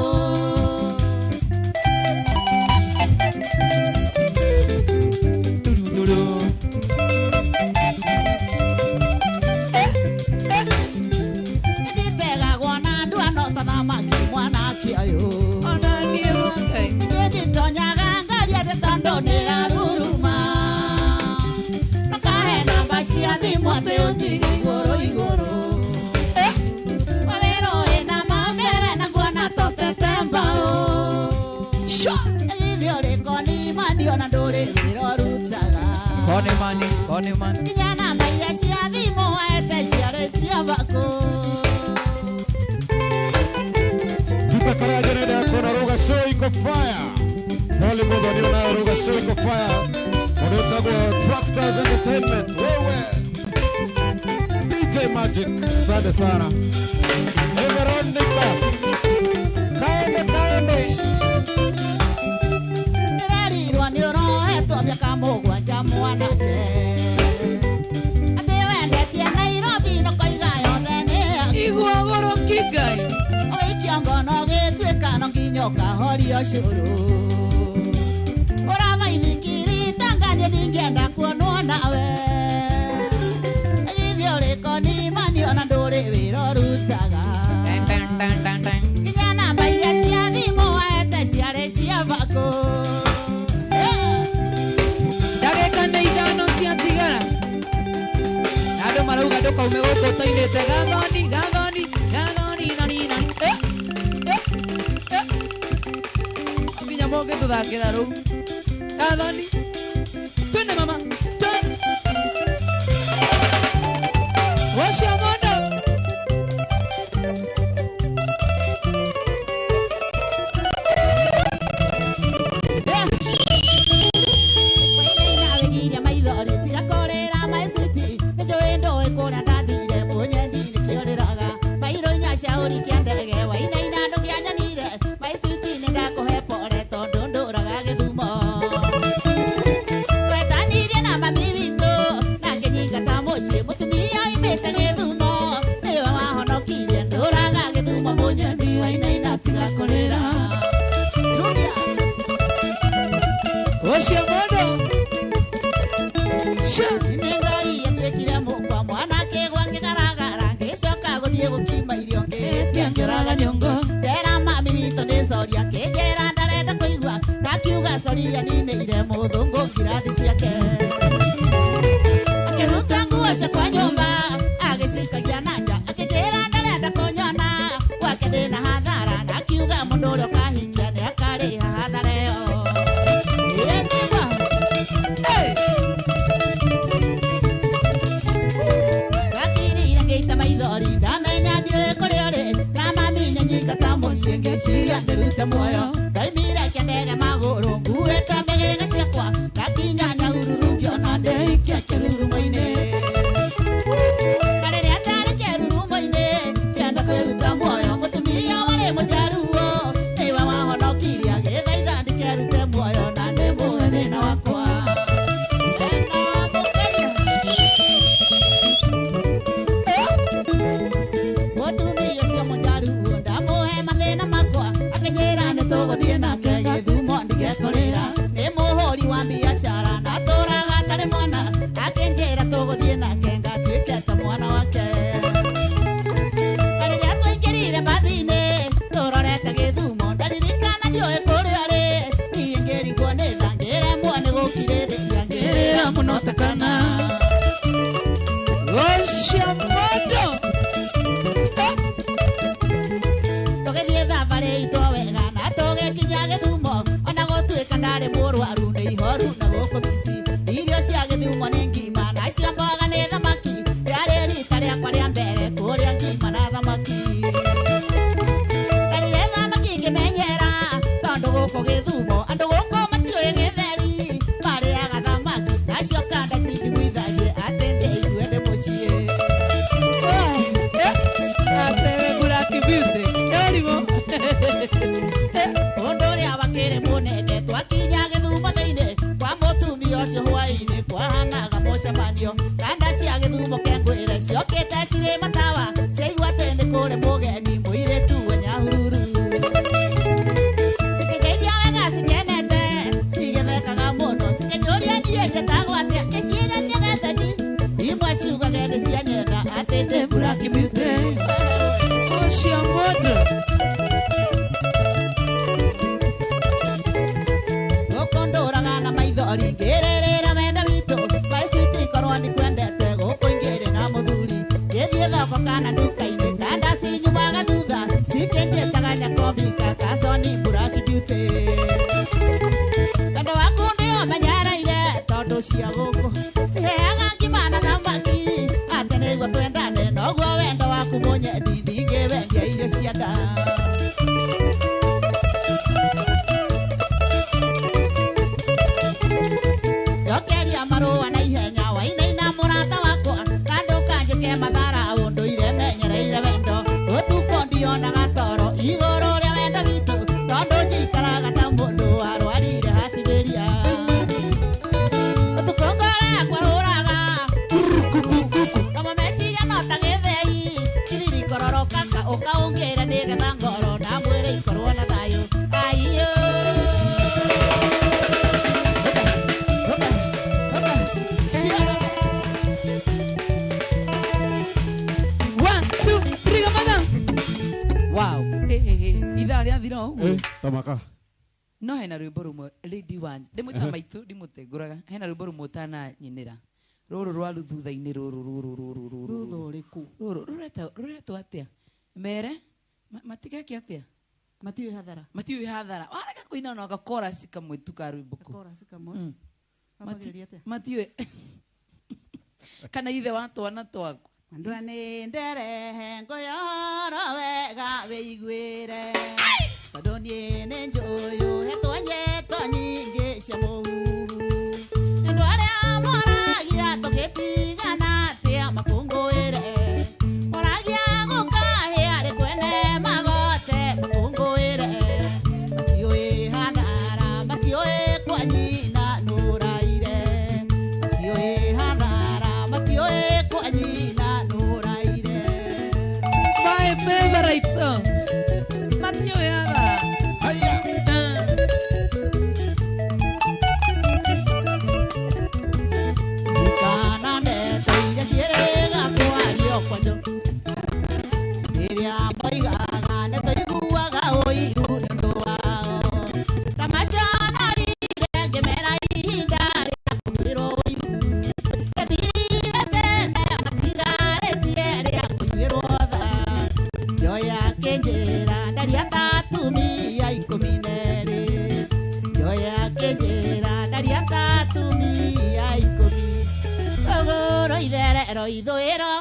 Nditegagwo na andũ ano ta thamaki mwanake ũyũ. Ona niĩ Wangai. Ningĩ nditonyaga ngari atĩ tondũ nĩraruruma. Ndũkahe namba cia thimũ atĩ ũnjige igũrũ igũrũ. Wĩra wĩna mambere na nguona totete mbaũ. Ĩgithĩ ũrĩko nĩ ona ndũrĩ wĩra ũrutaga. Kone mani, kone mani. Nginya namba iria cia thimũ waete ciarĩ cia bakũ. Tuta Karanja nĩ ndakuona Ruga show iko fire. Hollywood Iko fire. Mũndũ Trackstars Entertainment. Wewe. DJ Magic. Asante sana. Veronica. Kaende kaende. Ndĩrerirwo nĩ ũrohetwo mĩaka mũgwanja mwanake. Atĩ wendetie Nairobi na ũkoiga yothe nĩ yaku. Igua gũrũki Ngai. Ũgĩikia ngono gĩtuĩka no nginya ũkahorio cũrũ. Ũramaithikiri tanganie ndingĩenda kuonwo nawe. Githĩ ũrĩko nimani ona ndũrĩ wĩra ũrutaga. Nginya namba iria cia thimũ waete ciarĩ cia bako. Ndagĩka nĩ ithano ciatigara. Na andũ marauga ndũkaume gũkũ ũtainĩte gathoni gathoni gathoni nani nani. Eh, eh, eh. Nginya mũngĩtũthakĩra rũu. Gathoni. Twende mama. Twende. Wacia mondo. Wainaina maithori tiga kũrĩra my sweetie. Nĩnjũĩ ndũĩ kũrĩa ndathire mũnyendi nĩkĩo ndĩraga. Mairũ inya cia ũrikia ndege wainaina ndũngĩanyonire. My sweetie nĩndakũhe pore tondũ ndũraga Gĩthumo. Twetanirie na mami witũ na ngĩnyingata mũciĩ mũtumia oimĩte Gĩthumo. Nĩwe wahonokirie ndũraga Gĩthumo mũnyendi wainaina tiga kũrĩra. Junior. Wacia mondo. Sha. Nĩ Ngai atuĩkire mũkwa mwanake gwake garagara ngĩcoka gũthiĩ gũkima irio ngĩtia Ngĩũraga nyongo. Ndera mami witũ nĩ coria kĩnjĩra ndarenda kũigua ndakiuga coria ninĩire mũthũngũ ngirathi ciake. Akĩruta nguo ciakwa nyũmba agĩcikagia na nja akĩnjĩra ndarenda kũnyona gwake ndĩna hathara ndakiuga mũndũ ũrĩa ũkahikia nĩ akarĩha hathara ĩyo. Ĩĩ nĩma. Hey. Ndakirire ngĩita maithori ndamenya ndiũĩ kũrĩa ũrĩ na mami nĩnyingata mũciĩ ngĩciria ndĩrute muoyo ndaimire kĩndege magũrũ nguĩte mbĩgĩga ciakwa ndakinya Nyahururu ngĩona ndĩikia kĩrurumo-inĩ na rĩrĩa ndarĩ kĩrurumo-inĩ ngĩenda kwĩruta muoyo mũtumia warĩ mũjaruo nĩwe wahonokirie agĩthaitha ndikerute muoyo na ndĩmũhe thĩna wakwa. Ena mũkeria. Mũtumia ũcio mũjaruo ndamũhe mathĩna makwa akĩnjĩra nĩ tũgũthiĩ nake Gĩthumo ndigekũrĩra nĩ mũhũri wa biacara na atũraga atarĩ mwana akĩnjĩra tũgũthiĩ nake ngatuĩke ta mwana wake. Na rĩrĩa twaingĩrire mbathi-inĩ tũrorete Gĩthumo ndaririkana ndiũĩ kũrĩa arĩ niĩ ngĩringwo nĩ tha ngĩremwo nĩ gũkirĩrĩria Ngĩrĩra mũno ta kana. Wacia mondo. Tũgĩthiĩ thabarĩ itũ wega na tũgĩkinya Gĩthumo ona gũtuĩka ndarĩ mũrwaru nĩ ihoru na gũkũ Mici. Irio cia Gĩthumo nĩ ngima nacio mboga nĩ thamaki rĩarĩ rita rĩakwa rĩa mbere kũrĩa ngima na thamaki. Ndarĩre thamaki ngĩmenyera tondũ gũkũ Gĩthumo andũ gũkũ matiũĩ gĩtheri marĩaga thamaki nacio kanda cinjiguithagie atĩ ndĩigue ndĩ mũciĩ. Atewe Black Beauty. Yarimo. Ũndũ ũrĩa wakĩrĩ mũnene twakinya Gĩthumo thĩinĩ kwa mũtumia ũcio hwaĩ-inĩ kwahanaga mũcemanio kanda cia Gĩthumo kengwĩre ciokĩte cirĩ matawa ciaigua atĩ nĩ kũrĩ mũgeni mũirĩtu we Nyahururu. Cikĩngeithia wega cikenete cigĩthekaga mũno cikĩnjũria niĩ njĩtagwo atĩa ngĩciĩra nĩ imwe ciugage nĩ cia nyenda atĩ ndĩ Black Beauty. Wacia mondo. Gũkũ ndũraga na maithori ngĩrĩrĩra wendo witũ my sweetie korwo ndikwendete gũkũ ingĩrĩ na mũthuri ngĩthiĩ thoko kana nduka-inĩ kanda cinyumaga thutha cikĩnjĩtaga nyakombika kaconi Black Beauty. Wendo waku ndĩũmenyereire tondũ cia gũkũ ciheaga ngima na thamaki atĩ nĩguo twendane noguo wendo waku mũnyendi ndingĩwendia irio cia nda. ũndũire menyereire wendo ũtukũ ndionaga toro igũrũ rĩa wendo witũ tondũ njikaraga ta mũndũ warwarire hatibĩria ũtukũ ngoro yakwa hũraga namo meciria no ta gĩthĩi kiririkororokaka ũkaũngĩre nĩgetha ngoro na mwĩrĩ ikorwo na thayũ aiyo. One, two, three, gamatha. Wow. Hey, hey, hey. Ithaa rĩathira o ũguo. Tamaka. No hena rwĩmbo rũmwe Lady Wanja ndĩmwĩtaga maitũ ndimũtengũraga hena rwĩmbo rũmwe ũtananyinĩra rũrũ rwa thutha-inĩ rũrũ rũrũ rũrũ rũrũ Rũrũ rũrĩkũ? Rũrũ rũretwo atĩa mere matigeke atĩa matiũĩ hathara matiũĩ hathara warega kũina ona gakorasi kamwe tu ka rwĩmbo kũu. Gakorasi kamwe? Wamageria atĩa? Matiũĩ kana ithe wa twana twaku Andũ nĩ nderehe ngũyoro wega wĩiguĩre tondũ niĩ nĩ njũyũ hetwo nyeto nyingĩ cia mũhuhu andũ arĩa moragia tũgĩtigana atĩa makũngũĩre moragia gũkahĩa rĩ kwene magote makũngũĩre matiũĩ hathara matiũĩ kwa nyina nũraire matiũĩ hathara matiũĩ kwa nyina nũraire. My favorite song. Matiũĩ hathara. Haya. Kana ndeto iria ciĩrĩga kwario kwanjo rĩrĩa moigaga nĩtũiguaga ũiru nĩ ũndũ wao ta macionarire ngĩmera ihinda rĩa kũiguĩrwo ũiru rĩathirire tene matigarĩtie rĩa kũiguĩrwo tha njoya kĩnjĩra ndaria ta atumia 12 njoya kĩnjĩra ndaria ta atumia 10 rũgũrũ itherero ithũĩro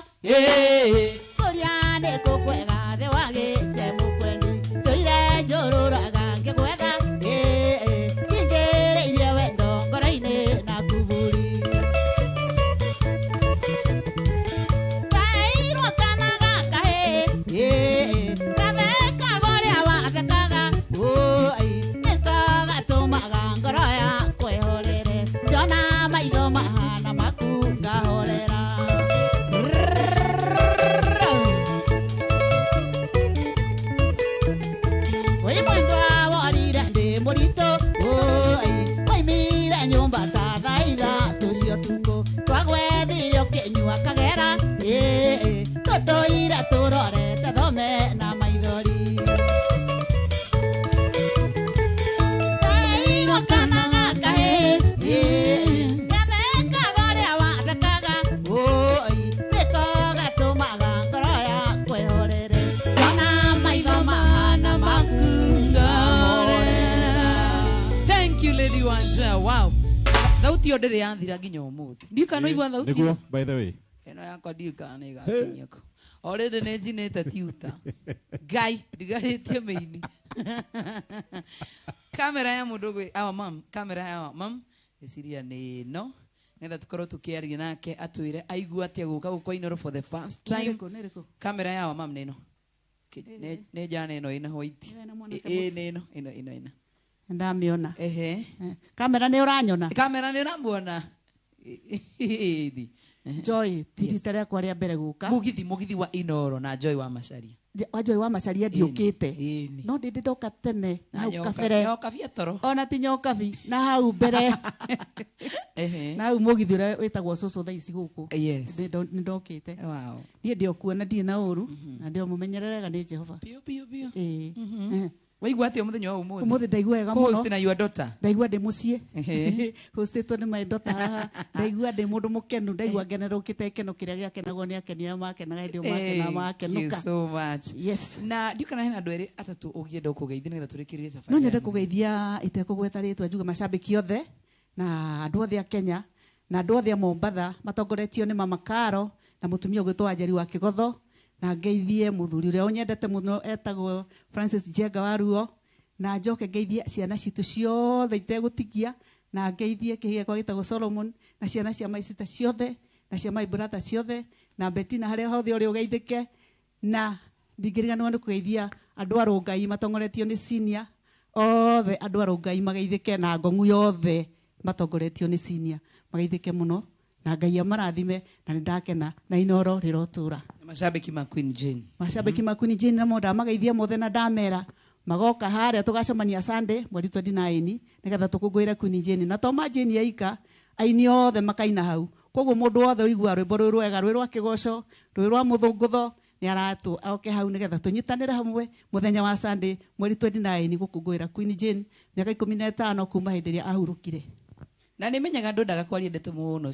kũrĩa nĩ kũkwega thĩ wa gĩte mũkweni tũire njũrũraga ngĩgwetha nyingĩrĩirie wendo ngoro-inĩ na kuburi kairwo kana gakahĩ gathekaga ũrĩa wathekaga nĩko gatũmaga ngoro yakwa ĩhorere njona maitho mahana maku ngahorera. Wĩ mwendwa worire ndĩ mũritũ waimire nyũmba ta thaa ithatũ cia ũtukũ twagwethire ũkĩnyua kagera tũtũire tũrorete thome na maithori kairwo kana gakahĩ gathekaga ũrĩa wathekaga nĩko gatũmaga ngoro yakwa ĩhorere njona maitho mahana maku ngahorera. Thank you Lady Wanja. Wow. Thauti ĩyo ndĩrĩ yathira nginya ũmũthĩ. Ndiũĩ kana ũigua thauti. Nĩguo, by the way. Ĩno yakwa ndiũĩ kana nĩ ĩgakinyia kũ. Already nĩ njinĩte tiuta. Ngai ndigarĩtie mĩini. Kamera ya mũndũ ũgwĩ our mom, kamera ya our mom ĩciria nĩ ĩno nĩgetha tũkorwo tũkĩaria nake atwĩre aigua atĩa gũka gũkũ Inooro for the first time. Nĩ ĩrĩkũ, nĩ ĩrĩkũ? Kamera ya our mom nĩ ĩno. Nĩ njana ĩno ĩna white. Ĩna mwanake Ĩ nĩ ĩno ĩno ĩno ĩno. Ndamĩona. Ehe. Kamera nĩ ũranyona? Kamera nĩ ũramuona? Ĩthi. Joy, ti rita rĩakwa rĩa mbere gũka. Mũgithi wa Inooro na Joy wa Macharia. Wa Joy wa Macharia ndiũkĩte. No ndĩndĩ ndoka tene Na hau nyoka- kabere. nyoka toro. Ona ti nyokabi na hau mbere. Ehe. Na hau mũgithi ũrĩa wĩtagwo cũcũ thaa ici gũkũ. Yes. Nĩ ndokĩte. Wow. Niĩ ndĩ o kuo na ndirĩ na ũru na ndĩ o mũmenyererega nĩ Jehova. Biũ biũ biũ. Ĩĩ. Waigua atĩa mũthenya wa ũmũthĩ? Ũmũthĩ ndaigua wega mũno. Co-host na your daughter. Ndaigua ndĩ mũciĩ. Ehe. Hostĩtwo nĩ my daughter haha. Ndaigua ndĩ mũndũ mũkenu, ndaigua ngenerũkĩte gĩkeno kĩrĩa gĩakenagwo nĩ akeni arĩa makenaga hĩndĩ ĩyo makena Thank you makenũka. so much. Yes. Na ndiũ kana hena andũ erĩ atatũ ũngĩenda kũgeithia nĩgetha tũrĩkĩrĩrie safari. No nyende kũgeithia itekũgweta rĩtwa njuge macambĩki othe na andũ othe a Kenya na andũ othe a Mombatha matongoretio nĩ Mama Karo na mũtumia ũgwĩtwo Wanjeri wa Kĩgotho na ngeithie mũthuri ũrĩa ũnyendete mũno etagwo Francis Njenga wa Ruo na njoke ngeithie ciana citũ ciothe itegũtigia na ngeithie kĩhĩ gĩakwa gĩtagwo Solomon na ciana cia my sister ciothe na cia my brother ciothe Na Betina harĩa hothe ũrĩ ũgeithĩke. Na ndingĩriganĩrwo nĩ kũgeithia andũ a Rũngai matongoretio nĩ senior othe, andũ a Rũngai mageithĩke, na ngong'u yothe matongoretio nĩ senior mageithĩke mũno, na Ngai amarathime. Na nĩ ndakena na Inoro rĩrotũra. Na macambĩki ma Queen Jane. Macambĩki ma Queen Jane namo ndamageithia mothe, na ndamera magoka harĩa tũgacemania Sunday mweri 29 nĩgetha tũkũngũĩre Queen Jane. Na to ma Jane yaika, aini othe makaina hau. Koguo mũndũ wothe ũigua rwĩmbo rwĩ rwega, rwĩ rwa kĩgoco, rwĩ rwa mũthũngũtho, nĩ aratwo oke hau nĩgetha tũnyitanĩre hamwe mũthenya wa Sunday mweri 29 gũkũngũĩra Queen Jane mĩaka 15 kuma hĩndĩ ĩrĩa ahurũkire. Na nĩ menyaga ndwendaga kwaria ndeto mũno.